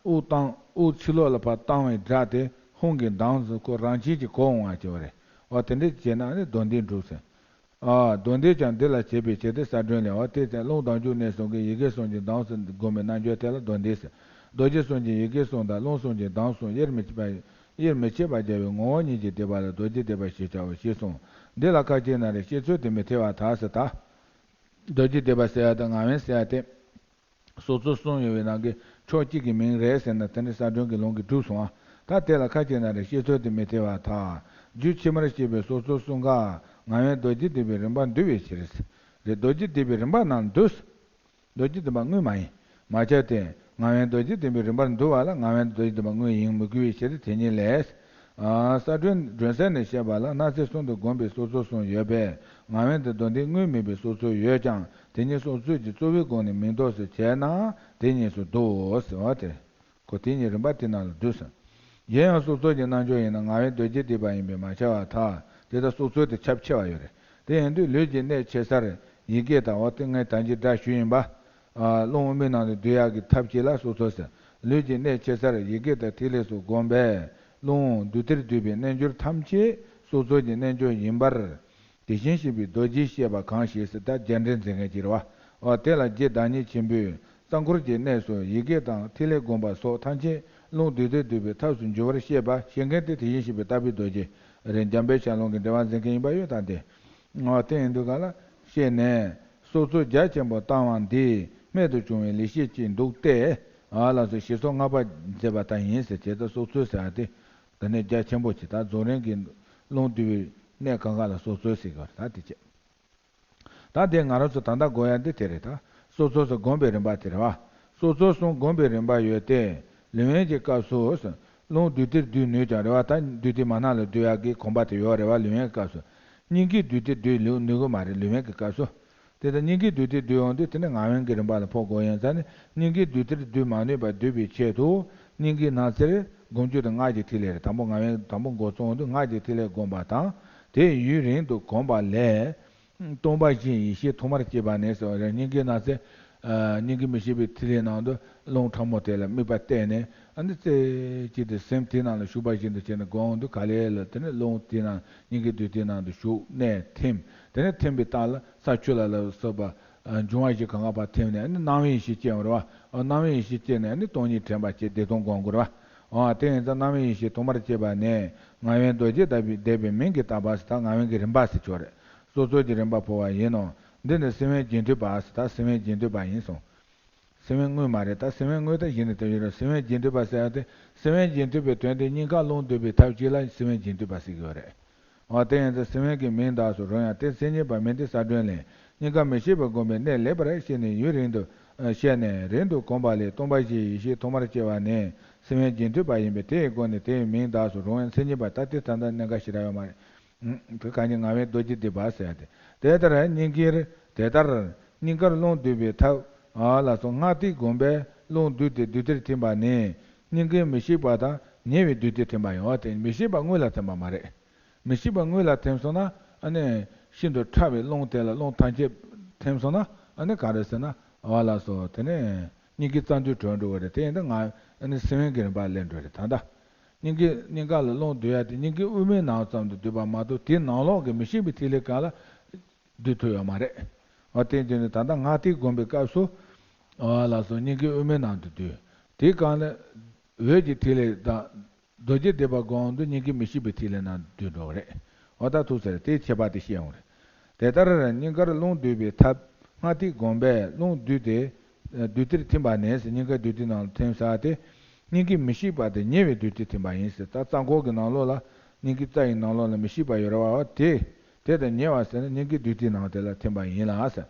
དབུགས་བཏང་། དབུགས་ཕྱི་ལོགས་ལ་ཕར་བཏང་བའི་སྒྲ་དེ་ཧཱུྃ་གི་གདངས་སུ་ཁོ་རང་བཞིན་གྱིས་གོ་འོང་བ་བྱེད་པ་རེད། འོ་དེ་འདྲ་བྱས་ན་ནི་མདོ་འདི་འགྲུབ་ཟེར། ཨ་མདོ་འདི་ཀྱང་འདི་ལ་བྱེད་པའི་ཕྱིར་ཏེ་ས་སྒྲོན་ལས། འོ་དེ་ཙམ་རླུང་ལྡང་འཇུག་གནས་གསུམ་གྱི་ཡི་གེ་གསུམ་གྱི་གདངས་སུ་བསྒོམས་པའི་རྣལ་འབྱོར་དེ་ལ་མདོ་འདི་ཟེར། རྡོ་རྗེ་གསུམ་གྱི་ཡི་གེ་གསུམ་དང་རླུང་གསུམ་གྱི་གདངས་གསུམ་དབྱེར་མི་ཕྱེད་པ། དབྱེར་མི་ཕྱེད་པར་སྦྱར་བའི་ངོ་བོ་ཉིད་ཀྱིས་བསྡུས་པ་ལ་རྡོ་རྗེ་ཐེག་པ་ཞེས་བྱའོ་ཞེས་གསུངས། འདི་ལ་ཁ་ཅིག་ན་རེ་བཤད་ཚོད་དུ་མི་ཐེ་བ་ཐལ་ཟེར་ད། རྡོ་རྗེ་ཐེག་པ་ཟེར་ཡ་དང་ངག་དབང་ཟེར་ཡ་དེ། སྲོག་རྩོལ་གསུམ་ཡོད་པའི་ནང་གི་ཕྱོགས་གཅིག་གི་མིང་རེད་ཟེར་ན་དེ་ནི་ས་སྒྲོན་གྱི་ལུང་གིས་གྲུབ་སོང་ཨ། ད་དེ་ལ་ཁ་ཅིག་ན་རེ་བཤད་ཚོད་དུ་མི་ཐེ་བ་ཐལ། རྒྱུད་ཕྱི་མར་བཤད་པའི་སྲོག་རྩོལ་གསུམ་ཀ་ངག་དབང་རྡོ་རྗེ་ཐེག་པའི་རིམ་པར་འདུས་པའི་ཕྱིར། རེད། རྡོ་རྗེ་ཐེག་པའི་རིམ་པ་རྣམས་འདུས། རྡོ་རྗེ་ཐེག་པ་དངོས་མ་ཡིན། མ་ཁྱབ་སྟེ། ངག་དབང་རྡོ་རྗེ་ཐེག་པའི་རིམ་པར་འདུ་བ་ལ་ངག་དབང་རྡོ་རྗེ་ཐེག་པ་དངོས་ཡིན་མི་དགོས་པའི་ཕྱིར་དེ་ཉིད་ལས། ས་སྒྲོན་སྒྲོན་གསལ་ནས་བཤད་པ་ལ་སྣ་རྩེ་གསུམ་དུ་བསྒོམས་པའི་སྲོག་རྩོལ་གསུམ་ཡོད་པས་ངག་དབང་དེ་མདོ་འདིའི་དངོས་མིན་པའི་སྲོག་རྩོལ་ཡོད་ཀྱང་དེ་ཉིད་སྲོག་རྩོལ་གྱི་རྩོལ་བའི་སྒོ་ནས་མིང་འདོགས་སུ་བྱས་ན་དེ་གཉིས་སུ་འདུའོ་ཟེར་བ་དེ། ཁོ་དེ་གཉིས་རིམ་པ་དེ་རྣམས་ལ་འདུས་སོ། གཞན་ཡང་སྲོག་རྩོལ་གྱི་རྣལ་འབྱོར་ཡིན་ན་ངག་དབང་རྡོ་རྗེ་ཐེག་པ་ཡིན་པས་མ་ཁྱབ་པར་ཐལ། དེ་ལྟར་སྲོག་རྩོལ་དེ་ཁྱབ་ཆེ་བ་ཡོད་རེད། དེ་ཡིན་དུས་ལུས་ཀྱི་གནད་ཆེ་སར་ཡི་གེ་དང་འོ་དེ་ངས་ད་གིན་སྒྲ་ཞུས་ཡིན་པ། རླུང་དབུ་མའི་ནང་དུ་སྡུད་ཡག་གི་ཐབས་ཤེས་ལ་སྲོག་རྩོལ་ཟེར། ལུས་ཀྱི་གནད་ཆེ་སར་ཡི་གེ་དང་ཐིག་ལེ་སོགས་བསྒོམས་པས་རླུང་རྡུལ་དེར་སྡུད་པའི་རྣལ་འབྱོར་ཐམས་ཅད་སྲོག་རྩོལ་གྱི་རྣལ་འབྱོར་ཡིན་པར། དེ་བཞིན་གཤེགས་པའི་རྡོ་རྗེའི་བཤད་པ་གང་ཞིག་ཟེར་ད་རྒྱས་འགྲེལ་མཛད་མཁན་ཅིག་རེད་བ། འོ་དེ་ལ་རྗེ་བདག་ཉིད་ཆེན་པོས་རྩ་འཁོར་གྱི་གནས་སུ་ཡི་གེ་དང་ཐིག་ལེ་བསྒོམ་པ་སོགས་ཐམས་ཅད་རླུང་རྡུལ་དེར་སྡུད་པའི་ཐབས་སུ་འགྱུར་བར་བཤད་པ་བཤད་མཁན་དེ་དེ་བཞིན་གཤེགས་པའི་བརྟག་པའི་རྡོ་རྗེ་རེད། འཇམ་དཔལ་ཞལ་ལུང་གི་འགྲེལ་པ་མཛད་མཁན་ཡིན་པ་ཡོད་ད་དེ། འོ་དེ་ཡིན་དུས་ག་ལ་བཤད་ནས་སྲོག་རྩོལ་རྒྱ་ཆེན་པོ་བཏང་བ་འདི་རྨད་དུ་བྱུང་བའི་ལེགས་བཤད་ཅིག་འདུག་སྟེ། ཨ་ལགས་སོ་ཞེས་སོགས་བསྔགས་པ་མཛད་པ་ལྟར་ཡིན་ཟེར་བྱས་ད་སྲོག་རྩོལ་ཟེར་བ་དེ། དེ་ནས་རྒྱ་ཆེན་པོ་ཅིག་ད་རྫོགས་རིམ་གྱི་རླུང་རྡུལ་བའི་གནས་གང་ག་ལ་སྲོག་རྩོལ་ཟེར་གི་རེད་ད་དེ་བྱས། ད་དེ་ང་རང་ཚོ་ད་ལྟ་དགོས་ཡ་འདི་དེ་རེད་ད། སྲོག་རྩོལ་སོགས་བསྒོམ་པའི་རིམ་པ་དེ་རེད་བ། སྲོག་རྩོལ་གསུམ་བསྒོམ་པའི་རིམ་པ་ཡོད་དེ། ལུས་དབེན་གྱི་སྐབས་སུ། རླུང་རྡུལ་དེར་སྡུད་ནུས་ཀྱང་རེད་བ་ད་རྡུལ་དེ་མ་ནང་ལ་སྡུད་ཡག་གི་གོམས་པ་དེ་ཡོད་རེད་བ་ལུས་དབེན་གྱི་སྐབས་སུ། སྙིང་གའི་རྡུལ་དེར་སྡུད་ལུས་ནུས་གི་མ་རེད་ལུས་དབེན་གྱི་སྐབས་སུ། དེ་ལྟར་སྙིང་གའི་རྡུལ་དེ་སྡུད་ཡོང་དུས་དེ་ནི་ངག་དབང་གི་རིམ་པ་ལ་ཕོག་དགོས་ཡིན་ཙང་ནི་སྙིང་གའི་རྡུལ་དེར་སྡུད་མ་ནུས་པར་སྡུད་པའི་ཆེད་དུ་སྙིང་གའི་སྣ་རྩེར་སྒོམ་རྒྱུ་དང་སྔགས་ཀྱི་ཐིག་ལེ་རེད། དང་པོ་ངག་དབང་དང་པོ་འགོ་བཙུགས་འོང་དུས་སྔགས་ཀྱི་ཐིག་ལེ་བསྒོམ་པ་དང་ དེ་ཡུན་རིང་དུ་གོམས་པ་ལས། སྟོང་པ་བཞིའི་ཡེ་ཤེས་ཐོག་མར་སྐྱེས་པ་ནས་ཟེར་བ་རེད། སྙིང་གའི་ནང་གསེས། ཨ། སྙིང་གའི་མི་ཤིགས་པའི་ཐིག་ལེའི་ནང་དུ་རླུང་ཕྲ་མོ་དེ་ལ་དམིགས་པ་གཏད་ནས། ཨ་ནི་རྩེ་གཅིག་ཏུ་སེམས་དེའི་ནང་ལ་ཞུགས་པ་བཞིན་དུ་བྱས་ནས་གོང་དུ་ག་ལེ་ལ། དེ་ནས་རླུང་དེའི་ནང་། སྙིང་གའི་རྡུལ་དེའི་ནང་དུ་ཞུགས་ནས་ཐིམ། དེ་ནས་ཐིམ་པའི་རྟགས་ལ་ས་ཆུ་ལ་ལ་སོགས་པ། ཨ། འབྱུང་བ་བཞི་གང་ག་བར་ཐིམ་ནས། ཨ་ནི་སྣང་བའི་ཡེ་ཤེས་སྐྱེ་འོང་རེད་བ། ཨ། སྣང་བའི་ཡེ་ཤེས་སྐྱེས་ནས། ཨ་ནི་སྟོང་ཉིད་དྲན་པ་སྐྱེ། བདེ་སྟོང་སྒོམ་དགོས་རེད་བ། ཨ། དེ་ཡིན་ཙང་སྣང་བའི་ཡེ་ཤེས་ཐོག་མར་སྐྱེས་པ་ནས། ངག་དབང་རྡོ་རྗེ་ལྟ་བུའི་བཟླས་པའི་མིང་གིས་བཏགས་པ་ཟེར། ད་ངག་དབང་གི་རིམ་པ་ཟེར་ཆོག་རེད། སོ་སོ་གྱི་རིམ་པ་འཕོ་བ་ཡིན་ནོ། འདི་ནི་སེམས་དབེན་རྒྱུན་མཐུད་པ་ཟེར། ད་སེམས་དབེན་རྒྱུན་མཐུད་པ་ཡིན་གསུངས། སེམས་དབེན་དངོས་མ་རེད། ད་སེམས་དབེན་དངོས་ད་གཞི་ནས་དེ་ཡོད་རེད། སེམས་དབེན་རྒྱུན་མཐུད་པ་ཟེར་ཡ་དེ། སེམས་དབེན་རྒྱུན་མཐུད་པའི་དོན་དེ་སྙིང་གར་རླུང་སྡུད་པའི་ཐབས་གཅིག་ལ་སེམས་དབེན་རྒྱུན་མཐུད་པ་ཟེར་གྱི་ཡོད་རེད། འོ། དེ་ཡིན་ཙང་སེམས་དབེན་གྱི་མིང་གདགས་སུ་རུང་ཡང་། དེ་མཚན་ཉིད་པ་མིན་ཏེ་ས་བདུན་ལས། སྙིང་གར་མི་ཤིགས་པ་བསྒོམས་པའི་གནད་ལེགས་པར་ཤེས་ནས། ཡུན་རིང་དུ། ཨ། བཤད་ནས་རིང་དུ་གོམས་པ་ལས། སྟོང་པ་བཞིའི་ཡེ་ཤེས་ཐོག་མར་སྐྱེ་བ་ནི་སེམས་དབེན་རྒྱུན་མཐུད་པ་ཡིན་པས། དེའི་སྒོ་ནས་དེའི་མིང་གདགས་སུ་རུང་བའི་མཚན་ཉིད་པ། ད་དེ་ད་ལྟ་གནད་འགག་ཞེ་དྲག་ཡོད་མ་རེད། ཨུམ། དེ་གང་ཉིད་ངག་དབང་རྡོ་རྗེ་སྡིག་པ་ཟེར་ཡ་དེ། དེ་ལྟར་སྙིང་གར། དེ་ལྟར་སྙིང་གར་རླུང་སྡུད་པའི་ཐབས། ཨ། ལ་སོགས་སྔགས་ཏིག་བསྒོམས་པས་རླུང་བསྡུས་ཏེ་རྡུལ་དེར་ཐིམ་པ་ནི། སྙིང་གའི་མི་ཤིགས་པ་དང་ཉེ་བའི་རྡུལ་དེར་ཐིམ་པ་ཡིན། འོ། དེ་མི་ཤིགས་པ་དངོས་ལ་ཐིམ་པ་མ་རེད། མི་ཤིགས་པ་དངོས་ལ་ཐིམ་སོང་ན། ཨ་ནི་ཤིན་ཏུ་ཕྲ་བའི་རླུང་དེ་ལ་རླུང་ཐམས་ཅད་ཐིམ་སོང་ན། ཨ་ནི་ག་རེ་ཟེར་ན། འོ་ལགས་སོ། དེ་ནས་སྙིང་གའི་རྩ་མདུད་གྲོལ་འགྲོ་གི་རེད། དེ་ཡིན་དུས་ང་། ཨ་ནི་སེམས་དབེན་གྱི་རིམ་པ་ལས་འགྲོ་རེད། ད་ལྟ་སྙིང་གའི། སྙིང་ག་ལ་རླུང་སྡུད་ཡ་དེ་སྙིང་གའི་དབུས་མའི་ནང་ཙམ་དུ་སྡུད་པ་མ་གཏོགས། དེའི་ནང་ལོགས་ཀྱི་མི་ཤིགས་པའི་ཐིག་ལེ་གང་ལ་སྡུད་ཐུབ་ཡོད་མ་རེད། འོ། དེ་བྱས་ནས་ད་ལྟ་སྔགས་ཏིག་བསྒོམས་པའི་སྐབས་སུ། འོ་ལགས་སོ། སྙིང་གའི་དབུས་མའི་ནང་དུ་སྡུད། དེའི་སྒང་ལ་འོད་ཀྱི་ཐིག་ལེ་དང་། རྡོ་རྗེ་སྡིག་པ་བསྒོམ་དུས་སྙིང་གའི་མི་ཤིགས་པའི་ཐིག་ལེ་ནང་སྡུད་འགྲོ་གི་རེད། འོ། ད་ཐུག་ས་རེད། དེའི་ཁྱད་པར་དེ་ཤེས་ཡོང་རེད། དེ་ལྟར་སྙིང་གར་རླུང་སྡུད་པའི་ཐབས། སྔགས་ཏིག་བསྒོམས་པས་རླུང་བསྡུས་ཏེ། རྡུལ་དེར་ཐིམ་པ་ནས་ཟེར། སྙིང་གའི་རྡུལ་དེའི་ནང་ལ་ཐིམ་ས་དེ། སྙིང་གའི་མི་ཤིགས་པ་དེ་ཉེ་བའི་རྡུལ་དེར་ཐིམ་པ་ཡིན་ཟེར། ད་རྩ་འཁོར་གྱི་ནང་ལོགས་ལ། སྙིང་གའི་རྩ་ཡི་ནང་ལོགས་ལ་མི་ཤིགས་པ་ཡོད་རེད་བ། དེ། དེ་དང་ཉེ་བ་ཟེར་ན་སྙིང་གའི་རྡུལ་དེའི་ནང་དེ་ལ་ཐིམ་པ་ཡིན་ལ་ཟེར།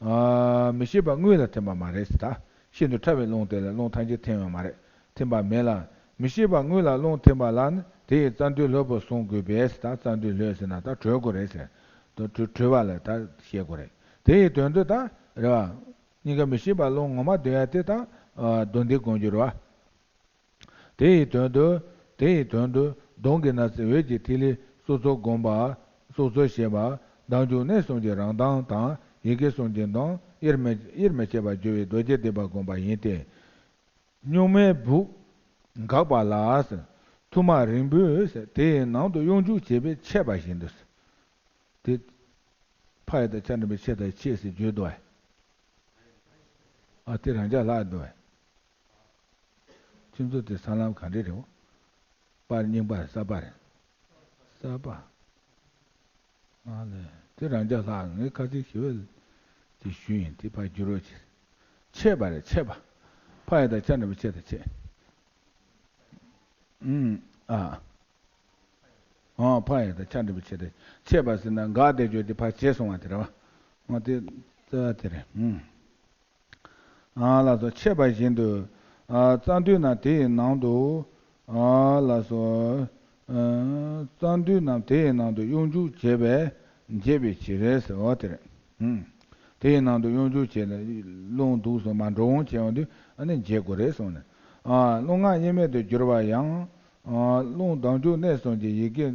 ཨ། མི་ཤིགས་པ་དངོས་ལ་ཐིམ་པ་མ་རེད་ཟེར། ད་ཤིན་ཏུ་ཕྲ་བའི་རླུང་དེ་ལ་རླུང་ཐམས་ཅད་ཐིམ་ཡོད་མ་རེད། ཐིམ་པ་མེད་ལ། མི་ཤིགས་པ་དངོས་ལ་རླུང་ཐིམ་པ་ལ་ནི། དེ་ཡི་རྩ་མདུད་ལྷོད་པོར་བཟུང་དགོས་པས་ཟེར། ད་རྩ་མདུད་ལྷོད་ཟེར་ན་ད་གྲོལ་དགོས་རེད་ཟེར། ད་གྲོལ་གྲོལ་བ་ལ་ད་བཤད་དགོས་རེད། དེ་ཡི་དོན་དུ་ད་རེད་བ། སྙིང་ག་མི་ཤིགས་པ་རླུང་ངོ་མ་སྡུད་ཡ་དེ་ད། ཨ། མདོ་འདི་སྒོམ་རྒྱུ་རེད་བ། དེ་ཡི་དོན་དུ། དེ་ཡི་དོན་དུ་གདོང་གི་ན་ཚོད་འོད་ཀྱི་ཐིག་ལེ་སོ་སོར་བསྒོམ་པ། སོ་སོར་བྱེད་པ། ལྡང་འཇུག་གནས་གསུམ་གྱི་རང་གདངས་དང་ཡི་གེ་གསུམ་གྱི་གདངས་དབྱེར་མི། དབྱེར་མི་ཕྱེད་པར་སྦྱོར་བའི་རྡོ་རྗེ་སྡིག་པ་བསྒོམ་པ་ཡིན་ཏེ། སྨྱུག་མའི་སྦུག་འགགས་པ་ལ་ཟེར། ཐུར་མ་རིང་པོས་ཟེར། དེ་ཡི་ནང་དུ་གཡུག་འཇུག་བྱེད་པས་ཆད་པ་བཞིན་དུ་ཟེར། དེ་ཕ་ཡི་དང་ཆ་འགྲིག་པའི་ཆེ་དང་ཆེ་ཟེར་བརྗོད་འདུག་ཨ། དེ་རང་འཇགས་ལྷག་འདུག་ཨ། ཁྱེད་ཚོ་དེ་ས་ལམ་ག་འདྲས་རེད་བ། པར་རྙིང་པ་རེད། གསར་པ་རེད། གསར་པ། ཨ་ལས། དེ་རང་འཇགས་ལྷག་ངས་ཁ་སང་ཞི་བའི་དེ་ཞུས་ཡིན། དེ་ཕར་བསྒྱུར་རོགས་བྱེད། ཆད་པ་རེད། ཆད་པ། ཕ་ཡི་དང་ཆ་འགྲིག་པའི་ཆེ་དང་ཆེ། ཨུམ། ཨ། ཨ། ཕ་ཡི་དང་ཆ་འགྲིག་པའི་ཆེ་དང་། ཆད་པ་ཟེར་ན་འགག་བསྡད་རྒྱུ་དེ་ཕར་བྱས་སོང་བ་དེ་རེད་བ། ཨ། དེ་རྩ་བ་དེ་རེད། ཨུམ། ཨ་ལགས་སོ། ཆད་པ་བཞིན་དུ། ཨ། རྩ་མདུད་རྣམས་དེ་ཡི་ནང་དུ། ཨ་ལགས་སོ། ཨ། རྩ་མདུད་རྣམས་དེ་ཡི་ནང་དུ་གཡུག་འཇུག་བྱེད་པས་འབྱེད་པའི་ཕྱིར་ཟེར་བ་དེ་རེད། ཨུམ། དེ་ཡི་ནང་དུ་གཡུག་འཇུག་བྱས་ནས་རླུང་འདུག་སོང་མ་འགྲོ་འོང་བྱས་ཡོང་དུས་ཨ་ནི་འབྱེད་དགོས་རེད་གསུངས་ནས། ཨ། རླུང་ངག་དབྱེར་མེད་དུ་བསྒྱུར་བ་ཡང་། ཨ། རླུང་ལྡང་འཇུག་གནས་གསུམ་གྱི་ཡི་གེ་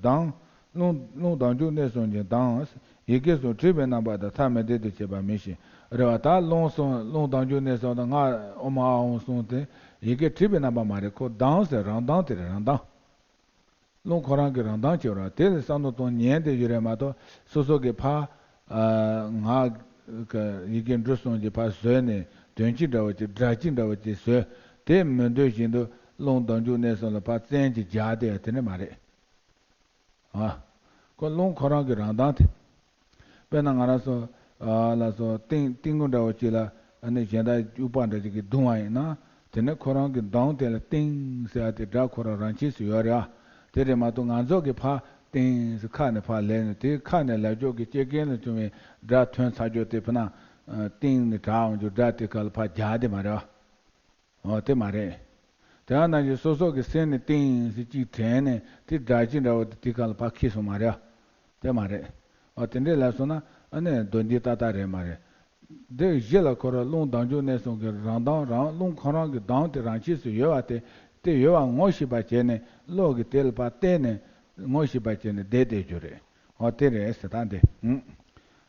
གདངས། རླུང་རླུང་ལྡང་འཇུག་གནས་གསུམ་གྱི་གདངས། ཡི་གེ་གསུམ་བྲིས་པའི་རྣམ་པ་དང་ཐ་མི་དད་དུ་བྱེད་པ་མིན་ཞིང་། རེད་བ། ད་རླུང་གསུམ། རླུང་ལྡང་འཇུག་གནས་གསུམ་དང་ངག་ཨོཾ་ཨཱཿཧཱུྃ་གསུམ་དེ་ཡི་གེ་བྲིས་པའི་རྣམ་པ་མ་རེད། ཁོ་གདངས་ཟེར། རང་གདངས་དེ་རེད། རང་གདངས། རླུང་ཁོ་རང་གི་རང་གདངས་ཀྱི་རང་། དེ་ལ་བསམ་བློ་གཏོང་ཉན་དེ་ཡོད་རེད་མ་གཏོགས། སོ་སོ་གི་ཕར། ཨ། ངག་གི་ཡི་གེ་འབྲུ་གསུམ་གྱི་ཕར་བཟོས་ནས་དོན་སྤྱི་འདྲ་བོ་ཅིག་སྒྲ་སྤྱི་འདྲ་བོ་ཅིག་བཟོས། དེ་མི་འདོད་བཞིན་དུ་རླུང་ལྡང་འཇུག་གནས་གསུམ་ལ་ཕར་བཙན་གྱིས་སྦྱར་དེ་དེ་ནི་མ་རེད། ཨ། ཁོ་རླུང་ཁོ་རང་གི་རང་གདངས་དེ། དཔེར་ན་ང་རང་ཚོ། ཨ། ལགས་སོ། ཏིང་ཏིང་ངུ་འདྲ་བོ་ཅིག་ལ་ཨ་ནི་གཞན་དག་དབྱུག་པ་འདྲ་ཅིག་གིས་བརྡུང་བ་ཡིན་ན། དེ་ནི་ཁོ་རང་གི་གདངས་དེ་ལ་ཏིང་ཟེར་ཡ་དེ་སྒྲ་ཁོ་རང་རང་ཆས་སུ་ཡོད་རེད་ཨ། དེ་རེད་མ་གཏོགས་ང་ཚོ་གི་ཕར་ཏིང་ཟེར་ཁ་ནས་ཕར་ལབ་ནས། དེ་ཁ་ནས་ལབ་ཕྱོགས་ཀྱི་ལྕེ་རྐན་ལ་བྱུང་བའི་སྒྲ་ཐོན་ཚར་ཕྱོགས་དེ་ཕུ་ན། ཨ། ཏིང་ནས་གྲགས་འོང་རྒྱུ་སྒྲ་དེ་ག་ལ་ཕར་རྒྱག་དེ་མ་རེད་ཨ། འོ། དེ་མ་རེད། དེ་ཡང་ནང་བཞིན་སོ་སོ་གི་སེམས་ནས་ཏིང་ཟེར་གཅིག་དྲན་ནས་དེ་སྒྲ་གཅིག་འདྲ་བོ་དེ་དེ་ག་ལ་ཕར་འཁྱེར་སོང་མ་རེད། དེ་མ་རེད། འོ། དེ་འདྲས་ལབ་སོང་ན་ཨ་ནི་མདོ་འདི་ཏག་ཏག་རེད་མ་རེད། འདི་གཞི་ལ་ཁོ་རང་རླུང་ལྡང་འཇུག་གནས་གསུམ་གྱི་རང་གདངས་རང་། རླུང་ཁོ་རང་གི་གདངས་དེ་རང་ཆས་སུ་ཡོད་པ་དེ། དེ་ཡོད་པ་ངོ་ཤེས་པ་བྱས་ནས་བློ་གིས་དེ་ལ་ཕར་བལྟས་ནས། ངོ་ཤེས་པ་བྱས་ནས་བསྡད་བསྡད་རྒྱུ་རེད། འོ་དེ་རེད་ཟེར། ད་འདི་ཨུམ།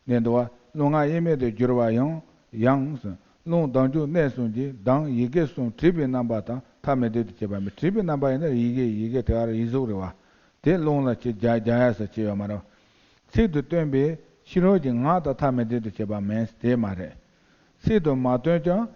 ནས་འདུག་བ། རླུང་ངག་དབྱེར་མེད་དུ་གྱུར་པ་ཡང་། ཡང་། རླུང་ལྡང་འཇུག་གནས་གསུམ་གྱི་གདངས་ཡི་གེ་གསུམ་བྲིས་པའི་རྣམ་པ་དང་ཐ་མི་དད་དུ་བྱེད་པ་མིན། བྲིས་པའི་རྣམ་པ་ཡིན་ན་ཡི་གེ་ཡི་གེ་དེ་ག་རེ་ཡིག་གཟུགས་རེད་བ། དེ་རླུང་ལ་ཆེས་རྒྱ་རྒྱ་ཡ་ས་ཆེ་ཡོད་མ་རེད། ཚིག་ཏུ་སྟོན་པའི་ཕྱི་རོལ་གྱི་ངག་དང་ཐ་མི་དད་དུ་བྱེད་པ་མིན། དེ་མ་རེད། ཚིག་ཏུ་མ་སྟོན་ཀྱང་།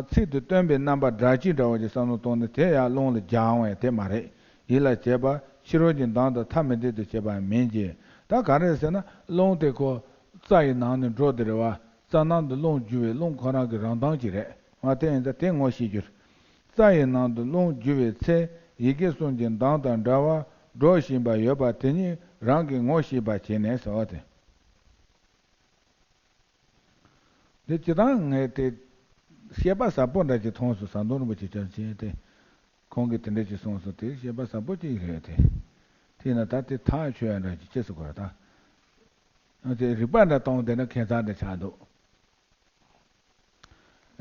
ཚིག་ཏུ་སྟོན་པའི་རྣམ་པ་སྒྲ་སྐྱེས་འདྲ་བོ་ཅིག་བསམ་བློ་བཏང་ནས་དེ་ཡང་རླུང་ལ་སྦྱར་འོང་ཡ་དེ་མ་རེད། ཡིད་ལ་བྱེད་པ་ཕྱི་རོལ་གྱི་གདངས་དང་ཐ་མི་དད་དུ་བྱེད་པ་མིན་གྱི། ད་ག་རེ་ཟེར་ན་རླུང་དེ་ཁོ་རྩ་ཡི་ནང་ནས་འགྲོ་དེ་རེད་བ། རྩ་ནང་དུ་རླུང་རྒྱུ་བའི་རླུང་ཁོ་རང་གི་རང་གདངས་ཅིག་རེད། འོ་དེ་ཡིན་ཙང་དེ་ངོ་ཤེས་རྒྱུ་རེད། རྩ་ཡི་ནང་དུ་རླུང་རྒྱུ་བའི་ཚེ་ཡི་གེ་གསུམ་གྱི་གདངས་དང་འདྲ་བར་སྒྲོག་བཞིན་པ་ཡོད་པ་དེ་ཉིད་རང་གིས་ངོ་ཤེས་པར་བྱས་ནས་ཟེར་བ་དེ། འདི་སྤྱིར་བཏང་ངས་དེ་བཤད་པ་ཟབ་པོ་འདྲ་ཅིག་མཐོང་སོང་། ཟམ་གདོང་རིན་པོ་ཆེ་སྐྱབས་མཆི་དེ་ཁོང་གིས་དེ་འདྲ་ཅིག་གསུངས་སོང་། དེ་བཤད་པ་ཟབ་པོ་ཅིག་རེད་དེ། དེས་ན་ད་དེ་ཐག་ཆོད་ཡ་འདྲ་ཅིག་ཅི་ཟེར་དགོས་རེད་ད། དེ་རིགས་པ་འདྲ་གཏོང་བསྡད་ན་ཁྱད་མཚར་འདྲ་ཆགས་འདུག་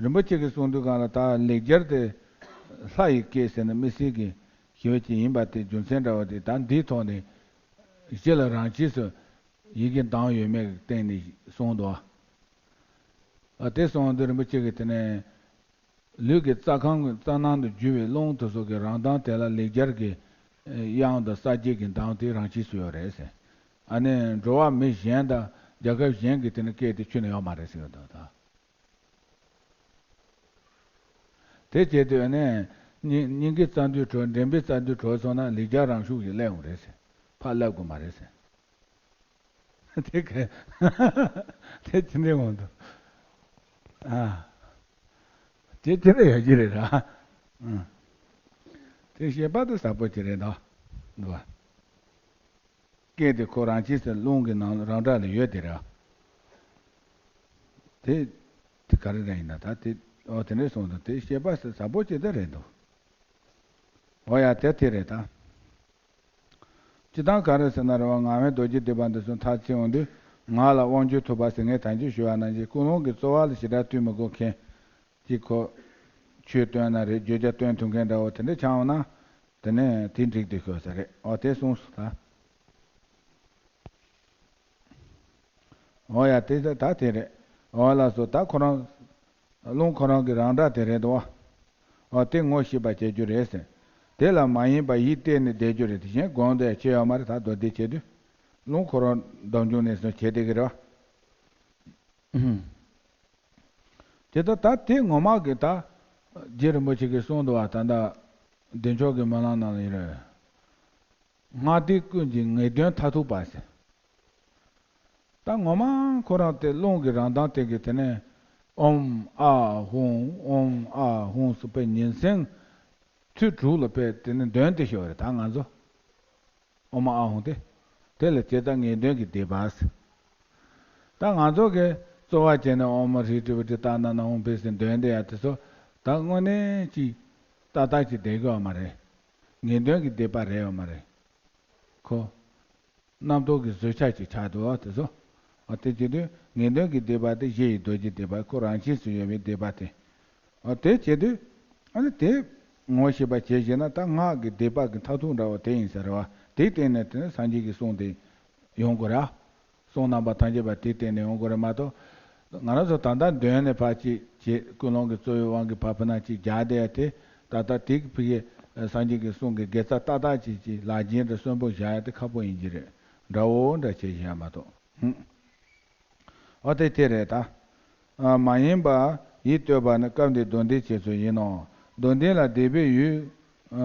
རིན་པོ་ཆེ་གིས་གསུངས་དུས་སྒང་ལ་ད་ལེགས་སྦྱར་དེ་ལྷ་ཡི་སྐད་ཟེར་ན་དམིགས་བསལ་གྱི་ཞི་བ་ཅིག་ཡིན་པ་དེ་རྒྱུ་མཚན་འདྲ་བོ་དེ་ད་འདིའི་ཐོག་ནས་གཞི་ལ་རང་ཆས་སུ་ཡི་གེ་གདངས་ཡོད་མེད་ཀྱི་སྟེང་ནས་གསུངས་འདུག་ཨ། དེ་གསུངས་དུས་རིན་པོ་ཆེ་གིས་དེ་ནས་ལུས་ཀྱི་རྩ་ཁམས་ཀྱི་རྩ་ནང་དུ་རྒྱུ་བའི་རླུང་དེ་ཚོ་གི་རང་གདངས་དེ་ལ་ལེགས་སྦྱར་གྱི་དབྱངས་དང་ས་བརྒྱད་ཀྱི་གདངས་དེ་རང་ཆས་སུ་ཡོད་རེད་ཟེར། ཨ་ནི་འགྲོ་བ་མི་གཞན་དང་རྒྱལ་ཁབ་གཞན་གྱི་དེ་ནི་སྐད་དེ་ཁྱོན་ནས་ཡོད་མ་རེད་ཟེར་གྱི་འདུག་ད། དེ་བྱེད་དུས་ནས་སྙིང་སྙིང་གའི་རྩ་མདུད་གྲོལ། འདྲེན་པའི་རྩ་མདུད་གྲོལ་སོང་ན་ལེགས་སྦྱར་རང་ཤུགས་ཀྱིས་སླེབས་འོང་རེད་ཟེར། ཕར་སླེབས་དགོས་མ་རེད་ཟེར། དེ་ག་དེ་ཅི་འདྲའི་འོང་འདུག་ཨ། དེ་དེ་འདྲ་ཡོད་ཀྱི་རེད་ར། ཨ། དེ་བཤད་པ་དེ་ཟབ་པོ་ཅིག་རེད་འདུག་འདུག་བ། སྐད་དེ་ཁོ་རང་ཆས་སུ་རླུང་གི་ནང་རང་སྒྲ་ལ་ཡོད་དེ་ར། དེ་དེ་ག་རེ་རེད་ཡིན་ན་ད་དེ་ཨོ་དེ་འདྲས་སོང་དང་དེ་བཤད་པ་ཟ་ཟ་པོ་ཅིག་དེ་རེད་འདུག་ཨོ་ཡ་དེ་དེ་རེད་ད། སྤྱི་བཏང་ག་རེ་ཟེར་ན་རེད་བ། ངག་དབང་རྡོ་རྗེ་སྡིག་པ་འདི་ཚོ་མཐར་ཕྱིན་འོང་དུས་ངག་ལ་དབང་བསྒྱུར་ཐུབ་པ་ཟེར་ངས་ད་གིན་ཞུ་བ་ནང་བཞིན་ཀུན་སློང་གི་རྩོལ་བ་ལ་ཞེ་དྲག་ལྟོས་མི་དགོས་མཁན། གཅིག་ཁོ་ཆོས་སྟོན་ན་རེད། བརྗོད་བྱ་སྟོན་ཐུབ་མཁན་འདྲ་བོ་དེ་འདྲ་ཆགས་འོང་ན། དེ་ནས་དེ་འགྲིག་དེ་ཤོད་ས་རེད། ཨོ་དེ་གསུངས་སོ་ད། ཨོ་ཡ་དེ་ད་ད་དེ་རེད། ཨོ་ལགས་སོ། ད་ཁོ་རང་རླུང་ཁོ་རང་གི་རང་སྒྲ་དེ་རེད་དོ། ཨོ་དེ་ངོ་ཤེས་པ་བྱེད་རྒྱུ་རེད་ཟེར། དེ་ལ་མ་ཡེངས་པར་ཡིད་གཏད་ནས་བསྡད་རྒྱུ་རེད། དེ་གཞན་གང་དུ་ཡང་བྱེད་ཡོད་མ་རེད། ད་མདོ་སྡེ་བྱེད་དུས་རླུང་ཁོ་རང་ལྡང་འཇུག་གནས་གསུམ་བྱེད་བསྡད་ཀྱི་རེད་བ། དེ་ལྟར་ད་དེ་ངོ་མ་གི་ད་རྗེ་རིན་པོ་ཆེ་གིས་གསུངས་འདུག་བ། ད་ལྟ་བདེ་མཆོག་གི་སྨོན་ལམ་ནང་ལ་ཡིན་རེད། སྔགས་སྡེ་ཀུན་གྱི་ངེས་དོན་མཐར་ཐུག་པ་ཟེར། ད་ངོ་མ་ཁོ་རང་དེ་རླུང་གི་རང་མདངས་དེ་གི་དེ་ནས་ཨོཾ་ཨཱཿཧཱུྃ་ཨོཾ་ཨཱཿཧཱུྃ་ཟེར་བའི་ཉིན་མཚན་ཚོུད་དྲུག་ལ་ཕེབས་དེ་ནས་འདོན་དེ་ཤོར་རེད། ད་ང་ཚོ་ཨོཾ་ཨཱཿཧཱུྃ་དེ་དེ་ལ་བྱས་ཙང་ངེས་དོན་གྱི་སྡིག་པ་ཟེར། ད་ང་ཚོ་གིས་རྩོལ་བ་བྱས་ནས་ཨོཾ་ཧྲཱིཿ་ཏྲཱི་པྲ་ཏཱ་ན་ན་ཧཱུྃ་ཕཊ་ཟེར་འདོན་དེ་ཡ་དེ་ཚོ་ད་དངོས་གནས་ཅིག་ཏག་ཏག་ཅིག་བསྡད་ཀྱི་ཡོད་མ་རེད། ངེས་དོན་གྱི་སྡིག་པ་རེད་ཡོད་མ་རེད། ཁོ་རྣམ་རྟོག་གི་བཟོད་བྱ་ཅིག་ཆགས་འདུག་དེ་ཚོ། ཨ་དེ་བྱེད་དུས་ངེས་དོན་གྱི་སྡིག་པ་དེ་གཞི་ཡི་རྡོ་རྗེ་སྡིག་པ། ཁོ་རང་ཆས་སུ་ཡོད་པའི་སྡིག་པ་དེ། ཨ་དེ་བྱེད་དུས་ཨ་ནི་དེ་ངོ་ཤེས་པ་བྱས་ཤེས་ན་ད་སྔགས་ཀྱི་སྡིག་པ་གི་མཐར་ཐུག་འདྲ་བོ་དེ་ཡིན་ས་རེད་བ། དེའི་སྟེང་ནས་དེ་ནི་སངས་རྒྱས་ཀྱི་གསུང་དེ་ཡོང་དགོས་ར། གསུང་རྣམ་པ་ཐམས་ཅད་པ་དེའི་སྟེང་ནས་ཡོང་དགོས་རེད་མ་གཏོགས། ང་རང་ཚོ་ད་ལྟ་འདོན་ནས་ཕར་ཅིག་བྱེད། ཀུན་སློང་གི་རྩོལ་བའི་དབང་གིས་ཕར་ཕུ་ན་ཅིག་རྒྱག་བསྡད་ཡ་དེ་ད་ལྟ་དེ་གི་ཕི་གེ་སངས་རྒྱས་ཀྱི་གསུང་གི་དགེ་རྩ་ཏག་ཏག་ཅིག་ཅིག་ལག་རྗེས་འདྲ་གསོན་པོ་བཞག་ཡ་དེ་ཁག་པོ་ཡིན་གྱི་རེད། འདྲ་བོ་འདྲ་བྱས་བཞག་མ་གཏོགས། ཧུམ། ཨོ་དེ་དེ་རེད་ད། ཨ་མ་ཡེངས་པར་ཡིད་གཏད་པ་ནི་སྐབས་འདིའི་མདོ་འདིའི་བྱེད་ཚུལ་ཡིན་ནོ། མདོ་འདི་ལ་སྡིག་པའི་ཡུལ། ཨ་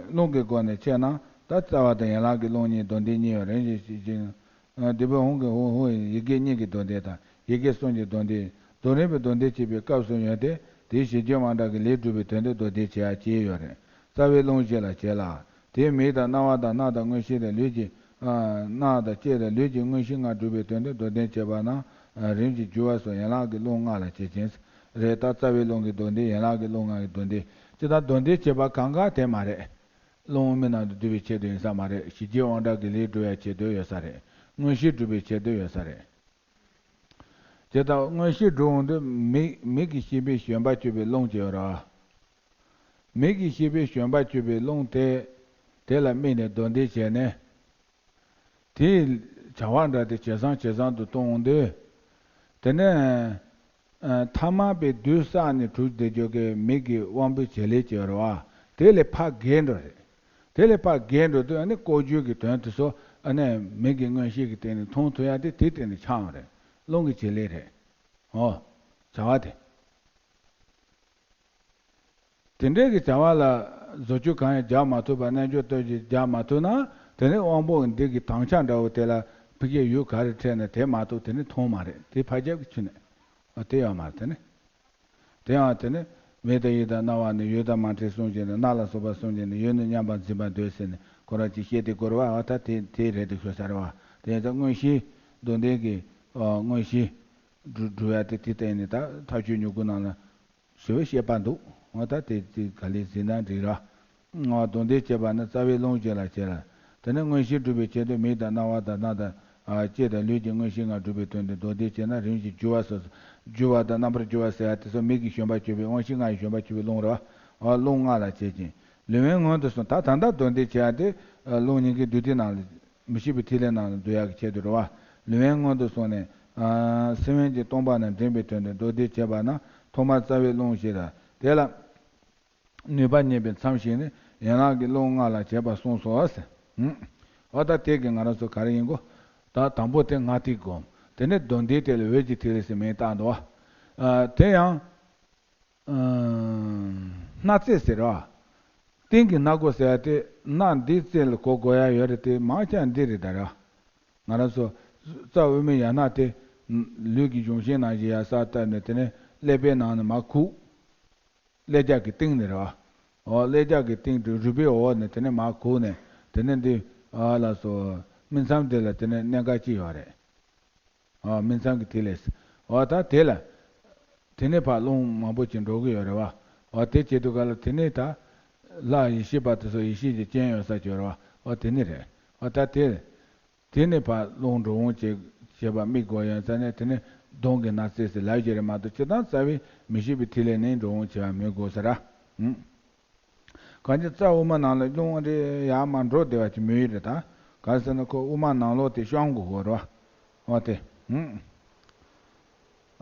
རླུང་གི་སྒོ་ནས་ཕྱེ་ན་ད་རྩ་བ་དང་ཡན་ལག་གི་རླུང་གཉིས་མདོ་འདི་གཉིས་ཡོད་རེད་ཅེས་བཤད་ཅིང་། ཨ་སྡིག་པའི་ཧཱུྃ་གི་ཧཱུྃ་ཧཱུྃ་ཡི་གེ་གཉིས་ཀྱི་མདོ་འདི་དང་ཡི་གེ་གསུམ་གྱི་མདོ་འདི། རྫོགས་རིམ་པའི་མདོ་འདི་བྱེད་པའི་སྐབས་སུ་ཡོད་དེ། དེའི་གཞི་རྒྱུད་དབང་དྲག་གི་ལས་སྒྲུབ་པའི་དོན་དེ་མདོ་སྡེ་བྱེད་ཡ་ཅེས་ཡོད་རེད། རྩ་བའི་རླུང་བཞི་ལ་བྱེད་ལ། དེའི་མིག་དང་རྣ་བ་དང་སྣ་དང་མངོན་ཤེས་དང་ལུས་ཀྱི། ཨ་སྣ་དང་ལྕེ་དང་ལུས་ཀྱི་མངོན་ཤེས་ལྔ་སྒྲུབ་པའི་དོན་དེ་མདོ་སྡེ་བྱེད་པ་ན། ཨ་རིམ་གྱིས་འགྱུར་བ་སོགས་ཡན་ལག་གི་རླུང་ལྔ་ལ་བྱེད་ཅིང་། རེད་ད་རྩ་བའི་རླུང་གི་མདོ་འདི་ཡན་ལག་གི་རླུང་ལྔ་གི་མདོ་འདི། ཅི་ལྟར་མདོ་སྡེ་བྱེད་པ་གང་ག་དེ་མ་རེད། རླུང་མིག་ནང་དུ་སྡུད་པའི་ཆེད་དུ་ཡིན་ས་མ་རེད། གཞི་རྒྱུད་དབང་དྲག་གི་ལས་སྒྲུབ་ཡ་ཆེད་དུ་ཡོད་ས་རེད། མངོན་ཤེས་སྒྲུབ་པའི་ཆེད་དུ་ཡོད་ས་རེད། དེ་ལྟར་མངོན་ཤེས་སྒྲུབ་འོང་དུས་མིག་མིག་གི་ཤེས་པས་བཞོན་པ་གཅོད་པའི་རླུང་ཅིག་ཡོད་རེད། མིག་གི་ཤེས་པས་བཞོན་པ་གཅོད་པའི་རླུང་དེ། དེ་ལ་དམིགས་ནས་མདོ་འདི་བྱས་ནས། དེའི་བྱ་བ་འདྲ་དེ་ཇེ་བཟང་ཇེ་བཟང་དུ་གཏོང་འོང་དུས། དེ་ནས་ཨ་ཐ་མལ་པའི་བདུད་བསགས་ནས་གྲུབ་བསྡད་རྒྱུ་གི་མིག་གི་དབང་པོའི་བྱེད་ལས་ཀྱི་རེད་བ། དེ་ལས་ཕར་བརྒལ་འགྲོ་རེད། དེ་ལས་ཕར་བརྒལ་འགྲོ་དུས་ཨ་ནི་ལྐོག་གྱུར་གྱི་དོན་དེ་ཚོ་ཨ་ནི་མིག་གི་མངོན་ཤེས་ཀྱི་སྟེང་ནས་མཐོང་ཐུབ་ཡ་དེ་དེའི་སྟེང་ནས་འཆར་བ་རེད། རླུང་གི་བྱེད་ལས་རེད། ཨོ། བྱ་བ་དེ། དེ་འདྲའི་གི་བྱ་བ་ལ་བཟོ་བཅོས་གང་ཡང་རྒྱག་མ་ཐུབ་པ། རྣལ་འབྱོར་སྟོབས་ཀྱིས་རྒྱག་མ་ཐུབ་ན། དེ་ནི་དབང་པོ་འདི་གི་དྭངས་ཆ་འདྲ་བོ་དེ་ལ་ཕ་གིའི་ཡུལ་ག་རེ་འཕྲད་ན་དེ་མ་གཏོགས་དེ་ནི་མཐོང་མ་རེད། དེ་ཕར་རྒྱབ་ཀྱི་ཆུ་ནས། ཨ། དེ་ཡོད་མ་རེད། དེ་ནི། དེ་ཡང་དེ་ནི། མིག་དང་ཡིད་དང་རྣ་བ་ནི། ཡུལ་དང་མ་འཕྲད་གསུངས་བྱས་ནས། རྣ་ལ་སོགས་པ་གསུངས་བྱས་ནས། ཡུལ་ནི་མཉམ་པར་འཛིན་པར་འདོད་ཟེར་ནས་ཁོ་རང་གིས་བཤད་དེ་དགོས་རེད་བ། ཨ། ད་དེ་དེ་རེད་དེ་ཤོད་ས་རེད་བ། དེ་ཡང་ད་མངོན་ཤེས་མདོ་འདི་གི། ཨ། མངོན་ཤེས་སྒྲུབ་སྒྲུབ་ཡ་དེ་དེ་ལྟ་ཡིན་ནི། ད་ཐབས་བཅུ་ཉེར་དགུ་ནང་ལ། ཞེས་པའི་བཤད་པ་འདུག། འོ་ད་དེ་དེ་ག་ལེར་གཟིགས་ན་འགྲིག་ར། འོ། མདོ་འདི་བྱས་པ་ན་རྩ་བའི་རླུང་ཞེས་ལ་བྱེད་ལ། དེ་ནས་མངོན་ཤེས་སྒྲུབ་པའི་ཆེད་དུ་མིག་དང་རྣ་བ་དང་སྣ་དང་། ཨ། ལྕེ་དང་ལུས་ཀྱི་མངོན་ཤེས་ལྔ་སྒྲུབ་པའི་དོན་དུ་མདོ་སྡེ་བྱས་ན། རིམ་བཞིན་འགྱུ་བ་སོགས་སུ། འགྱུ་བ་དང་རྣམ་པར་འགྱུར་བ་ཟེར་ཡ་དེ་ཚོ་མིག་གི་བཞོན་པ་གཅོད་པའི། དབང་ཤེས་ལྔ་ཡི་བཞོན་པ་གཅོད་པའི་རླུང་རེད་བ། འོ། རླུང་ལྔ་ལ་བྱེད་ཅིང་། ལུས་དབེན་སྔོན་དུ་སོང་། ད་ད་ལྟ་མདོ་སྡེ་བྱེད་ཡ་དེ། ཨ། རླུང་སྙིང་གའི་འདུས་ཏེ་ནང་ལ། མི་ཤིགས་པའི་ཐིག་ལེ་ནང་ལ་འདུ་ཡག་གི་ཆེད་དུ་རེད་བ། ལུས་དབེན་སྔོན་དུ་སོང་ནས། ཨ། སེམས་དབེན་གྱི་སྟོང་པ་རྣམས་འདྲེན་པའི་དོན་དུ་མདོ་སྡེ་བྱེད་པ་ན། ཐོག་མར་རྩ་བའི་རླུང་ཞེས་དང་། དེ་ལ་ནུས་པ་རྙེད་པའི་མཚམས་ཤིག་ནི་ཡན་ལག་གི་རླུང་ལྔ་ལ་བྱེད་པ་གསུངས་སོ་ཟེར། ཧུམ། འོ་ད་དེ་གི་ང་རང་ཚོ་ག་རེ་ཡིན་གོ། ད་དང་པོ་དེ་སྔགས་ཐིག་བསྒོམ། དེ་ནས་མདོ་སྡེ་དེ་ལ་འོད་ཀྱི་ཐིག་ལེ་ཟེར་མིང་བཏགས་འདུག་བ། ཨ། དེ་ཡང་། ཨ། སྣ་རྩེ་ཟེར་བ། སྟེང་གི་སྣ་སྒོ་ཟེར་བ་དེ། སྣ་འདིའི་རྩེ་ལ་གོ་དགོས་ཡ་ཡོད་རེད་དེ། མང་ཆེ་བ་འདི་རེད་ད་ར། ང་རང་ཚོ་རྩ་དབུ་མའི་ཡ་སྣ་དེ། ལུས་ཀྱི་གཞུང་ཤིང་ནང་བཞིན་ཡར་ས་བཏབ་ནས། དེ་ནས་ཀླད་པའི་ནང་ནས་མར་ཁུག། ཀླད་རྒྱབ་ཀྱི་སྟེང་ནས་རེད་བ། འོ། ཀླད་རྒྱབ་ཀྱི་སྟེང་དུ་རུས་པའི་འོག་ནས་དེ་ནས་མར་ཁུག་ནས། དེ་ནས་འདི། ཨ། ལ་སོགས་སྨིན་མཚམས་དེ་ལ་དེ་ནས་གནད་འགག་ཅིག་ཡོད་རེད། ཨ། སྨིན་མཚམས་ཀྱི་ཐིག་ལེ། འོ་ད་དེ་ལ། དེ་ནས་ཕར་རླུང་མང་པོ་ཅིག་འགྲོ་གི་ཡོད་རེད་བ། འོ་དེ་བྱེད་དུས་ག་ལ་དེ་ནས་ད། ལྷ་ཡེ་ཤེས་པ་དེ་ཚོ་ཡེ་ཤེས་ཀྱི་སྤྱན་ཡོད་ས་ཅིག་ཡོད་རེད་བ། འོ་དེ་ནས་རེད། འོ་ད་དེ། དེ་ནས་ཕར་རླུང་འགྲོ་འོང་བྱེད་བྱེད་པ་དམིགས་དགོས་ཡོད་ས་ནས། དེ་ནས་གདོང་གི་སྣ་རྩེ་ཟེར་ལབ་ཀྱི་རེད་མ་གཏོགས། སྤྱིར་བཏང་རྩ་བའི་མི་ཤིགས་པའི་ཐིག་ལེ་ནས་འགྲོ་འོང་བྱེད་པ་སྨོས་དགོས་ས་ར། ཧུམ། གང་ཅི་རྩ་དབུ་མ་ནང་ལ་རླུང་རེ་ཡར་མར་འགྲོ་བདེ་བ་ཅིག་མི་ཡོད་རེད་ད། ག་རེ་ཟེར་ན་ཁོ་དབུ་མ་ནང་ལོགས་དེ་བཤང་དགོས་ཀྱི་རེད་བ། འོ་དེ། ཧུམ།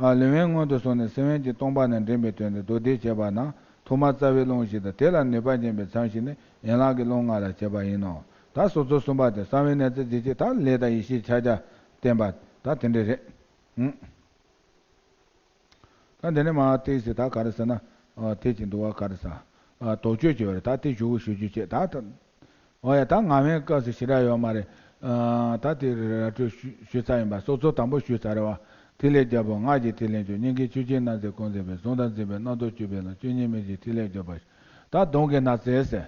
ཨ། ལུས་དབེན་སྔོན་དུ་སོང་ནས་སེམས་དབེན་གྱི་སྟོང་པ་རྣམས་འདྲེན་པའི་དོན་དུ་མདོ་སྡེ་བྱེད་པ་ན། ཐོག་མར་རྩ་བའི་རླུང་ཞེས་དང་། དེ་ལ་ནུས་པ་རྙེད་པའི་མཚམས་ཤིག་ནི་ཡན་ལག་གི་རླུང་ལྔ་ལ་བྱེད་པ་ཡིན་ནོ། ད་སོ་ཚུལ་གསུམ་པ་དེ་གསང་བའི་གནས་ཚུལ་འཇིགས་བྱེད། ད་ལས་དང་ཡེ་ཤེས་ཕྱག་རྒྱ་བསྟན་པ་ད་དེ་འདྲ་རེད། ཧུམ། ད་འདི་ནས་མར་ཏོག་ཙམ་ད་ག་རེ་ཟེར་ན། ཨ། དེ་ཅིག་འདུག་བ། ག་རེ་ཟེར། ཨ། དོགས་གཅོད་བྱས་པ་རེད། ད་དེ་ཞུ་གི་ཞུ་རྒྱུ་བྱས་ད། ད། འོ་ཡ། ད་ངག་དབེན་སྐབས་སུ་ཞེ་དྲག་ཡོད་མ་རེད། ཨ། ད་དེ་ར་སྤྲོད་ཞུ་ཞུས་ཚར་ཡིན་པ། སོ་ཚུལ་དང་པོ་ཞུས་ཚར་རེད་བ། ཐིག་ལེ་བརྒྱད་པོ་སྔགས་ཀྱི་ཐིག་ལེ་མཆོག། སྙིང་གའི་ཆུ་སྐྱེས་སྣ་རྩེར་བསྐོར་མཛད་པའི། གཟུང་དང་འཛིན་པའི་རྣམ་རྟོག་གཅོད་པའི་ལམ། བཅུ་གཉིས་མི་མཇེད་ཐིག་ལེ་བརྗོད་པ། ད་གདོང་གི་སྣ་རྩེ་ཟེར།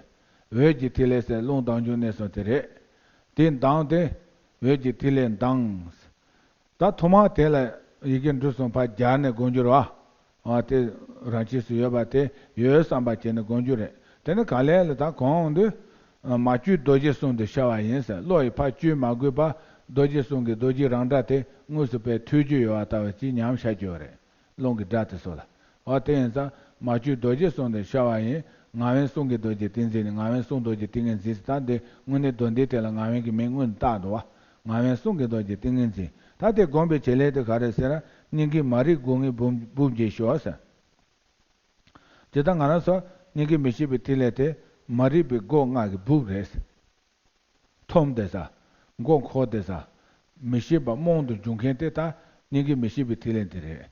འོད་ཀྱི་ཐིག་ལེ་ཟེར། རླུང་ལྡང་འགྱུར་གནས་སོ་དེ་རེད། དེ་ལྡང་སྟེ་འོད་ཀྱི་ཐིག་ལེ་ལྡང་། ད་ཐོག་མར་དེ་ལ་ཡི་གེ་འབྲུ་གསུམ་ཕར་སྦྱར་ནས་སྒོམ་རྒྱུ་རེད་བ། ཨ། དེ་རང་ཆས་སུ་ཡོད་པ་དེ་ཡོད་བསམ་པ་བྱས་ནས་སྒོམ་རྒྱུ་རེད། དེ་ནི་ག་ལེ་ལ་ད་གོང་དུ། ཨ། མ་བཅོས་རྡོ་རྗེ་གསུམ་དུ་ཤར་བ་ཡིན་ཟེར། བློ་ཡིས་ཕར་བཅོས་མ་དགོས་པར་རྡོ་རྗེ་གསུམ་གྱི་རྡོ་རྗེ་རང་སྒྲ་དེ་དངོས་སུ་དཔེ་ཐོས་རྒྱུ་ཡོད་པ་ལྟ་བུ་ཅིག་ཉམས་བཞག་རྒྱུ་རེད། རླུང་གི་སྒྲ་དེ་ཚོ་ལ། འོ་དེ་ཡིན་ཙང་མ་བཅོས་རྡོ་རྗེ་གསུམ་དུ་ཤར་བ་ཡིན། ངག་དབེན་གསུང་གི་རྡོ་རྗེ་ཏིང་འཛིན་ནི། ངག་དབེན་གསུང་རྡོ་རྗེ་ཏིང་ངེ་འཛིན་ཟེར། ད་འདི་དངོས་གནས་མདོ་སྡེ་དེ་ལ་ངག་དབེན་གྱི་མིང་དངོས་སུ་བཏགས་འདུག་བ། ངག་དབེན་གསུང་གི་རྡོ་རྗེ་ཏིང་ངེ་འཛིན། ད་དེ་སྒོམ་པའི་བྱེད་ལས་དེ་ག་རེ་ཟེར་ན། སྙིང་གའི་མ་རིག་སྒོ་ལྔའི་སྦུབས་སྦུབས་འབྱེད་ཤོག་ཟེར། དེ་ལྟར་ང་རང་ཚོ་སྙིང་གའི་མི་ཤིགས་པའི་ཐིག་ལེ་དེ་མ་རིག་པའི་སྒོ་ལྔ་གི་སྦུབས་རེད། འཐོམས་བསྡད་ས། མགོ་འཁོར་བསྡད་ས། མི་ཤེས་པ་རྨོངས་དུ་འཇུག་མཁན་དེ་ད་སྙིང་གའི་མི་ཤིགས་པའི་ཐིག་ལེ་འདི་རེད།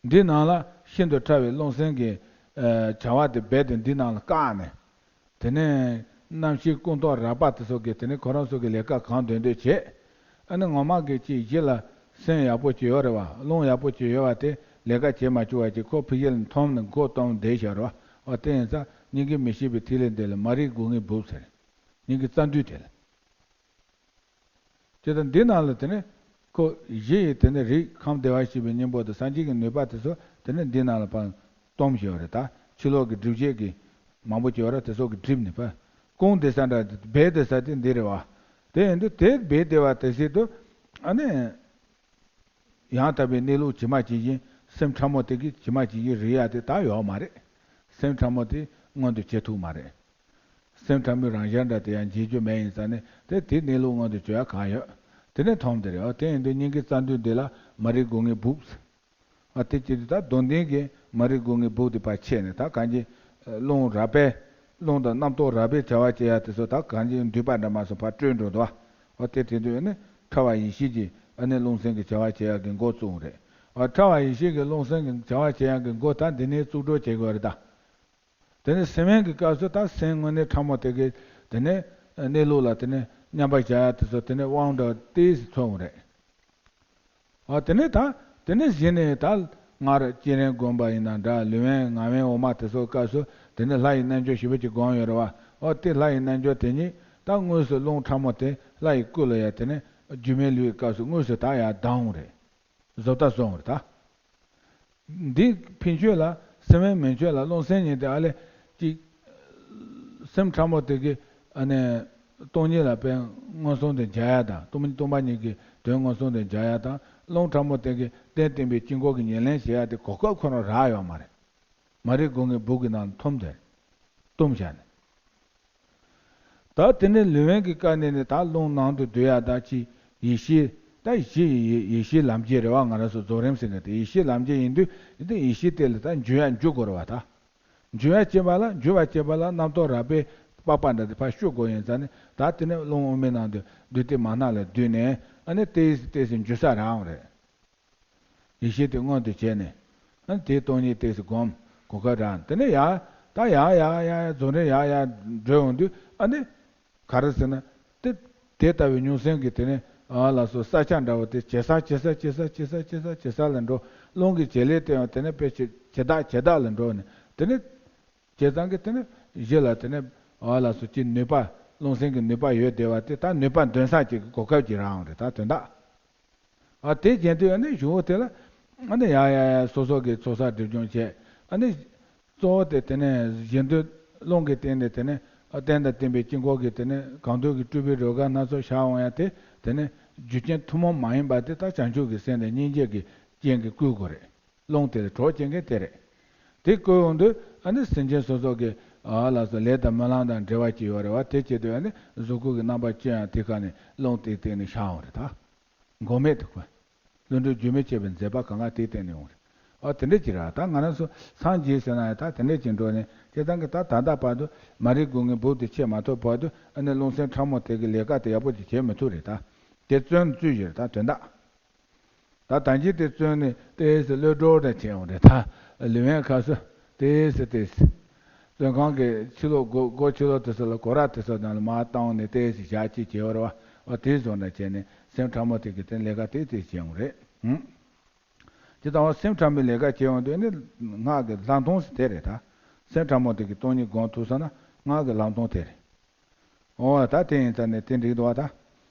འདི་ནང་ལ་ཤིན་ཏུ་ཕྲ་བའི་རླུང་སེམས་ཀྱི། ཨ། བྱ་བ་དེ་རྦད་དེ་འདི་ནང་ལ་བཀག་ནས། དེ་ནས་རྣམ་ཤེས་ཀུན་རྟོག་རགས་པ་དེ་ཚོ་གིས་དེ་ནས་ཁོ་རང་ཚོ་གི་ལས་ཀ་གང་འདོད་འདོད་བྱེད། ཨ་ནི་ངོ་མ་གི་ཅིག་གཞི་ལ་སེམས་ཡག་པོ་ཅིག་ཡོད་རེད་བ། རླུང་ཡག་པོ་ཅིག་ཡོད་བ་དེ་ལས་ཀ་བྱེད་མ་བཅུག་བ་ཅིག་ཁོ་ཕ་གི་ལ་འཐོམས་ནས་མགོ་བཏོམས་བསྡད་བཞག་རེད་བ། འོ་དེ་ཡིན་ཙང་སྙིང་གའི་མི་ཤིགས་པའི་ཐིག་ལེ་འདི་ལ་མ་རིག་སྒོ་ལྔའི་སྦུབས་ཟེར། སྙིང་གི་རྩ་མདུད་དེ་ལ། ཅེས་དང་། འདི་ནང་ལ་དེ་ནས་ཁོ་གཞི་ཡི་དེ་ནས་རིགས་ཁམས་བདེ་བར་གཤེགས་པའི་སྙིང་པོ་དང་སངས་རྒྱས་ཀྱི་ནུས་པ་དེ་ཚོ་དེ་ནས་འདི་ནང་ལ་ཕར་སྟོན་བཞག་པ་རེད། ད་ཕྱི་ལོགས་ཀྱི་སྒྲིབ་བྱེད་ཀྱི་མང་པོ་བྱེད་པ་རེད། དེ་ཚོ་གི་སྒྲིབ་ནི་ཕར་སྐུང་བསྡད་ས་འདྲ་སྦས་བསྡད་ས་དེ་འདི་རེད་བ། དེ་ཡིན་དུས་དེ་སྦས་བསྡད་པ་དེ་སྲིད་དུ་ཨ་ནི། ཡང་དག་པའི་གནས་ལུགས་ཇི་མ་ཇི་བཞིན་སེམས་ཕྲ་མོ་དེ་གིས་ཇི་མ་ཇི་བཞིན་རིག་ཡ་དེ་ད་ཡོད་མ་རེད། སེམས་ཕྲ་མོ་དེ་མངོན་དུ་བྱེད་ཐུབ་མ་རེད། སེམས་ཕྲ་མོའི་རང་ཤར་འདྲ་དེ་ཡང་འབྱེད་རྒྱུ་མེད་ཡིན་ཙང་ནི་དེ་དེའི་གནས་ལུགས་མངོན་དུ་གྱུར་ཡ་གང་ཡོད། དེ་ནས་མཐོང་དེ་རེད། འོ་དེ་ཡིན་དུས་སྙིང་གའི་རྩ་མདུད་འདི་ལ་མ་རིག་སྒོ་ངའི་སྦུབས། ཨ་དེ་བྱེད་དུས་ད་མདོ་འདིན་གྱི་མ་རིག་སྒོ་ངའི་སྦུབས་དེ་ཕར་ཕྱེ་ནས་ད་གང་ཅི་རླུང་རགས་པས་རླུང་དང་རྣམ་རྟོག་རགས་པས་བྱ་བ་བྱེད་ཡ་དེ་ཚོ་ད་གང་ཅི་མདུད་པ་འདྲ་མ་སོང་ཕར་བཀྲོལ་འགྲོ་འདུག་ཨ། འོ་དེ་དེ་དུས་ནི་ཕྲ་བ་ཡེ་ཤེས་ཀྱི་ཨ་ནི་རླུང་སེམས་ཀྱི་བྱ་བ་བྱེད་ཡ་གི་འགོ་བཙུགས་རེད། འོ་ཕྲ་བ་ཡེ་ཤེས་ཀྱི་རླུང་སེམས་ཀྱི་བྱ་བ་བྱེད་ཡ་གི་འགོ་ད་འདི་ནས་བཙུགས་འགྲོ་བྱེད་དགོས་རེད་ད། དེ་ནས་སེམས་དབེན་གྱི་སྐབས་སུ་ད་སེམས་དངོས་གནས་ཕྲ་མོ་དེ་གའི་དེ་ནས་གནས་ལུགས་ལ་དེ་ནས་མཉམ་པར་བཞག་ཡ་དེ་ཚོ་དེ་ནས་དབང་འདྲ་ཏོག་ཙམ་ཐོབ་འོང་རེད། ཨ་དེ་ནས་ད་དེ་ནས་གཞི་ནས་ད་སྔར་སྤྱན་རས་མགོན་པ་ཡིན་ན་འདྲ་ལུས་དབེན་ངག་དབེན་འོག་མ་དེ་ཚོ་སྐབས་སུ་དེ་ནས་ལྷ་ཡི་རྣལ་འབྱོར་ཞེ་པོ་ཅིག་སྒོམ་ཡོད་རེད་བ། ཨོ་དེ་ལྷ་ཡི་རྣལ་འབྱོར་དེ་ཉིད་ད་དངོས་སུ་རླུང་ཕྲ་མོ་དེ་ལྷ་ཡི་སྐུ་ལ་ཡ་དེ་ནས་སྒྱུ་མའི་ལུས་ཀྱི་སྐབས་སུ་དངོས་སུ་ད་ཡ་ལྡང་འོང་རེད། བཟོ་ལྟ་བཟོ་འོང་རེད་ད། འདི་ཕན་ཆོད་ལ་སེམས་དབེན་མན་ཆོད་ལ་རླུང་སེམས་གཉིས་དེ་ཨ་ལས་ཅིག་སེམས་ཕྲ་མོ་དེ་གི་ཨ་ནི་སྟོང་ཉིད་ལ་དཔེ་མངོན་སུམ་དུ་མཇལ་ཡ་དང་སྟོང་སྟོང་པ་ཉིད་ཀྱི་དོན་མངོན་སུམ་དུ་མཇལ་ཡ་དང་རླུང་ཕྲ་མོ་དེ་གི་རྟེན་བརྟེན་པའི་དཀྱིལ་འཁོར་གྱི་ཉེར་ལེན་བྱེད་ཡ་དེ་གོ་སྐབས་ཁོ་རང་རག་ཡོད་མ་རེད། མ་རིག་སྒོ་ངའི་སྦུབས་ཀྱི་ནང་ཐུམ་དེ་བཏུམ་བཞག་ནས། ད་དེ་ནས་ལུས་དབེན་གྱི་སྐབས་ནས་ནི་ད་རླུང་ནང་དུ་སྡུད་ཡ་ད་ཅི་ཡེ་ཤེས་ད་གཞི་ཡེ་ཡེ་ཤེས་ལམ་བྱེད་རེད་བ། ང་རང་ཚོ་རྫོགས་རིམ་ཟེར་མཁན་དེ་ཡེ་ཤེས་ལམ་བྱེད་ཡིན་དུས་དེ་ཡེ་ཤེས་དེ་ལ་ད་འཇུག་ཡ་འཇུག་དགོས་རེད་བ་ད། འཇུག་ཡ་བྱེད་པ་ལ་འཇུག་པ་བྱེད་པ་ལ་རྣམ་རྟོག་རགས་པས་སྤགས་པ་འདྲ་དེ་ཕར་བཤུ་དགོས་ཡིན་ཙང་ནི་ད་དེ་ནས་རླུང་དབུ་མའི་ནང་དུ་སྡུད་དེ་མ་ནང་ལ་བསྡུས་ནས་ཨ་ནི་ཏོག་ཙམ་ཏོག་ཙམ་འཇུ་ས་རག་འོང་རེད། ཡེ་ཤེས་དེ་མངོན་དུ་བྱས་ནས། ཨ་ནི་དེའི་སྟོང་ཉིད་ཏོག་ཙམ་སྒོམ་གོ་སྐབས་རག་དེ་ནས་ཡར་ད་ཡར་ཡར་ཡར་ཡར་རྫོགས་རིམ་ཡར་ཡར་འགྲོ་ཡོང་དུས་ཨ་ནི། ག་རེ་ཟེར་ན། དེ་དེ་ལྟ་བུའི་རླུང་སེམས་ཀྱི་དེ་ནས་ཨ་ལ་སོགས་ས་ཆ་འདྲ་བོ་དེ་ཇེ་སྲ་ཇེ་སྲ་ཇེ་སྲ་ཇེ་སྲ་ཇེ་སྲ་ཇེ་སྲ་ལ་འགྲོ། རླུང་གི་བྱེད་ལས་དེ་ཡང་དེ་ནས་དཔེ་ཇེ་ཇེ་དག་ཇེ་དག་ལ་འགྲོ་ནས་དེ་ནས། བྱས་ཙང་གི་དེ་ནས་གཞི་ལ་དེ་ནས་ཨ་ལ་སོགས་ཀྱི་ནུས་པ་རླུང་སེམས་ཀྱི་ནུས་པ་ཡོད་བསྡད་པ་དེ་ད་ནུས་པ་འདོན་ས་ཅིག་གི་གོ་སྐབས་ཅིག་རག་འོང་རེད་ད་དོན་དག་ཨ་དེ་བྱེད་དུས་ཨ་ནི་གཞུག་གུ་དེ་ལ་ཨ་ནི་ཡ་ཡ་ཡ་སོ་སོ་གི་ཚོགས་བསགས་སྒྲིབ་སྦྱོང་བྱས། ཨ་ནི་གཙོ་བོ་དེ་དེ་ནས་གཞི་འདོད་རླུང་གི་སྟེང་ནས་དེ་ནས་ཨ་རྟེན་དང་བརྟེན་པའི་དཀྱིལ་འཁོར་གྱི་དེ་ནས་གང་འདུལ་གྱི་སྤྲུལ་པའི་རོལ་གར་སྣ་ཚོགས་ཤར་འོང་ཡ་དེ་དེ་ནས་རྒྱུ་རྐྱེན་ཐུན་མོང་མ་ཡིན་པ་དེ་ད་བྱང་ཆུབ་ཀྱི་སེམས་དང་སྙིང་རྗེ་གི་རྐྱེན་གྱིས་བསྐུལ་དགོས་རེད། རླུང་དེ་ལ་གྲོགས་བྱེད་མཁན་དེ་རེད། དེ་བསྐུལ་འོང་དུས་ཨ་ནི་སེམས་ཅན་སོ་སོ་གི་ཨ་ལ་སོགས་ལས་དང་སྨོན་ལམ་དང་འབྲེལ་བ་ཅིག་ཡོད་རེད་བ། དེ་བྱེད་དུས་ཨ་ནི་གཟུགས་སྐུ་གི་རྣམ་པ་ཅི་ཡང་དེ་ཁ་ནས་རླུང་དེའི་སྟེང་ནས་ཤར་འོང་རེད་ད། འགོག་མེད་དུ་བཀོད། བློ་གྲོས་རྒྱུན་མི་འཆད་པའི་མཛད་པ་གང་ག་དེའི་སྟེང་ནས་འོང་རེད། ཨ་དེ་འདྲ་ཅིག་རེད། ད་ང་རང་ཚོ་སངས་རྒྱས་ཟེར་ན་ཡང་ད་དེ་འདྲ་ཅིག་འགྲོ་ནས་བྱས་ཙང་གི་ད་ད་ལྟ་བར་དུ་མ་རིག་སྒོ་ངའི་སྦུབས་དེ་ཕྱེ་མ་ཐུབ་བར་དུ་ཨ་ནི་རླུང་སེམས་ཕྲ་མོ་དེ་གི་ལས་ཀ་དེ་ཡག་པོ་ཅིག་བྱེད་མི་ཐུབ་རེད་ད། དེ་བཙོན་བཙུགས་ཡོད་རེད་ད་དོན་དག་ད་ད་གིན་དེ་བཙོན་ནས་ཏོག་ཙམ་གློད་གྲོལ་འདྲ་བྱས་འོང་རེད་ད། ལུས་དབེན་སྐབས་སུ་ཏོག་ཙམ་ཏོག་ཙམ། བཙོན་ཁང་གི་ཕྱི་ལོགས་སྒོ་སྒོ་ཕྱི་ལོགས་དེ་ཚོ་ལ་སྒོ་ར་དེ་ཚོ་ནང་ལ་མར་བཏང་ནས་ཏོག་ཙམ་ཞག་གཅིག་བྱས་པ་རེད་བ། འོ་དེ་བཟོ་འདྲ་བྱས་ནས་སེམས་ཕྲ་མོ་དེ་གི་དེ་ལས་ཀ་ཏོག་ཙམ་བྱས་འོང་རེད། ཧུམ། ཇི་ལྟར་བ་སེམས་ཕྲ་མོའི་ལས་ཀ་བྱེད་འོང་དུས་ནི་སྔགས་ཀྱི་ལྷག་མཐོང་ཟེར་དེ་རེད་ད། སེམས་ཕྲ་མོ་དེ་གི་སྟོང་ཉིད་སྒོམ་ཐུབ་སོང་ན་སྔགས་ཀྱི་ལྷག་མཐོང་དེ་རེད། འོ་ད་དེ་ཡིན་ཙང་ནས་དེ་འགྲིག་འདུག་བ་ད།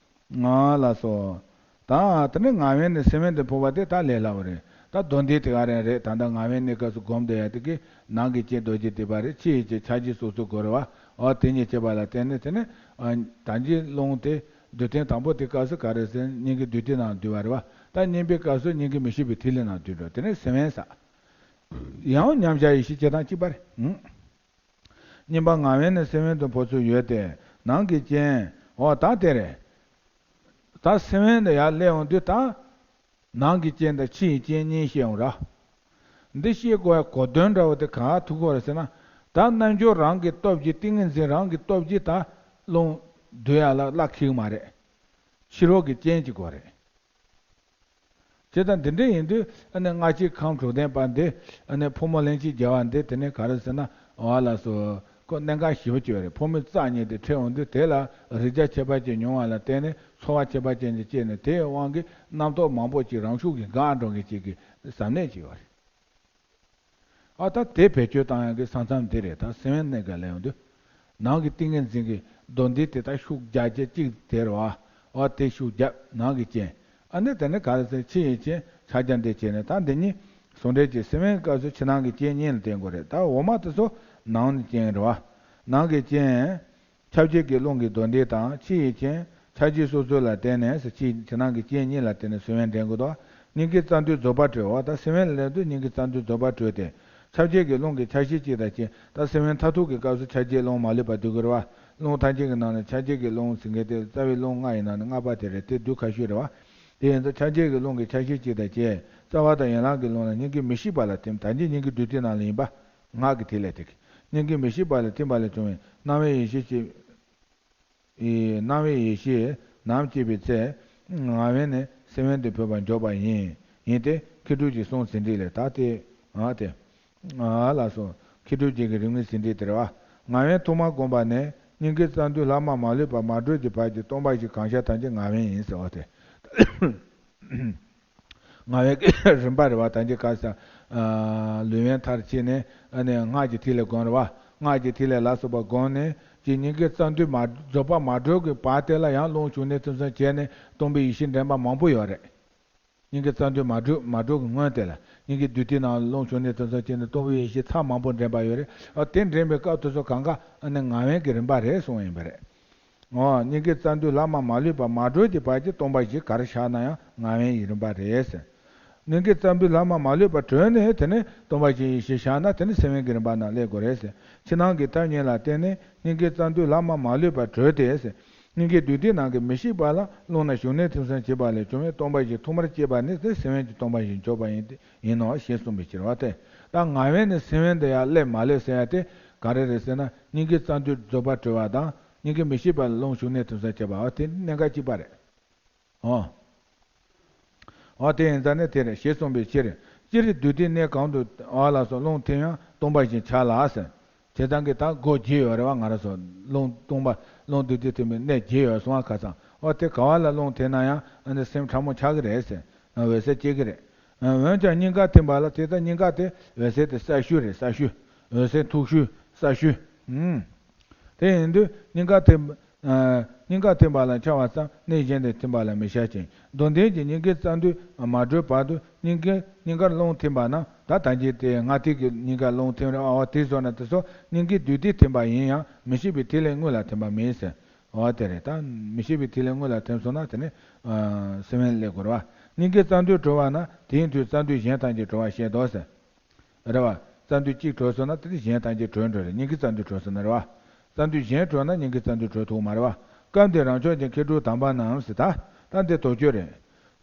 ང་ལ་སོ། ད་དེ་ནས་ངག་དབེན་ནས་སེམས་དབེན་དུ་འཕོ་བ་དེ་ད་ལས་སླ་བོ་རེད། ད་མདོ་འདི་དེ་ག་རང་རེད། ད་ལྟ་ངག་དབེན་གནས་སྐབས་སུ་སྒོམ་བསྡད་ཡ་དེ་གི་ནང་གི་རྐྱེན་རྡོ་རྗེ་ཐེག་པ་རེད། ཕྱི་ཡི་རྐྱེན་ཕྱག་རྒྱའི་སོ་སོ་དགོས་རེད་བ། འོ་དེ་གཉིས་བྱེད་པ་ལ་བརྟེན་ནས་དེ་ནས་ཨ་ད་གིན་རླུང་དེ་སྡུད་ཐེངས་དང་པོ་དེ་སྐབས་སུ་ག་རེ་ཟེར་སྙིང་གི་བདུད་རྩི་ནང་འདུས་པ་རེད་བ། ད་གཉིས་པའི་སྐབས་སུ་སྙིང་གི་མི་ཤིགས་པའི་ཐིག་ལེ་ནང་འདུས་འགྲོ། དེ་ནས་སེམས་དབེན་ས། ཡང་མཉམ་བཞག་ཡེ་ཤེས་བྱེད་སྟངས་གཅིག་པ་རེད། ཧུམ། གཉིས་པ་ངག་དབེན་ནས་སེམས་དབེན་དུ་འཕོ་ཚུལ་ཡོད་དེ། ནང་གི་རྐྱེན། འོ་ད་དེ་རེད། ད་སེམས་དབེན་དུ་ཡར་སླེབས་འོང་དུས་ད། ནང་གི་རྐྱེན་དང་ཕྱི་ཡི་རྐྱེན་གཉིས་བཤད་འོང་ར། འདི་བཤད་དགོས་ཡ་གོ་དོན་འདྲ་བོ་དེ་ག་ཐུག་གོ་རེད་ཟེར་ན། ད་རྣལ་འབྱོར་རང་གི་སྟོབས་ཀྱིས་ཏིང་ངེ་འཛིན་རང་གི་སྟོབས་ཀྱིས་ད་རླུང་སྡུད་ཡ་ལ་གླ་འཁེལ་གི་མ་རེད། ཕྱི་རོལ་གྱི་རྐྱེན་གཅིག་དགོས་རེད། བྱས་ཙང་འདི་འདྲ་ཡིན་དུས་ཨ་ནི་སྔ་ཕྱི་ཁམས་དྲུག་ལྡན་པ་འདི་ཨ་ནི་ཕོ་མོ་གླེང་གཞི་བརྒྱབ་པ་འདི་དེ་ནས་ག་རེ་ཟེར་ན་འོ་ལགས་སོ། ཁོ་གནད་འགག་ཞེ་པོ་ཅིག་ཡོད་རེད། ཕོ་མོའི་རྩ་གཉིས་དེ་འཕྲད་འོང་དུས་དེ་ལ་རེག་བྱ་ཁྱད་པར་ཅན་ཉུང་བ་ལ་བརྟེན་ནས་ཚོར་བ་ཁྱད་པར་ཅན་ཅིག་སྐྱེས་ནས་དེའི་དབང་གིས་རྣམ་རྟོག་མང་པོ་ཅིག་རང་ཤུགས་ཀྱིས་འགག་འགྲོ་མཁན་ཅིག་གི་ཟབ་གནད་ཅིག་ཡོད་རེད། ཨ་ད་དེ་བེད་སྤྱོད་བཏང་ཡག་གི་ས་མཚམས་འདི་རེད། ད་སེམས་དབེན་གནས་སྐབས་ལ་ཡོང་དུས། ནང་གི་ཏིང་ངེ་འཛིན་གྱི་མདོ་འདི་དེ་ལྟར་ཤུགས་རྒྱག་རྒྱག་གཅིག་དེ་རེད་བ། ཨ་དེ་ཤུགས་རྒྱབ་ནང་གི་རྐྱེན། ཨ་ནི་དེ་ནི་ག་རེ་ཟེར་ཕྱི་ཡི་རྐྱེན་ཕྱག་རྒྱ་འདི་བྱས་ནས་ད་འདི་གཉིས་ཟུང་འབྲེལ་གྱིས་སེམས་དབེན་སྐབས་སུ་ཕྱི་ནང་གི་རྐྱེན་གཉིས་ལ་བརྟེན་དགོས་རེད། ད་འོག་མ་དེ་ཚོ་ནང་གི་རྐྱེན་རེད་བ། ནང་གི་རྐྱེན། ཁྱབ་བྱེད་ཀྱི་རླུང་གི་མདོ་འདི་དང་ཕྱི་ཡི་རྐྱེན་ཕྱག་རྒྱའི་སོ་སོ་ལ་བརྟེན་ནས་ཕྱི་ཕྱི་ནང་གི་རྐྱེན་གཉིས་ལ་བརྟེན་ནས་སེམས་དབེན་འདྲེན་དགོས་དོ། སྙིང་གའི་རྩ་མདུད་རྫོགས་པ་གྲོལ་བ་དང་སེམས་དབེན་ལ་སླེབས་དུས་སྙིང་གའི་རྩ་མདུད་རྫོགས་པ་གྲོལ་ཏེ། ཁྱབ་བྱེད་ཀྱི་རླུང་གི་ཆ་ཤས་གཅིག་དང་གཅིག་ད་སེམས་དབེན་མཐར་ཐུག་གི་སྐབས་སུ་ཆ་བྱད་རླུང་མ་ལུས་པ་སྡུད་དགོས་རེད་ རླུང་ཐམས་ཅད་ཀྱི་ནང་ནས་ཆ་བྱད་ཀྱི་རླུང་ཟེར་མཁན་དེ་རྩ་བའི་རླུང་ལྔ་ཡི་ནང་ནས་ལྔ་པ་དེ་རེད། དེ་སྡུད་ཁ་ཤས་རེད་བ། དེ་ཡིན་ཙང་ཆ་བྱད་ཀྱི་རླུང་གི་ཆ་ཤས་གཅིག་དང་བཅས་རྩ་བ་དང་ཡན་ལག་གི་རླུང་ལ་སྙིང་གའི་མི་ཤིགས་པ་ལ་ཐིམ། ད་གིན་སྙིང་གའི་རྡུལ་སྟེང་ནང་ལ་ཡིན་པ། ངག་གི་ཐིག་ལེ་དེ་གི་སྙིང་གའི་མི་ཤིགས་པ་ལ་ཐིམ་པ་ལས་བྱུང་བའི་སྣང་བའི་ཡེ་ཤེས་ཀྱི་ཨེ། སྣང་བའི་ཡེ་ཤེས་ནམ་སྐྱེས་པའི་ཚེ། ངག་དབེན་ནས་སེམས་དབེན་དུ་འཕོས་པར་འཇོག་པ་ཡིན། ཡིན་ཏེ། མཁས་གྲུབ་ཀྱི་གསུང་ཟིན་བྲིས་ལས། ད་དེ། ཨ་དེ། ཨ་ལགས་སོ། མཁས་གྲུབ་རྗེ་གི་རིམ་གྱིས་ཟིན་བྲིས་དེ་རེད་བ། ངག་དབེན་ཐོག་མར་བསྒོམས་པ་ནས། སྙིང་གའི་རྩ་མདུད་ལྷག་མ་མ་ལུས་པ་མ་གྲོལ་གྱི་བར་གྱི་སྟོང་པ་བཞི་གང་ཤར་ཐམས་ཅད་ངག་དབེན་ཡིན་ཟེར་བ་དེ། ངག་དབེན་གྱི་རིམ་པ་རེད་བ། ད་ཅི་ག་ས། ལུས་དབེན་མཐར་ཕྱིན་ནས་ཨ་ནི་སྔགས་ཀྱི་ཐིག་ལེ་བསྒོམ་རེད་བ། སྔགས་ཀྱི་ཐིག་ལེ་ལ་སོགས་པ་བསྒོམས་ནས་ཀྱི་སྙིང་གའི་རྩ་མདུད་མ་རྫོགས་པ་མ་གྲོལ་གྱི་བར་དེ་ལ་ཡང་རླུང་བྱུང་གནས་ཐིམ་གསུམ་བྱས་ནས་སྟོང་པའི་ཡེ་ཤེས་འདྲེན་པ་མང་པོ་ཡོད་རེད། སྙིང་གའི་རྩ་མདུད་མ་གྲོལ་མ་གྲོལ་གྱི་སྔོན་དེ་ལ་སྙིང་གའི་རྡུལ་སྟེང་ནང་རླུང་བྱུང་གནས་ཐིམ་གསུམ་བྱས་ནས་སྟོང་པའི་ཡེ་ཤེས་ཚར་མང་པོ་འདྲེན་པ་ཡོད་རེད། ཨ་དེ་འདྲེན་པའི་སྐབས་དེ་ཚོ་གང་ག་ཨ་ནི་ངག་དབེན་གྱི་རིམ་པ་རེད་གསུངས་ཡིན་པ་རེད། འོ། སྙིང་གའི་རྩ་མདུད་ལྷག་མ་མ་ལུས་པ་མ་གྲོལ་གྱི་བར་གྱི་སྟོང་པ་བཞི་ག་རེ་ཤར་ན་ཡང་ངག་དབེན་ཡི་རིམ་པ་རེད་ཟེར། སྙིང་གའི་རྩ་མདུད་ལྷག་མ་མ་ལུས་པ་གྲོལ་ནས་དེ་ནས་སྟོང་པ་བཞིའི་ཡེ་ཤེས་ཤར་ན་དེ་ནི་སེམས་དབེན་གྱི་རིམ་པ་ནང་སླེབས་དགོས་རེད་ཟེར། ཕྱི་ནང་གི་ཐབས་གཉིས་ལ་བརྟེན་ནས་སྙིང་གའི་རྩ་མདུད་ལྷག་མ་མ་ལུས་པ་གྲོལ་ཏེ་ཟེར། སྙིང་གའི་རྡུལ་སྟེང་ནང་གི་མི་ཤིགས་པ་ལ་རླུང་རྣམས་བྱུང་གནས་ཐིམ་གསུམ་བྱེད་པ་ལས་བྱུང་བའི་སྟོང་པ་བཞི་ཐོག་མར་སྐྱེས་པ་ནི་དེ་སེམས་དབེན་གྱི་སྟོང་པ་བཞི་འཇོག་པ་ཡིན་ཏེ་ཡིན་ནོ་ཞེས་གསུངས་པའི་ཕྱིར་བ་སྟེ། ད་ངག་དབེན་ནས་སེམས་དབེན་དུ་ཡང་སླེབས་མ་སླེབས་ཟེར་ཡ་དེ་ག་རེ་རེད་ཟེར་ན། སྙིང་གའི་རྩ་མདུད་རྫོགས་པ་གྲོལ་བ་དང་། སྙིང་གའི་མི་ཤིགས་པ་ལ་རླུང་བྱུང་གནས་ཐིམ་གསུམ་བྱེད་པའོ། དེ་གནད་འགག་གཅིག་པ་རེད། འོ། འོ་དེ་ཡིན་ཙང་ནི་དེ་རེད་ཞེས་གསུངས་པའི་ཕྱིར། སྤྱིར་རྡུལ་སྟེང་གནས་གང་དུ་འོ་ལགས་སོ་རླུང་ཐིམ་ཡང་སྟོང་པ་བཞིན་བྱ་ལ་ཟེར། བྱས་ཙང་གི་ད་སྒོ་བརྒྱད་ཡོད་རེད་བ། ང་རང་ཚོ་རླུང་སྟོང་པ་རླུང་རྡུལ་སྟེང་ཐིམ་པའི་གནས་བརྒྱད་ཡོད་སོང་བ། ཁ་སང་འོ་དེ་ག་བ་ལ་རླུང་ཐིམ་ན་ཡང་ཨ་ནི་སེམས་ཕྲ་མོ་ཆགས་ཀྱི་རེད་ཟེར། འོད་གསལ་སྐྱེ་གི་རེད། འོན་ཀྱང་སྙིང་ག་ཐིམ་པ་ལ་དེ་ལྟར་སྙིང་ག་དེ་འོད་གསལ་དེ་གསལ་ཤོས་རེད། གསལ་ཤོས། འོད་གསལ་མཐུག་ཤོས་གསལ་ཤོས། ཨུམ། དེ་ཡིན་དུས་སྙིང་ག་ཐིམ། ཨ། སྙིང་ག་ཐིམ་པ་ལ་འཆར་བ་ཙམ། གནས་གཞན་དུ་ཐིམ་པ་ལ་མི་འཆར་ཅིང་། མདོར་བསྟན་གྱི་སྙིང་གའི་རྩ་མདུད་མ་གྲོལ་བར་དུ་སྙིང་གའི་སྙིང་གར་རླུང་ཐིམ་པ་ན། ད་ད་གིན་དེ་སྔ་ཐིག་གི་སྙིང་གར་རླུང་ཐིམ་རེད་བ། དེ་ཚོ་ན་དེ་ཚོ་སྙིང་གའི་རྡུལ་སྟེང་ཐིམ་པ་ཡིན་ཡང་མི་ཤིགས་པའི་ཐིག་ལེ་དངོས་ལ་ཐིམ་པ་མིན་ཟེར། འོ་དེ་རེད། ད་མི་ཤིགས་པའི་ཐིག་ལེ་དངོས་ལ་ཐིམ་སོང་ན་དེ་ནི་ཨ་སེམས་དབེན་སླེབས་དགོས་རེད་བ། སྙིང་གའི་རྩ་མདུད་གྲོལ་བ་ན་དེ་ཡིན་དུས་རྩ་མདུད་གཞན་ཐམས་ཅད་གྲོལ་བར་བཤད་དོ་ཟེར། རེད་བ། རྩ་མདུད་གཅིག་གྲོལ་སོང་ན་དེ་ནི་གཞན་ཐམས་ཅད་གྲོལ་འགྲོ་རེད། སྙིང་གའི་རྩ་མདུད་གྲོལ་སོང་ན་རེད་བ། རྩ་མདུད་གཞན་གྲོལ་ན་སྙིང་གའི་རྩ་མདུད་གྲོལ་ཐུབ་མ་རེད་བ། སྐབས་འདིར་རང་ཕྱོགས་ཀྱི་མཁས་གྲུབ་དམ་པ་རྣམས་ཟེར། ད་ད་འདི་དོགས་གཅོད་རེད།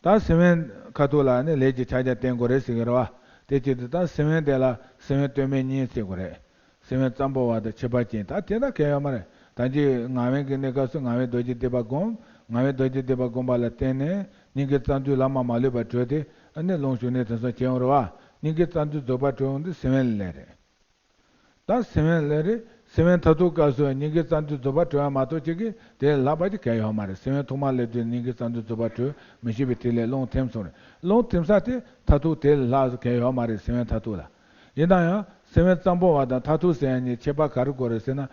ད་སེམས་དབེན་ཁ་ཐུག་ལ་ནི་ལས་ཀྱི་ཕྱག་རྒྱ་བསྟེན་དགོས་རེད་ཟེར་གི་རེད་བ། དེ་བྱེད་དུས་ད་སེམས་དབེན་དེ་ལ་སེམས་དབེན་སྟོད་སྨད་གཉིས་བརྩི་དགོས་རེད། སེམས་དབེན་རྩ་འབོར་བ་དང་ཁྱད་པར་ཅན། ད་དེ་ད་གལ་ཡོད་མ་རེད། ད་ཅི་ངག་དབེན་གྱི་གནས་སྐབས་སུ་ངག་དབེན་རྡོ་རྗེ་ཐེག་པ་བསྒོམ། ངག་དབེན་རྡོ་རྗེ་ཐེག་པ་བསྒོམ་པ་ལ་བརྟེན་ནས་སྙིང་གའི་རྩ་མདུད་ལྷག་མ་མ་ལུས་པ་གྲོལ་ཏེ་ཨ་ནི་རླུང་བྱུང་གནས་ཐིམ་གསུམ་བྱེད་ཡོང་རེད་བ། སྙིང་གའི་རྩ་མདུད་རྫོགས་པ་གྲོལ་ཡོང་དུས་སེམས་དབེན་ལས་རེད། ད་སེམས་དབེན་ལས་རེད། སེམས་དབེན་མཐར་ཐུག་སྐབས་སུ་སྙིང་གའི་རྩ་མདུད་རྫོགས་པ་གྲོལ་བ་མ་གཏོགས་ཅིག་གིས་དེ་ལས་ལྷག་པ་ཅིག་གལ་ཡོད་མ་རེད། སེམས་དབེན་ཐོག་མ་སླེབས་དུས་སྙིང་གའི་རྩ་མདུད་རྫོགས་པ་གྲོལ། མི་ཤིགས་པའི་ཐིག་ལེ་རླུང་ཐིམ་སོང་རེད། རླུང་ཐིམ་ས་དེ་མཐར་ཐུག་དེ་ལས་ལྷག་གལ་ཡོད་མ་རེད། སེམས་དབེན་མཐར་ཐུག་ལ། ཡིན་ན་ཡང་སེམས་དབེན་རྩ་འབོར་བ་དང་མཐར་ཐུག་ཟེར་ཡ་གཉིས་ཁྱད་པར་ག་རེ་དགོས་རེད་ཟེར་ན།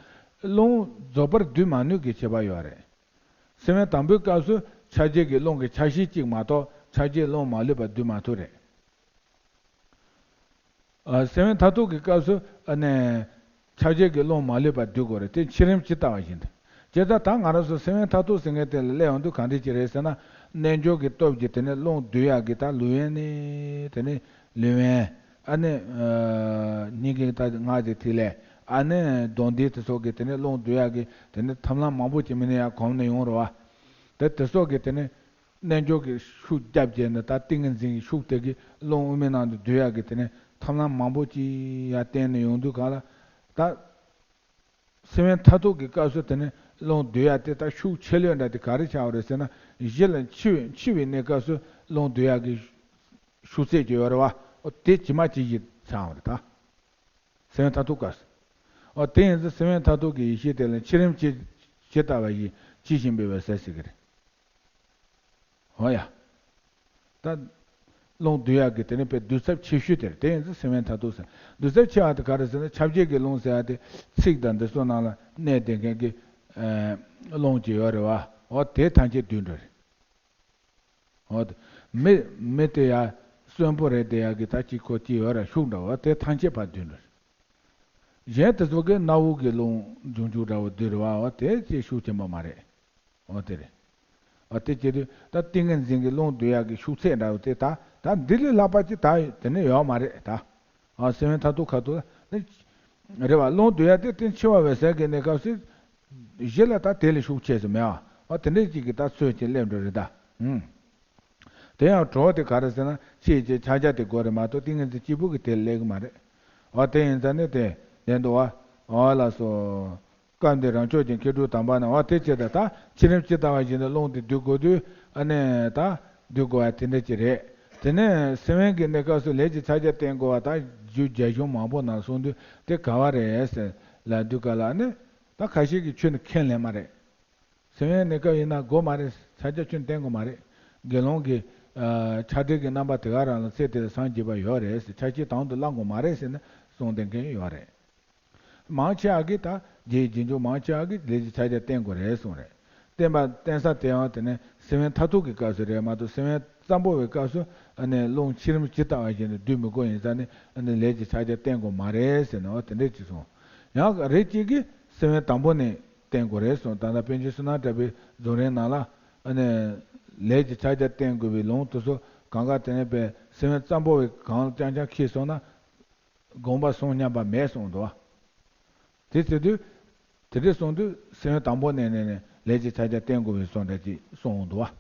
རླུང་རྫོགས་པར་བསྡུ་མ་ནུས་ཀྱི་ཁྱད་པར་ཡོད་རེད། སེམས་དབེན་དང་པོའི་སྐབས་སུ་ཆ་བྱད་ཀྱི་རླུང་གི་ཆ་ཤས་གཅིག་མ་གཏོགས་ཆ་བྱད་རླུང་མ་ལུས་པ་བསྡུ་མ་ཐུབ་རེད། ཨ། སེམས་དབེན་མཐར་ཐུག་གི་སྐབས་སུ་ཨ་ནི་ཆ་བྱད་ཀྱི་རླུང་མ་ལུས་པ་བསྡུ་དགོས་རེད། དེ་འཆི་རིམ་ཇི་ལྟ་བ་བཞིན་དུ། བྱས་ཙང་ད་ང་རང་ཚོ་སེམས་དབེན་མཐར་ཐུག་ཟེར་མཁན་དེ་ལ་སླེབས་ཡོང་དུས་ག་འདྲ་ཅིག་རེད་ཟེར་ན། རྣལ་འབྱོར་གྱི་སྟོབས་ཀྱིས་དེ་ནས་རླུང་བསྡུ་ཡག་གི་ད་ལུས་དབེན་ནས་དེ་ནས་ལུས་དབེན། ཨ་ནི་ཨ་སྙིང་གའི་ད་ངག་གི་ཐིག་ལེ། ཨ་ནི་གདོན་འདྲེ་དེ་ཚོ་གི་དེ་ནས་རླུང་བསྡུ་ཡག་གི་དེ་ནས་ཐབས་ལམ་མང་པོ་ཅིག་མི་ནས་ཡང་གོམས་ནས་ཡོང་རེད་བ། དེ་དེ་ཚོ་གི་དེ་ནས་རྣལ་འབྱོར་གྱི་ཤུགས་རྒྱབ་བྱས་ནས་ད་ཏིང་ངེ་འཛིན་གྱི་ཤུགས་དེ་གིས་རླུང་དབུ་མའི་ནང་དུ་བསྡུ་ཡག་གི་དེ་ནས་ཐབས་ལམ་མང་པོ་ཅིག་ཡར་བསྟན་ནས་ཡོང་དུས་གང་ལ། ད་སེམས་དབེན་མཐར་ཐུག་གི་སྐབས་སུ་དེ་ནས་རླུང་བསྡུ་ཡག་དེ་ད་ཤུགས་ཆེ་ལོས་འདྲ་དེ་ག་རེ་ཆགས་པ་རེད་ཟེར་ན། གཞི་ལ་འཆི་བའི་འཆི་བའི་གནས་སྐབས་སུ་རླུང་བསྡུ་ཡག་གི་ཤུགས་ཚད་ཅིག་ཡོད་རེད་བ། ཨོ་དེ་ཇི་མ་ཇི་བཞིན་ཆགས་པ་རེད་ད། སེམས་དབེན་མཐར་ཐུག་སྐབས་སུ། ཨོ་དེ་ཡིན་ཙང་སེམས་དབེན་མཐར་ཐུག་གི་ཡེ་ཤེས་དེ་ལ་འཆི་རིམ་ཇི་ཇི་ལྟ་བ་བཞིན་འཆི་བཞིན་པའི་འོད་གསལ་ཟེར་གི་རེད། འོ་ཡ། ད་རླུང་བསྡུ་ཡག་གི་དེ་ནི་དཔེ་བསྡུ་ཚབས་ཆེ་ཤོས་དེ་རེད། དེ་ཡིན་ཙང་སེམས་དབེན་མཐར་ཐུག་ཟེར། བསྡུ་ཚབས་ཆེ་བ་དེ་ག་རེ་ཟེར་ན། ཆ་བྱད་ཀྱི་རླུང་ཟེར་ཡག་དེ་ཚིགས་དང་འདི་ཚོ་ནང་ལ་གནས་བསྡད་མཁན་གྱི་ཨ་རླུང་ཅིག་ཡོད་རེད་བ། འོ་དེ་ཐམས་ཅད་བསྡུས་འགྲོ་རེད། འོ་དེ་མི་མི་དེ་ཡ་གསོན་པོ་རེད་དེ་ཡག་གི་ད་ཅིག་ཁོ་ཅི་ཡོད་ར་ཤུགས་འདྲ་བ་དེ་ཐམས་ཅད་ཕར་བསྡུས་འགྲོ་རེད། གཞན་དེ་ཚོ་གི་སྣ་བུག་གི་རླུང་འབྱུང་འཇུག་འདྲ་བོ་བསྡུས་རེད་བ། འོ་དེ་ཅིག་ཤུགས་ཆེན་པོ་མ་རེད། འོ་དེ་རེད། ཨ་དེ་བྱེད་དུས་ད་ཏིང་ངེ་འཛིན་གྱི་རླུང་བསྡུ་ཡག་གི་ཤུགས་ཚད་འདྲ་བོ་དེ་ད་ད་འདི་ལས་ལྷག་པ་ཅིག་ད་དེ་ནས་ཡོད་མ་རེད་ད། ཨ་སེམས་དབེན་མཐར་ཐུག་ཁ་ཐུག་ལ་ནི་རེད་བ། རླུང་བསྡུ་ཡག་དེ་དེ་འཆི་བ་འོད་གསལ་གྱི་གནས་སྐབས་སུ་ གཞི་ལ་ད་དེ་ལས་ཤུགས་ཆེ་ཟེར་མེད་ཨ། འོ་དེ་འདྲའི་ཅིག་གི་ད་ཚོད་ཅིག་སླེབས་འགྲོ་རེད་ད། ཨུམ། དེ་ཡང་གྲོགས་དེ་ག་རེ་ཟེར་ན་ཕྱིའི་ཆ་བྱད་དེ་དགོས་རེད་མ་གཏོགས་ཏིང་ངེ་འཛིན་གཅིག་པུ་གི་དེ་ལས་ཀྱི་མ་རེད། འོ་དེ་ཡིན་ཙང་ནི་དེ་ལས་འདུག་བ། འོ་ལགས་སོ། སྐབས་འདིར་རང་ཕྱོགས་ཀྱི་མཁས་གྲུབ་དམ་པ་རྣམས་འོ་དེ་ཅི་ལྟར་ད་ཕྱི་རིམ་ཇི་ལྟ་བ་བཞིན་དུ་རླུང་དེ་སྡུད་དགོས་དུས་ཨ་ནི་ད་སྡུད་དགོས་པ་དེ་འདྲ་ཅིག་རེད། དེ་ནས་སེམས་དབེན་གྱི་གནས་སྐབས་སུ་ལས་ཀྱི་ཕྱག་རྒྱ་བསྟེན་དགོས་པ་ད་རྒྱུ་རྒྱ་གཞུང་མང་པོ་ནང་གསུངས་དུས་དེ་ག་བ་རེད་ཟེར་ལ་སྡུད་ག་ལ་ནི་ད་ཁ་ཤས་ཀྱིས་ཁྱོན་ནས་ཁས་ལེན་མ་རེད། སེམས་དབེན་གནས་སྐབས་ཡིན་ན་དགོས་མ་རེད། ཕྱག་རྒྱ་ཁྱོན་བསྟེན་དགོས་མ་རེད། དགེ་སློང་གི་ཨ་ཆགས་བྲལ་གྱི་རྣམ་པ་དེ་ག་རང་ལ་ཚེ་དེ་ལ་སངས་རྒྱས་པ་ཡོད་རེད་ཟེར་ཆ་ཤས་དང་དུ་བླང་དགོས་མ་རེད་ཟེར་ནས་གསུངས་བསྡད་མཁན་ཡོད་རེད། མང་ཆེ་བ་གིས་ད་རྗེ་རྗེས་འཇུག་མང་ཆེ་བ་གིས་ལས་ཀྱི་ཕྱག་རྒྱ་བསྟེན་དགོས་རེད་གསུངས་རེད། བསྟེན་པ་བསྟེན་ས་དེའང་དེ་ནས་སེམས་དབེན་མཐར་ཐུག་གི་སྐབས་སུ་རེད་མ་གཏོགས་སེམས་དབེན་ཙམ་པོ་བའི་སྐབས་སུ་ཨ་ནི་རླུང་ཕྱི་རིམ་ཇི་ལྟ་བ་བཞིན་དུ་སྡུད་མི་དགོས་ཡིན་ཙང་ནི་ཨ་ནི་ལས་ཀྱི་ཕྱག་རྒྱ་བསྟེན་དགོས་མ་རེད་ཟེར་ནས་འོ་དེ་འདྲས་ཅིག་གསུངས། ཡང་རེ་གཅིག་གིས་སེམས་དབེན་དང་པོ་ནས་བསྟེན་དགོས་རེད་གསུངས། ད་ལྟ་པཎ་ཆེན་བསོད་ནམས་གྲགས་པའི་རྫོགས་རིམ་ནང་ལ་ཨ་ནི་ལས་ཀྱི་ཕྱག་རྒྱ་བསྟེན་དགོས་པའི་ལུང་དེ་ཚོ་གང་ག་དེ་ནས་པའི་སེམས་དབེན་ཙམ་པོ་བའི་གང་རྐྱང་རྐྱང་འཁྱེར་སོང་ན། དགོངས་པ་གསུང་སྙམ་པ་མེད་གསུངས་འདུག་བ། དེ་ཟེར་དུས། དེ་འདྲས་གསུངས་དུས་སེམས་དབེན་དང་པོ་ནས་ནས་ནས་ལས་ཀྱི་ཕྱག་རྒྱ་བསྟེན་དགོས་པའི་གསུང་འདྲ་ཅིག་གསུངས་འདུག་བ།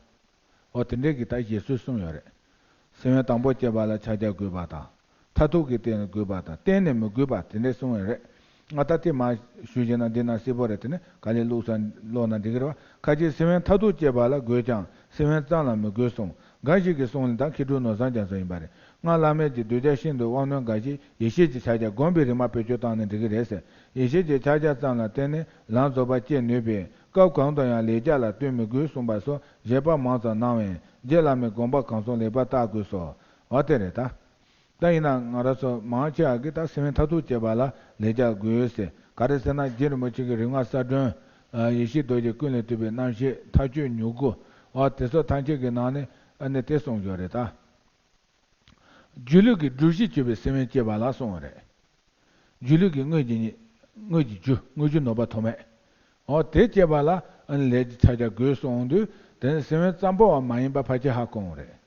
འོ་དེ་འདྲས་ཀྱི་ད་བཞེད་སྲོལ་གསུམ་ཡོད་རེད། སེམས་དབེན་དང་པོ་བསྐྱེད་པ་ལ་ཕྱག་རྒྱ་དགོས་པ་དང་། མཐར་ཐུག་གི་སྟེང་ལ་དགོས་པ་དང་གཏན་ནས་མི་དགོས་པ་དེ་འདྲས་གསུངས་ཡོད་རེད། ང་ད་དེ་མ་ཞུ་བྱས་ན་འདི་ན་གསལ་པོ་རེད། དེ་ནས་ག་ལེར་ཀློག་ས་ཀློག་ན་འགྲིག་གི་རེད་བ། ཁ་ཅིག་སེམས་དབེན་མཐར་ཐུག་བསྐྱེད་པ་ལ་དགོས་ཀྱང་སེམས་དབེན་ཙམ་ལ་མི་དགོས་གསུངས། འགའ་ཞིག་གིས་གསུངས་ལ་ད་མཁས་གྲུབ་ནོར་བཟང་རྒྱ་མཚོ་ཡིན་པ་རེད། སྔར་བླ་མེད་ཀྱི་གདུལ་བྱ་ཤིན་ཏུ་དབང་རྣོན་འགའ་ཞིག་ཡེ་ཤེས་ཀྱི་ཕྱག་རྒྱ་བསྒོམ་པའི་རིམ་པ་བེད་སྤྱོད་བཏང་ན་འགྲིག་གི་རེད་ཟེར། ཡེ་ཤེས་ཀྱི་ཕྱག་རྒྱ་ཙམ་ལ་བརྟེན་ནས་ལམ་རྫོགས་པ་སྐྱེ་ནུས་པས་སྐབས་གང་དུ་ཡང་ལས་རྒྱ་ལ་ལྟོས་མི་དགོས་གསུངས་པ་སོགས་བཞེད་པ་མང་ཙམ་གནང་བས་རྗེ་བླ་མའི་དགོངས་པ་གང་གསུང་ལེགས་པར་བརྟག་དགོས་སོ། འོ་དེ་རེད་ད། ད་ཡིན་ན་ང་རང་ཚོ་མང་ཆེ་བ་གིས་ད་སེམས་དབེན་མཐར་ཐུག་བྱེད་པ་ལ་ལས་རྒྱ་དགོས་ཟེར། ག་རེ་ཟེར་ན་རྗེ་རིན་པོ་ཆེ་གི་རིམ་ལྔ་གསལ་སྒྲོན། ཡེ་ཤེས་རྡོ་རྗེ་ཀུན་ལས་བཏུས་པའི་རྣམ་བཤད་མཐར་གཅོད་མྱུ་གུ། འོ་དེ་ཚོ་ཐམས་ཅད་ཀྱི་ནང་ནས་ཨ་ནི་དེ་གསུངས་ཡོད་རེད་ད། སྒྱུ་ལུས་ཀྱི་སྒྲུབ་གཞི་བཅོས་པའི་སེམས་དབེན་བསྐྱེད་པ་ལ་གསུངས་པ་རེད། སྒྱུ་ལུས་ཀྱི་དངོས་ཀྱི་ཉིད། དངོས་ཀྱི་རྒྱུ། དངོས་རྒྱུ་ནུབ་པ་ཐོགས་མེད། འོ་དེ་བསྐྱེད་པ་ལ་ཨ་ནི་ལས་ཀྱི་ཕྱག་རྒྱ་དགོས་གསུངས་དུས་དེ་ནི་སེམས་དབེན་ཙམ་པོ་བ་མ་ཡིན་པ་ཕལ་ཆེར་ཧ་གོ་འོང་རེད།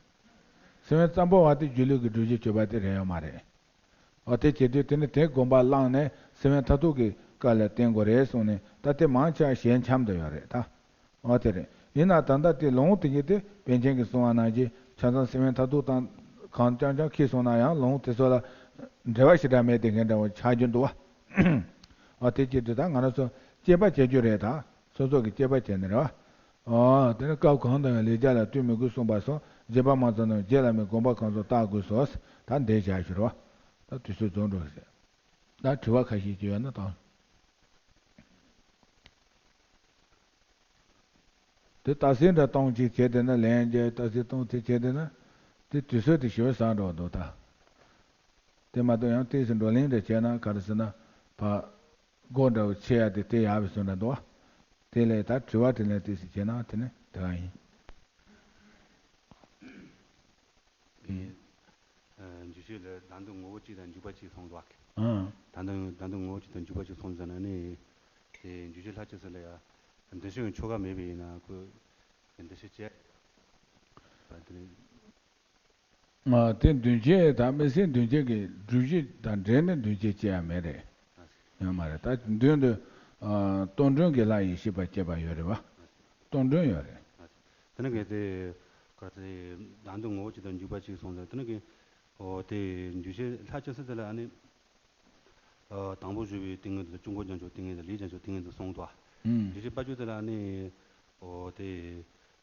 སེམས་དབེན་ཙམ་པོ་བ་དེ་སྒྱུ་ལུས་ཀྱི་སྒྲུབ་གཞི་བཅོས་པ་དེ་རེད་ཡོད་མ་རེད། འོ་དེ་བྱེད་དུས་དེ་ནི་དེ་དགོངས་པ་བླངས་ནས་སེམས་དབེན་མཐར་ཐུག་གི་སྐབས་ལ་བསྟེན་དགོས་རེད་གསུངས་ནས་ད་དེ་མང་ཆེ་བ་ཞལ་འཆམ་དུ་ཡོད་རེད་ད། འོ་དེ་རེད། ཡིན་ན་ད་ལྟ་དེ་ལུང་དེ་གཉིས་དེ་པཎ་ཆེན་གྱིས་གསུངས་པ་ནང་བཞིན་ཆ་ཚང་སེམས་དབེན་མཐར་ཐུག་དང་གང་རྐྱང་རྐྱང་འཁྱེར་སོང་ན་ཡང་ལུང་དེ་ཚོ་ལ་འབྲེལ་བ་ཞེ་དྲག་མེད་དེ་འགན་འདྲ་བོ་ཆགས་རྒྱུ་འདུག་བ། འོ་དེ་བྱེད་དུས་ད་ང་རང་ཚོ་དཔྱད་པ་བྱེད་རྒྱུ་རེད་ད། སོ་སོ་གི་དཔྱད་པ་བྱས་ནས་རེད་བ། འོ་དེ་ནི་སྐབས་གང་དུ་ཡང་ལས་རྒྱ་ལ་ལྟོས་མི་དགོས་གསུངས་པ་སོགས་བཞེད་པ་མང་ཙམ་རྣམས་རྗེ་བླ་མའི་དགོངས་པ་གང་གསུང་བརྟག་དགོས་སོ། ད་འདི་བཞག་ཞུ་རེད་བ། ད་དུས་ཚོད་རྫོགས་འགྲོ་ཟེར། ད་དྲི་བ་ཁ་ཤས་ཅིག་ཡོད་ན་དང་། དེ་རྟགས་གསལ་འདྲ་གཏོང་གཅིག་བྱས་བསྡད་ན་ལན་རྒྱག་རྟགས་གསལ་གཏོང་དེ་བྱས་བསྡད་ན། དེ་དུས་ཚོད་དེ་ཞེ་པོ་ཟ་འགྲོ་འདུག་ད། དེ་མ་གཏོགས་ཡང་ཏོག་ཙམ་བགྲོ་གླེང་འདྲ་བྱས་ན་ག་རེ་ཟེར་ན། ཕ། སྒོ་འདྲ་བོ་ཕྱེ་ཡ་དེ་དེ་ཡག་པའི་བཟོ་འདྲ་འདུག་བ། དེ་ལས་ད་དྲི་བ་དྲིས་ལན་ཏོག་ཙམ་བྱས་ན་དེ་ནི་དེ་ག་ཡིན། ཨེ། ཨ། འཇུག་བྱེད་ལ་བདག་མདུན་ངོ་བོ་གཅིག་དང་འཇུག་པ་གཅིག་གསུངས་འདུག་བ། ཨང་། བདག་མདུན་བདག་མདུན་ངོ་བོ་གཅིག་དང་འཇུག་པ་གཅིག་གསུངས་ཟེར་ན་ནི། དེ་འཇུག་བྱེད་ལྷག་ཆད་ཟེར་ལ་ཡ། འདུ་བྱེད་ཀྱི་ཆོ་ག་མེད་པ་ཡིན་ན་ཁོ། འདུ་བྱེད་བྱེད། པ་དེ་རེད། ཨ། དེ་འདུ་བྱེད་དང་དམིགས་བསལ་འདུ་བྱེད་ཀྱི་སྒྲུབ་གཞི་དང་འབྲེལ་ནས་འདུ་བྱེད་ཅེས་ཡང་མེད་རེད། ཡང་མ་རེད། ད་མདུན་དུ། ཨ། གཏོང་གྲོལ་གྱི་ལྷ་ཡི་ཤེས་པ་སྐྱེས་པ་ཡོད་རེད་བ། གཏོང་གྲོལ་ཡོད་རེད། དེ་ནི་གལ་ཏེ། གལ་ཏེ་བདག་མདུན་ངོ་བོ་གཅིག་དང་འཇུག་པ་གཅིག་གསུངས་ཏེ་དེ་ནི་གལ། འོ་དེ་འཇུག་བྱེད་ལྷག་ཆད་ཟེར་དེ་ལ་ཨ་ནི། ཨ། དང་པོ་བཞུགས་པའི་ཏིང་ངེ་འཛིན་དང་བཅུ་འཁོར་རྒྱ་མཚོའི་ཏིང་ངེ་འཛིན་ལས་རྒྱ་མཚོའི་ཏིང་ངེ་འཛིན་གསུངས་འདུག་ཨ། ཨུམ། འཇུག་བྱེད་དཔལ་འབྱོར་དེ་ལ་ཨ་ནི། འོ་དེ།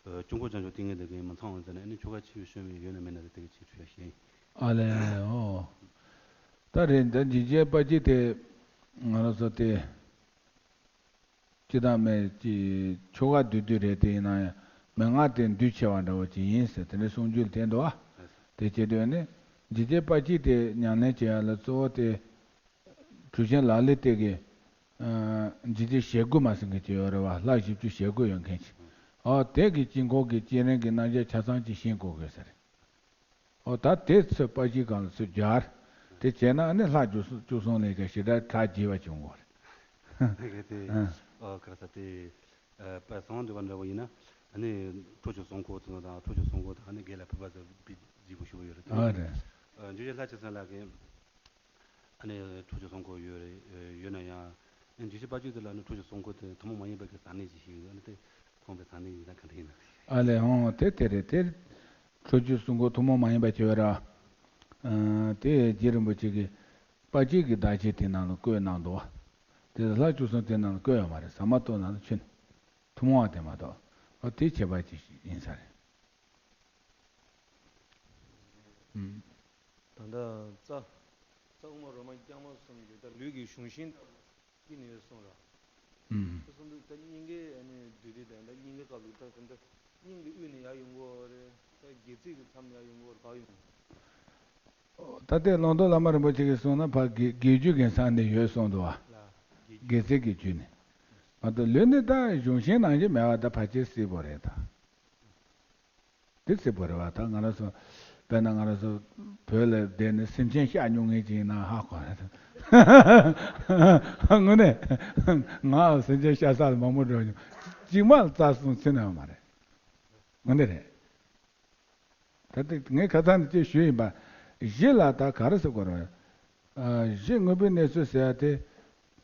ཨ། བཅུ་འཁོར་རྒྱ་མཚོའི་ཏིང་ངེ་འཛིན་གྱིས་མི་ཚང་བ་ཟེར་ན་ཨ་ནི་ཆོ་ག་ཕྱི་བའི་ཤོད་མེད་ཡོད་ན་མེད་ན་དེ་གི་ཆེད་དུ་ཡ་ཤེས། ཨ་ལས་འོ། ད་རེད་ད་འཇུག་བྱེད་དཔལ་འབྱོར་དེ། ང་རང་ཚོ་དེ། སྤྱི་བཏང་མེད་ཀྱི་ཆོ་ག་བསྡུས་བསྡུས་རེད་དེ་ཡིན་ན་ཡང་མན་ངག་དེ་འདུས་ཆེ་བ་འདྲ་བོ་ཅིག་ཡིན་ཟེར་དེ་འདྲའི་གསུང་རྒྱུ་དེ་འདུག་ཨ། དེ་བྱེད་དུས་ནི་འཇུག་བྱེད་དཔལ་འབྱོར་དེ་ཉམས་ལེན་བྱེད་ཡ་ལ་གཙོ་བོ་དེ་གྲུབ་ཆེན་ལག་ལེན་གཏེར་གྱི་འཇུག་བྱེད་ཞལ་དགུ་མ་ཟིན་མཁན་ཅིག་ཡོད་རེད་བ། ལྷ་བཞི་བཅུ་ཞལ་དགུ་ཡོད་མཁན་ཅིག་ཨོ་དེ་གི་དཀྱིལ་འཁོར་གྱི་བསྐྱེད་རིམ་གྱི་རྣམ་གཞག་ཆ་ཚང་ཅིག་ཤེས་དགོས་དགོས་ཟེར། ཨོ་ད་དེ་ཚོས་དཔལ་འབྱོར་སྒང་ལ་ཚུར་སྦྱར། དེ་བྱས་ན་ཨ་ནི་ལྷ་བཅུ་གསུམ་བཅུ་གསུམ་ལས་ཀྱང་ཞེ་དྲག་གྲགས་རྒྱས་པ་བྱུང་བ་རེད། དེ་ག་དེ། ཨ། ཨོ་ག་རེ་ཟེར་དེ། ཨ། དཔལ་གསང་བ་འདུས་པ་འདྲ་བོ་ཡིན་ན། ཨ་ནི་ཁྲོ་ཆུ་སྲུང་འཁོར་ཚོ་དང་ཁྲོ་ཆུ་སྲུང་འཁོར་དང་ཨ་ནི་དགེ་ལ་ཕུར་པ་ཟེར་བའི་བརྗིད་པོ་ཞུ་བ་ཡོད་རེད། ཨ་རེད། ཨ། འཇུག་བྱེད་ལྷག་ཆད་ཟེར་ལ་གི། ཨ་ནི་ཁྲོ་ཆུ་སྲུང་འཁོར་ཡོད་རེད། ཡོད་ན་ཡང་ བརྗོད་བྱ་དཔལ་སྤྱོད་དེ་ལ་ནི་འཁྲུལ་རྒྱུ་གསུམ་པོ་དེ་ཐུན་མོང་མ་ཡིན་པ་གི་ས་གནས་ཅིག་ཞིག་ཡོད། ཨ་ནི་དེ་ཁོང་པའི་ས་གནས་ཡིན་ན་ག་འདྲ་ཡིན་ན། ཨ་ལས་འོང་དེ་དེ་རེད། དེ་འཁྲུལ་རྒྱུ་གསུམ་པོ་ཐུན་མོང་མ་ཡིན་པ་བྱས་པ་ར། ཨ་དེ་རྗེ་རིན་པོ་ཆེ་གིས་དཔལ་སྤྱོད་ཀྱི་བདག་བྱེད་དེ་ནང་ལ་བཀོད་གནང་འདུག་བ། དེ་ལྷ་བཅུ་གསུམ་དེ་ནང་ལ་བཀོད་ཡོད་མ་རེད། ཟ་མ་ཏོག་ནང་ལ་ཆུ་ནི་ཐུན་མོང་བ་དེ་མ་གཏོགས། ཨ་དེ་ཁྱད་པར་ཅིག་ཡིན་ས་རེད། ཨུམ། ད་ལྟ་རྩ་རྩ་དབུ་མ་རོ་མ་རྐྱང་མ་གསུམ་གྱི་ད་ལུས་ཀྱི་གཞུང་ཤིང་ལྟ་བུ་སྐྱེས་ནས་ཡོད་གསུངས་ར། ཨུམ། ད་གསུངས་དུས་ད་སྙིང་གའི་ཨ་ནི་བདུད་སྡེ་དང་ད་སྙིང་གའི་སྐབས་ལུགས་ད་ད་སྙིང་གི་དབུས་ནས་ཡར་ཡོང་གི་ཡོད་རེད། ད་སྒལ་ཚིགས་ཀྱི་མཚམས་ཡར་ཡོང་གི་ཡོད་རེད། ག་ཡོང་། ད་ལྟའི་ཀློང་རྡོལ་བླ་མ་རིན་པོ་ཆེ་གིས་གསུངས་ན་ཕར་སྒལ་སྒལ་རྒྱུད་ཀྱི་ས་ནས་ཡོད་གསུངས་འདུག་བ། ལ་སྒལ་རྒྱུད། སྒལ་ཚིགས་ཀྱི་རྒྱུད་ནས། མ་གཏོགས་ལུས་ནི་ད་གཞུང་ཤིང་ནང་བཞིན་མེད་པ་ད་ཕལ་ཆེར་སྲིད་པོ་རེད་ད། དེ་སྲིད་པོ་རེད་བ། ད་ང་རང་ཚོ་དཔེར་ན་ང་རང་ཚོ་བོད་ལ་བསྡད་ནས་སེམས་ཅན་གཤགས་མྱོང་མཁན་ཅིག་ཡིན་ན་ཧ་གོ་རེད། དངོས་གནས་ང་སེམས་ཅན་གཤགས་ས་ལ་མང་པོ་འགྲོ་མྱོང་། གཅིག་མ་ལ་རྩ་གསུམ་ཚུད་ན་ཡོད་མ་རེད། དངོས་གནས་རེད། ད་ལྟ་ངས་ཁ་སང་ནས་ཅིག་ཞུས་ཡིན་པ། གཞི་ལ་ད་ག་རེ་ཟེར་དགོས་རེད། ཨ་གཞི་དངོས་པོའི་གནས་ཚུལ་ཟེར་ཡ་དེ།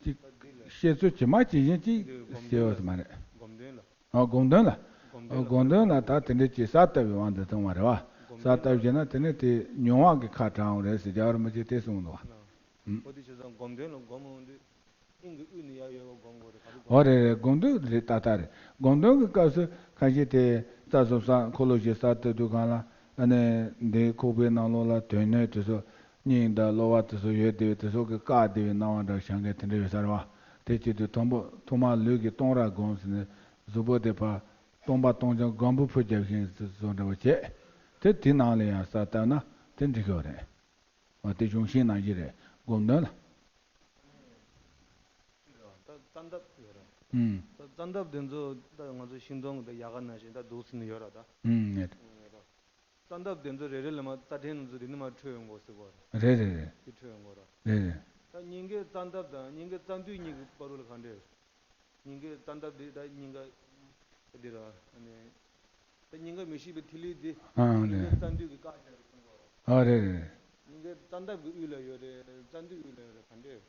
ཅིག་བཤད་ཚུལ་ཇི་མ་ཇི་བཞིན་ཅིག་ཟེར་བ་ཟེར་མ་རེད། སྒོམ་དོན་ལ། ཨ་སྒོམ་དོན་ལ། སྒོམ་དོན་ལ། སྒོམ་དོན་ལ་ད་དེ་འདྲ་ཅིག་ས་བཏབ་པའི་དབང་དུ་སོང་བ་རེད་བ། ས་བཏབ་བྱས་ན་དེ་ནི་དེ་མྱོང་བ་གི་ཁ་དྲངས་པ་རེད་ཟེར། རྒྱལ་བ་རིན་པོ་ཆེས་དེ་གསུངས་འདུག་བ། ཨོ་དེ་བྱས་ཙང་སྒོམ་དོན་ལ་སྒོམ་འོང་དུས། སྙིང་གི་དབུས་ནས་ཡར་ཡོད་པ་སྒོམ་དགོས་རེད། ག་རེ་སྒོམ། འོ་རེད་རེད། སྒོམ་དུས་རེད། ཏག་ཏག་རེད། སྒོམ་དོན་གྱི་སྐབས་སུ་ཁ་ཤས་དེ་རྩ་གསུམ་ས་འཁོར་ལོ་བཞི་ས་བཏབ་དུས་སྒང་ལ། ཨ་ནི་འདིའི་ཁོག་པའི་ནང་ལོགས་ལ་དོན་སྣོད་དེ་ཚོ་སྙིང་དང་གློ་བ་དེ་ཚོ་ཡོད་བསྡད་པའི་དེ་ཚོ་གི་བཀག་བསྡད་པའི་སྣང་བ་འདྲ་བྱུང་མཁན་དེ་འདྲ་ཡོད་ས་རེད་བ། དེ་བྱེད་དུས་ཐོག་མ་ཐོག་མར་ལུས་ཀྱི་སྟོང་ར་སྒོམ་ཟེར་ནས་གཟུགས་པོ་དེ་ཕར་སྟོང་པ་སྟོང་རྐྱང་སྒམ་པོ་ཕུ་བརྒྱབ་བཞིན་བཟོ་འདྲ་བ་བྱས། དེ་དེའི་ནང་ལ་ཡང་ས་བཏབ་ན་དེ་འགྲིག་གི་རེད། འོ་དེ་གཞུང་ཤིང་ནང་བཞིན་རེད། སྒོམ་དོན་ལ། ད་རྩ་འདབ་ཡོད་ར། ཨུམ། ད་རྩ་འདབ་དེ་ཚོ་ད་ང་ཚོ་ཤིང་སྡོང་གི་ད་ཡལ་ག་ནང་བཞིན་ད་འདུག་སེ་ནི་ཡོད་ར་ད། ཨུམ། ཡོད། རྩ་འདབ་དེ་ཚོ་རེ་རེ་ལ་མར་རྩ་ཕྲན་ཚོ་དེ་ནི་མར་འཕྲོས་ཡོང་གོ་ཟེར་གོ་ར། རེད་རེད་རེད། དེ་འཕྲོས་ཡོང་གོ་ར། རེད་རེད། ད་སྙིང་གའི་རྩ་འདབ་དང་སྙིང་གའི་རྩ་མདུད་གཉིས་ཀྱི་བར་དུ་ལ་ག་འདྲ་ཡོད། སྙིང་གའི་རྩ་འདབ་འདི་ད་སྙིང་ག་འདི་ར། ཨ་ནི་ད་སྙིང་ག་མི་ཤིགས་པའི་ཐིག་ལེ་འདི། ཨ་ཨ་སྙིང་གའི་རེད། རྩ་མདུད་ཀྱི་བཀག་བྱས་པའི་ཚུལ་གོ། ཨ་རེད་རེད། སྙིང་གའི་རྩ་འདབ་ཀྱི་དབུས་ལ་ཡོད་རེད། རྩ་མདུད་དབུས་ལ་ཡོད་རེད། ག་འདྲས།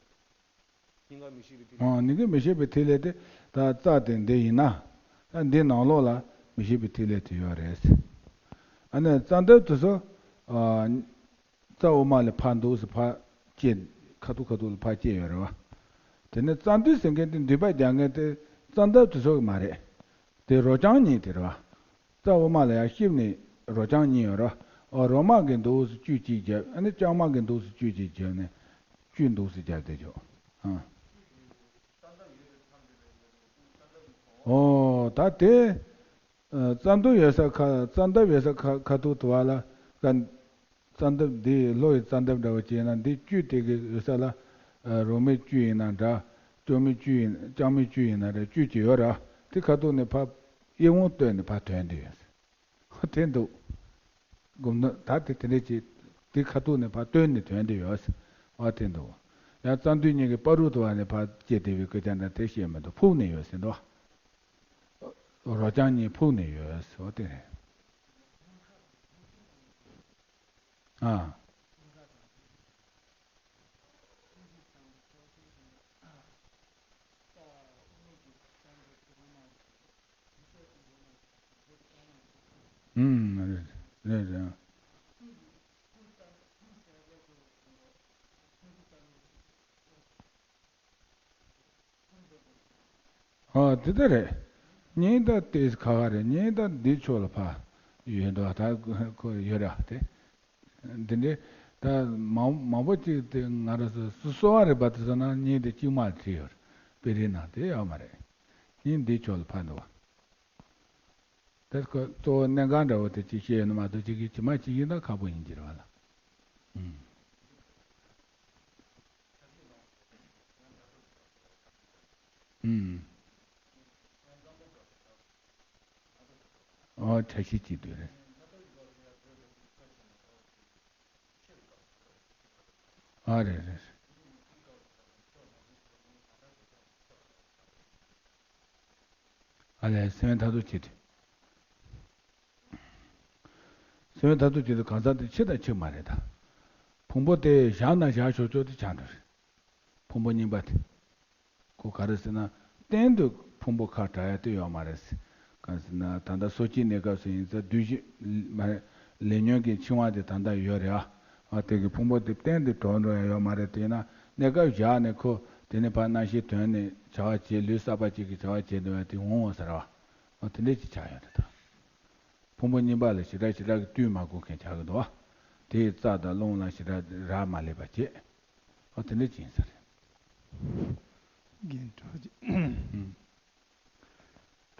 སྙིང་ག་མི་ཤིགས་པའི་ཐིག་ལེ། ཨ་སྙིང་ག་མི་ཤིགས་པའི་ཐིག་ལེ་དེ་ད་རྩ་དེ་འདི་ཡིན་ན། ད་འདི་ནང་ལོགས་ལ་མི་ཤིགས་པའི་ཐིག་ལེ་དེ་ཡོད་རེད། ཨ་ནི་རྩ་འདབ་དེ་ཚོ། ཨ། རྩ་དབུ་མ་ལས་ཕར་འདུག་སེ་ཕར་སྐྱེས། ཁ་ཐུག་ཁ་ཐུག་ལ་ཕར་སྐྱེས་ཡོད་རེད་བ། དེ་ནས་རྩ་མདུད་ཟེར་མཁན་དེ་མདུད་པ་རྒྱག་མཁན་དེ་རྩ་འདབ་དེ་ཚོ་གི་མ་རེད། དེ་རོ་རྐྱང་གཉིས་དེ་རེད་བ། རྩ་དབུ་མ་ལ་ཡར་ཤིབ་ནས་རོ་རྐྱང་གཉིས་ཡོད་རེད་བ། ཨོ་རོ་མ་གིས་འདུག་སེ་བཅུད་གཅིག་བརྒྱབ། ཨ་ནི་རྐྱང་མ་གིས་འདུག་སེ་བཅུད་གཅིག་བརྒྱབ་ནས་བཅུད་འདུག་སེ་བརྒྱབ་བསྡད་ཆོག་ཨ། ཨོ་ད་དེ། ཨ། རྩ་མདུད་ཡོད་ས་ཁ། རྩ་འདབ་ཡོད་ས་ཁ་ཁ་ཐུག་དུ་བ་ལ་ཀ། རྩ་འདབ་འདི་གློ་ཡི་རྩ་འདབ་འདྲ་བོ་ཅིག་ཡིན་ན། འདི་བཅུད་དེ་གི་ཡོད་ས་ལ། ཨ། རོ་མའི་བཅུད་ཡིན་ན་འདྲ། སྐྱོ་མའི་བཅུད་ཡིན། རྐྱང་མའི་བཅུད་ཡིན་ན་རེད། བཅུད་ཅིག་ཡོད་ར། དེ་ཁ་ཐུག་ནས་ཕར་གཡས་བསྐུམ་བཏོན་ནས་ཕར་ཐོན་དེ་ཡོད། ཧ་དེ་འདུག་སྒོམ་ན་ད་དེ་དེ་འདྲ་ཅིག་དེ་ཁ་ཐུག་ནས་ཕར་བཏོན་ནས་ཐོན་དེ་ཡོད། ཨ་དེ་འདུག་ཡང་རྩ་མདུད་གཉིས་ཀྱི་བར་དུ་དུ་བ་ནས་ཕར་སྐྱེས་བསྡད་པའི་སྐད་ཆ་འདྲ་དེ་བཤད་མི་འདུག་ཕུག་ནས་ཡོད་ཟེར་འདུག་རོ་རྐྱང་གཉིས་ཕུག་ནས་ཡོད་ཟེར་བ་དེ་རེད། ཨ། ཨུམ། རེད་རེད་རེད། ཨ། དེ་ལྟར་རེད། གཉིས་ད་དེ་ཁ་ཁ་རེད། གཉིས་ད་འདི་ཕྱོགས་ལ་ཕར་ཡོད་འདུག་ད་ཁོ་ཡོད་ར་དེ། འདི་འདྲའི་ད་མང་མང་པོ་ཅིག་དེ་ང་རང་ཚོ་སུ་གསོ་བ་རིག་པ་དེ་ཚོ་ན་གཉིས་དེ་གཅིག་མ་བྲིས་ཡོད་རེད། དཔེ་རིས་ནང་དེ་ཡོད་མ་རེད། གཉིས་འདི་ཕྱོགས་ལ་ཕར་འདུག་བ། དེ་ཁོ་གཙོ་བོ་གནད་འགག་འདྲ་བོ་དེ་ཅིག་བཤད་ཡོད་ན་མ་གཏོགས་ཅིག་གིས་ཇི་མ་ཇི་བཞིན་ད་ཁག་པོ་ཡིན་གྱི་རེད་བ་ལ། ཨུམ། ཨུམ། ཨོ་བཀྲ་ཤིས་སྐྱིད་དོད་རེད། ཨ་རེད་རེད། ཨ་ལས་སེམས་མཐའ་ཐུག་བྱེད་དེ། སེམས་མཐའ་ཐུག་བྱེད་དེ་གང་ཟག་དེ་ཁྱི་དང་ཁྱི་མ་རེད་ད། ཕུང་པོ་དེ་བཞག་ན་བཞག་ཆོག་ཆོག་དེ་ཆགས་འགྲོ་རེད། ཕུང་པོ་རྙིང་པ་དེ། ཁོ་ག་རེ་ཟེར་ན་གཏན་དུ་ཕུང་པོ་ཁ་བྲལ་ཡ་དེ་ཡོད་མ་རེད། ག་རེ་ཟེར་ན་ད་ལྟ་སོ་སྐྱེའི་གནས་སྐབས་སུ་ཡིན་ཙང་བདུད་བཞི་མ་རེད། ལས་ཉོན་གྱི་འཆིང་བ་དེ་ད་ལྟ་ཡོད་རེད་ཨ། ཨ་དེ་གི་ཕུང་པོ་དེ་གཏན་དུ་གྲོལ་འགྲོ་ཡ་ཡོད་མ་རེད། དེས་ན་གནས་སྐབས་བཞག་ནས་ཁོ་དེ་ནས་ཕར་རྣམ་ཤེས་དོན་ནས་བྱ་བ་བྱེད་ལུས་གསར་པ་ཅིག་གི་བྱ་བ་བྱེད་འདོད་ཡ་དེ་འོང་བ་ཟེར་བ། ཨ་དེ་འདྲས་ཅིག་ཆགས་ཡོད་རེད་ད། ཕུང་པོ་གཉིས་པ་ལ་ཞེ་དྲག་ཞེ་དྲག་གི་བསྟུན་མ་དགོས་མཁན་ཆགས་ཀྱི་འདུག་བ། དེའི་རྩ་དང་རླུང་ལ་ཞེ་དྲག་རག་མ་ལས་པ་བྱེད། ཨ་དེ་འདྲས་ཅིག་ཡིན་ས་རེད། རྒན་གྲོགས་ཀྱི།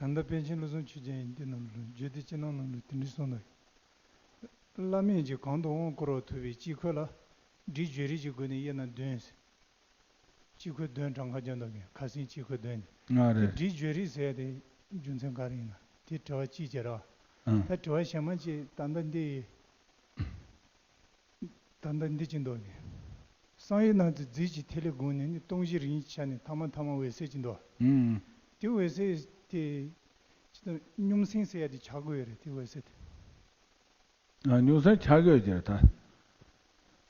ཨུམ། ད་ལྟ་པཎ་ཆེན་བློ་བཟང་ཆོས་རྒྱན་ཡིན་འདི་རྣམས་ལ་རྒྱུད་སྡེ་སྤྱི་ནང་ནང་ལ་དེ་འདྲ་གསུངས་འདུག་བླ་མས་ཀྱི་གང་དུ་དབང་བསྐུར་བ་ཐུབ་པའི་དཀྱིལ་འཁོར་ལ་སྒྲིག་བརྗོད་རིས་ཀྱི་སྒོ་ནས་དབྱེ་ན་བདུན་ཟེར། དཀྱིལ་འཁོར་བདུན་གྲངས་ཀ་རྒྱག་འདུག་གི་ཁ་སེང་དཀྱིལ་འཁོར་བདུན་ནི། ང་དེ་རེད། སྒྲིག་བརྗོད་རིས་ཟེར་ཡ་དེ་རྒྱུ་མཚན་ག་རེ་ཡིན་ན་དེ་དྲི་བ་གཅིག་བྱས་ར། ཨང་། ད་དྲི་བ་གཞན་མ་གཅིག་ད་ལྟ་འདི་ཡི། ད་ལྟ་འདི་ཅི་འདོགས་ནས། གསང་བའི་སྣང་ཚུལ་རྫས་ཀྱི་ཐིག་ལེ་བསྒོམས་ནས་ནི་སྟོང་གཞི་རིམ་གྱིས་ཆ་ནས་ཐ་མ་ཐ་མ་འོད་གསལ་ཅི་འདོགས། ཨུམ། དེ་འོད་གསལ་དེ། ཅི་ལྟར་སྙོམས་སེམས་ཟེར་ཡ་དེ་ཆགས་དགོས་ཡོད་རེད་དེ་འོད་གསལ་དེ། ཨ་སྙོམས་སེམས་ཆགས་དགོས་ཀྱི་རེད་ད།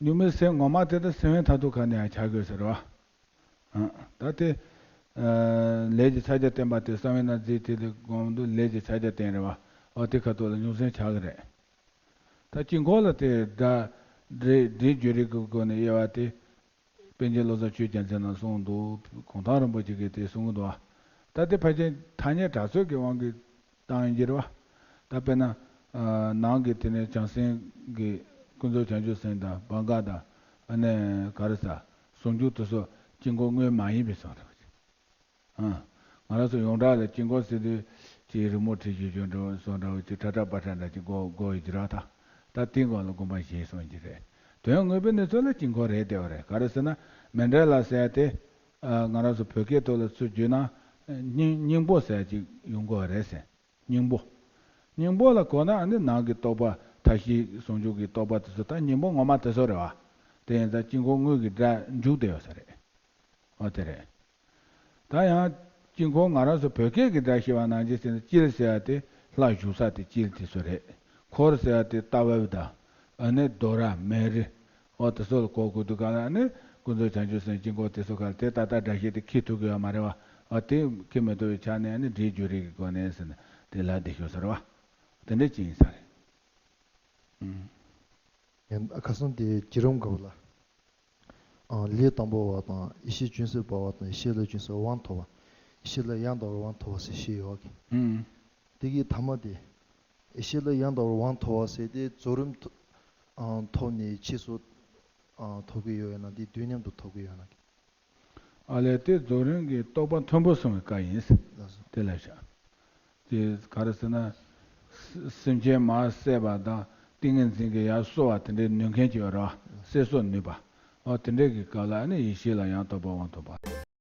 སྙོམས་པའི་སེམས་ངོ་མ་དེ་ད་སེམས་དབེན་མཐར་ཐུག་ཁ་ནས་ཡང་ཆགས་དགོས་ཟེར་བ། ཨ་ད་དེ། ཨ་ལས་ཀྱི་ཕྱག་རྒྱ་བསྟན་པ་དེ་གསང་བའི་སྣང་ཚུལ་རྫས་ཐིག་ལེ་བསྒོམ་དུས་ལས་ཀྱི་ཕྱག་རྒྱ་བསྟན་རེད་བ། ཨོ་དེ་ཁ་ཐུག་ལ་སྙོམས་སེམས་ཆགས་ཀྱི་རེད། ད་དཀྱིལ་འཁོར་ལ་དེ་སྒྲ། སྒྲ་སྒྲ་བརྗོད་རིས་ཀྱི་སྒོ་ནས་དབྱེ་བ་དེ། པཎ་ཆེན་བློ་བཟང་ཆོས་རྒྱལ་མཚན་ནས་གསུངས་འདུག་གུང་ཐང་རིན་པོ་ཆེ་གིས་དེ་གསུང་གི་འདུག་ད་དེ་ཕལ་ཆེར་ཐ་སྙད་གྲགས་ཚོད་ཀྱི་དབང་གིས་བཏང་ཡིན་གྱི་རེད་བ། ད་དཔེར་ན། ནང་གི་དེ་ནས་བྱང་སེམས་ཀྱི་ཀུན་རྫོབ་བྱང་ཆུབ་སེམས་དང་བར་འགའ་དང་། ཨ་ནི་ག་རེ་ཟ། ཟུང་འཇུག་དེ་ཚོ་དཀྱིལ་འཁོར་དངོས་མ་ཡིན་པའི་བཟོ་འདྲ་བ་ཅིག་ཨ། ང་རང་ཚོ་ཡོངས་གྲགས་ལ་དཀྱིལ་འཁོར་ཟེར་དུས་ཅིག་རི་མོ་བྲིས་བཞིན་བྱོན་འགྲོ་བཟོ་འདྲ་བ་ཅིག་ཁྲ་ཁྲ་པ་ཁྲ་འདྲ་ཅིག་གོ་གོ་ཡི་ཅི་ར་ད། ད་དེའི་སྒང་ལ་དགོངས་པ་བཞེས་སོང་གི་རེད། དོན་དངོས་པོའི་གནས་ཚུལ་ལ་དཀྱིལ་འཁོར་རེད་བསྡད་པ་རེད། ག་རེ་ཟེར་ན་མཎྜལ་ཟེར་ཡ་དེ། ཨ་ང་རང་ཚོ་བོད་སྐད་ཐོག་ལ་ཚུར་བརྗོད་ན། སྙིང་སྙིང་པོ་ཟེར་ཡ་ཅིག་ཡོང་གི་རེད་ཟེར། སྙིང་པོ། སྙིང་པོ་ལ་གོ་ན་ཨ་ནི་ནང་གི་རྟོགས་པ་མཐའ་བཞི་ཟུང་འཇུག་གི་རྟོགས་པ་དེ་ཚོ་ད་སྙིང་པོ་ངོ་མ་དེ་ཚོ་རེད་བ། དེ་ཡིན་ཙང་དཀྱིལ་འཁོར་དངོས་ཀྱི་སྒྲ་འཇུག་བསྡད་ཡོད་ས་རེད། འོ་དེ་རེད། ད་ཡང་དཀྱིལ་འཁོར་ང་རང་ཚོ་བོད་སྐད་ཀྱི་སྒྲ་བཤད་པ་ནང་བཞིན་བྱས་ན་དཀྱིལ་ཟེར་ཡ་དེ་ལྷ་བཞུགས་ས་དེ་དཀྱིལ་དེ་ཚོ་རེད། འཁོར་ཟེར་ཡ་དེ་རྟ་བབས་དང་། ཨ་ནི་རྡོ་ར་མེ་རི། འོ་དེ་ཚོ་ལ་གོ་དགོས་དུས་ག་ལ་ཨ་ནི་ཀུན་རྫོབ་བྱང་ཆུབ་སེམས་དཀྱིལ་འཁོར་དེ་ཚོ་ག་ལ་དེ་ད་ལྟ་སྒྲ་བཤད་དེ་ཁེལ་ཐུབ་ཀྱི་ཡོད་མ་རེད་བ། འོ་དེ་ཁེལ་མི་ཐུབ་པའི་ཆ་ནས་ཨ་ནི་སྒྲའི་བརྗོད་རིས་ཀྱི་སྒོ་ནས་ཟེར་ན་དེ་ལ་བསྡད་ཤོག་ཟེར་བ། དེ་འདྲ་ཅིག་ཡིན་ས་རེད། ཨུམ། ཡང་ཁ་སང་དེ་བརྒྱུད་རིམ་འགའ་བ་ལ། ཨ་ལས་དང་པོ་བ་དང་ཡེ་ཤེས་ཅུང་ཟད་འབར་བ་དང་ཡེ་ཤེས་ལས་ཅུང་ཟད་དབང་ཐོབ་པ། ཡེ་ཤེས་ལས་ཡང་དག་པར་དབང་ཐོབ་པ་ཟེར་བཤད་ཡོད་པ་གི། ཨུམ། དེ་གི་ཐ་མ་དེ། ཡེ་ཤེས་ལས་ཡང་དག་པར་དབང་ཐོབ་པ་ཟེར་དེ་རྫོགས་རིམ་ཐོ་ཨ་ཐོབ་ནས་ཕྱིས་སུ་ཨ་ཐོབ་ཀྱི་ཡོད་ཡོད་ན་དེ་དུས་མཉམ་དུ་ཐོབ་ཀྱི་ཡོད་ན་གི། ཨ་ལས་དེ་རྫོགས་རིམ་གྱི་རྟོགས་པ་མཐོན་པོ་སོང་བའི་སྐབས་ཡིན། ལགས་སོ། དེ་ལ་བཞག་དེ་ག་རེ་ཟེར་ན། སེམས་ཅན་མར་བསད་པ་དང་ཏིང་ངེ་འཛིན་གྱི་ཡར་གསོ་བ་དེ་འདྲའི་ནུས་མཁན་ཅིག་ཡོད་རེད་བ། བསད་གསོ་ནུས་པ། ཨོ་དེ་འདྲའི་གི་སྐབས་ལ་ནི་ཡེ་ཤེས་ལ་ཡང་དག་པར་དབང་ཐོབ་པ།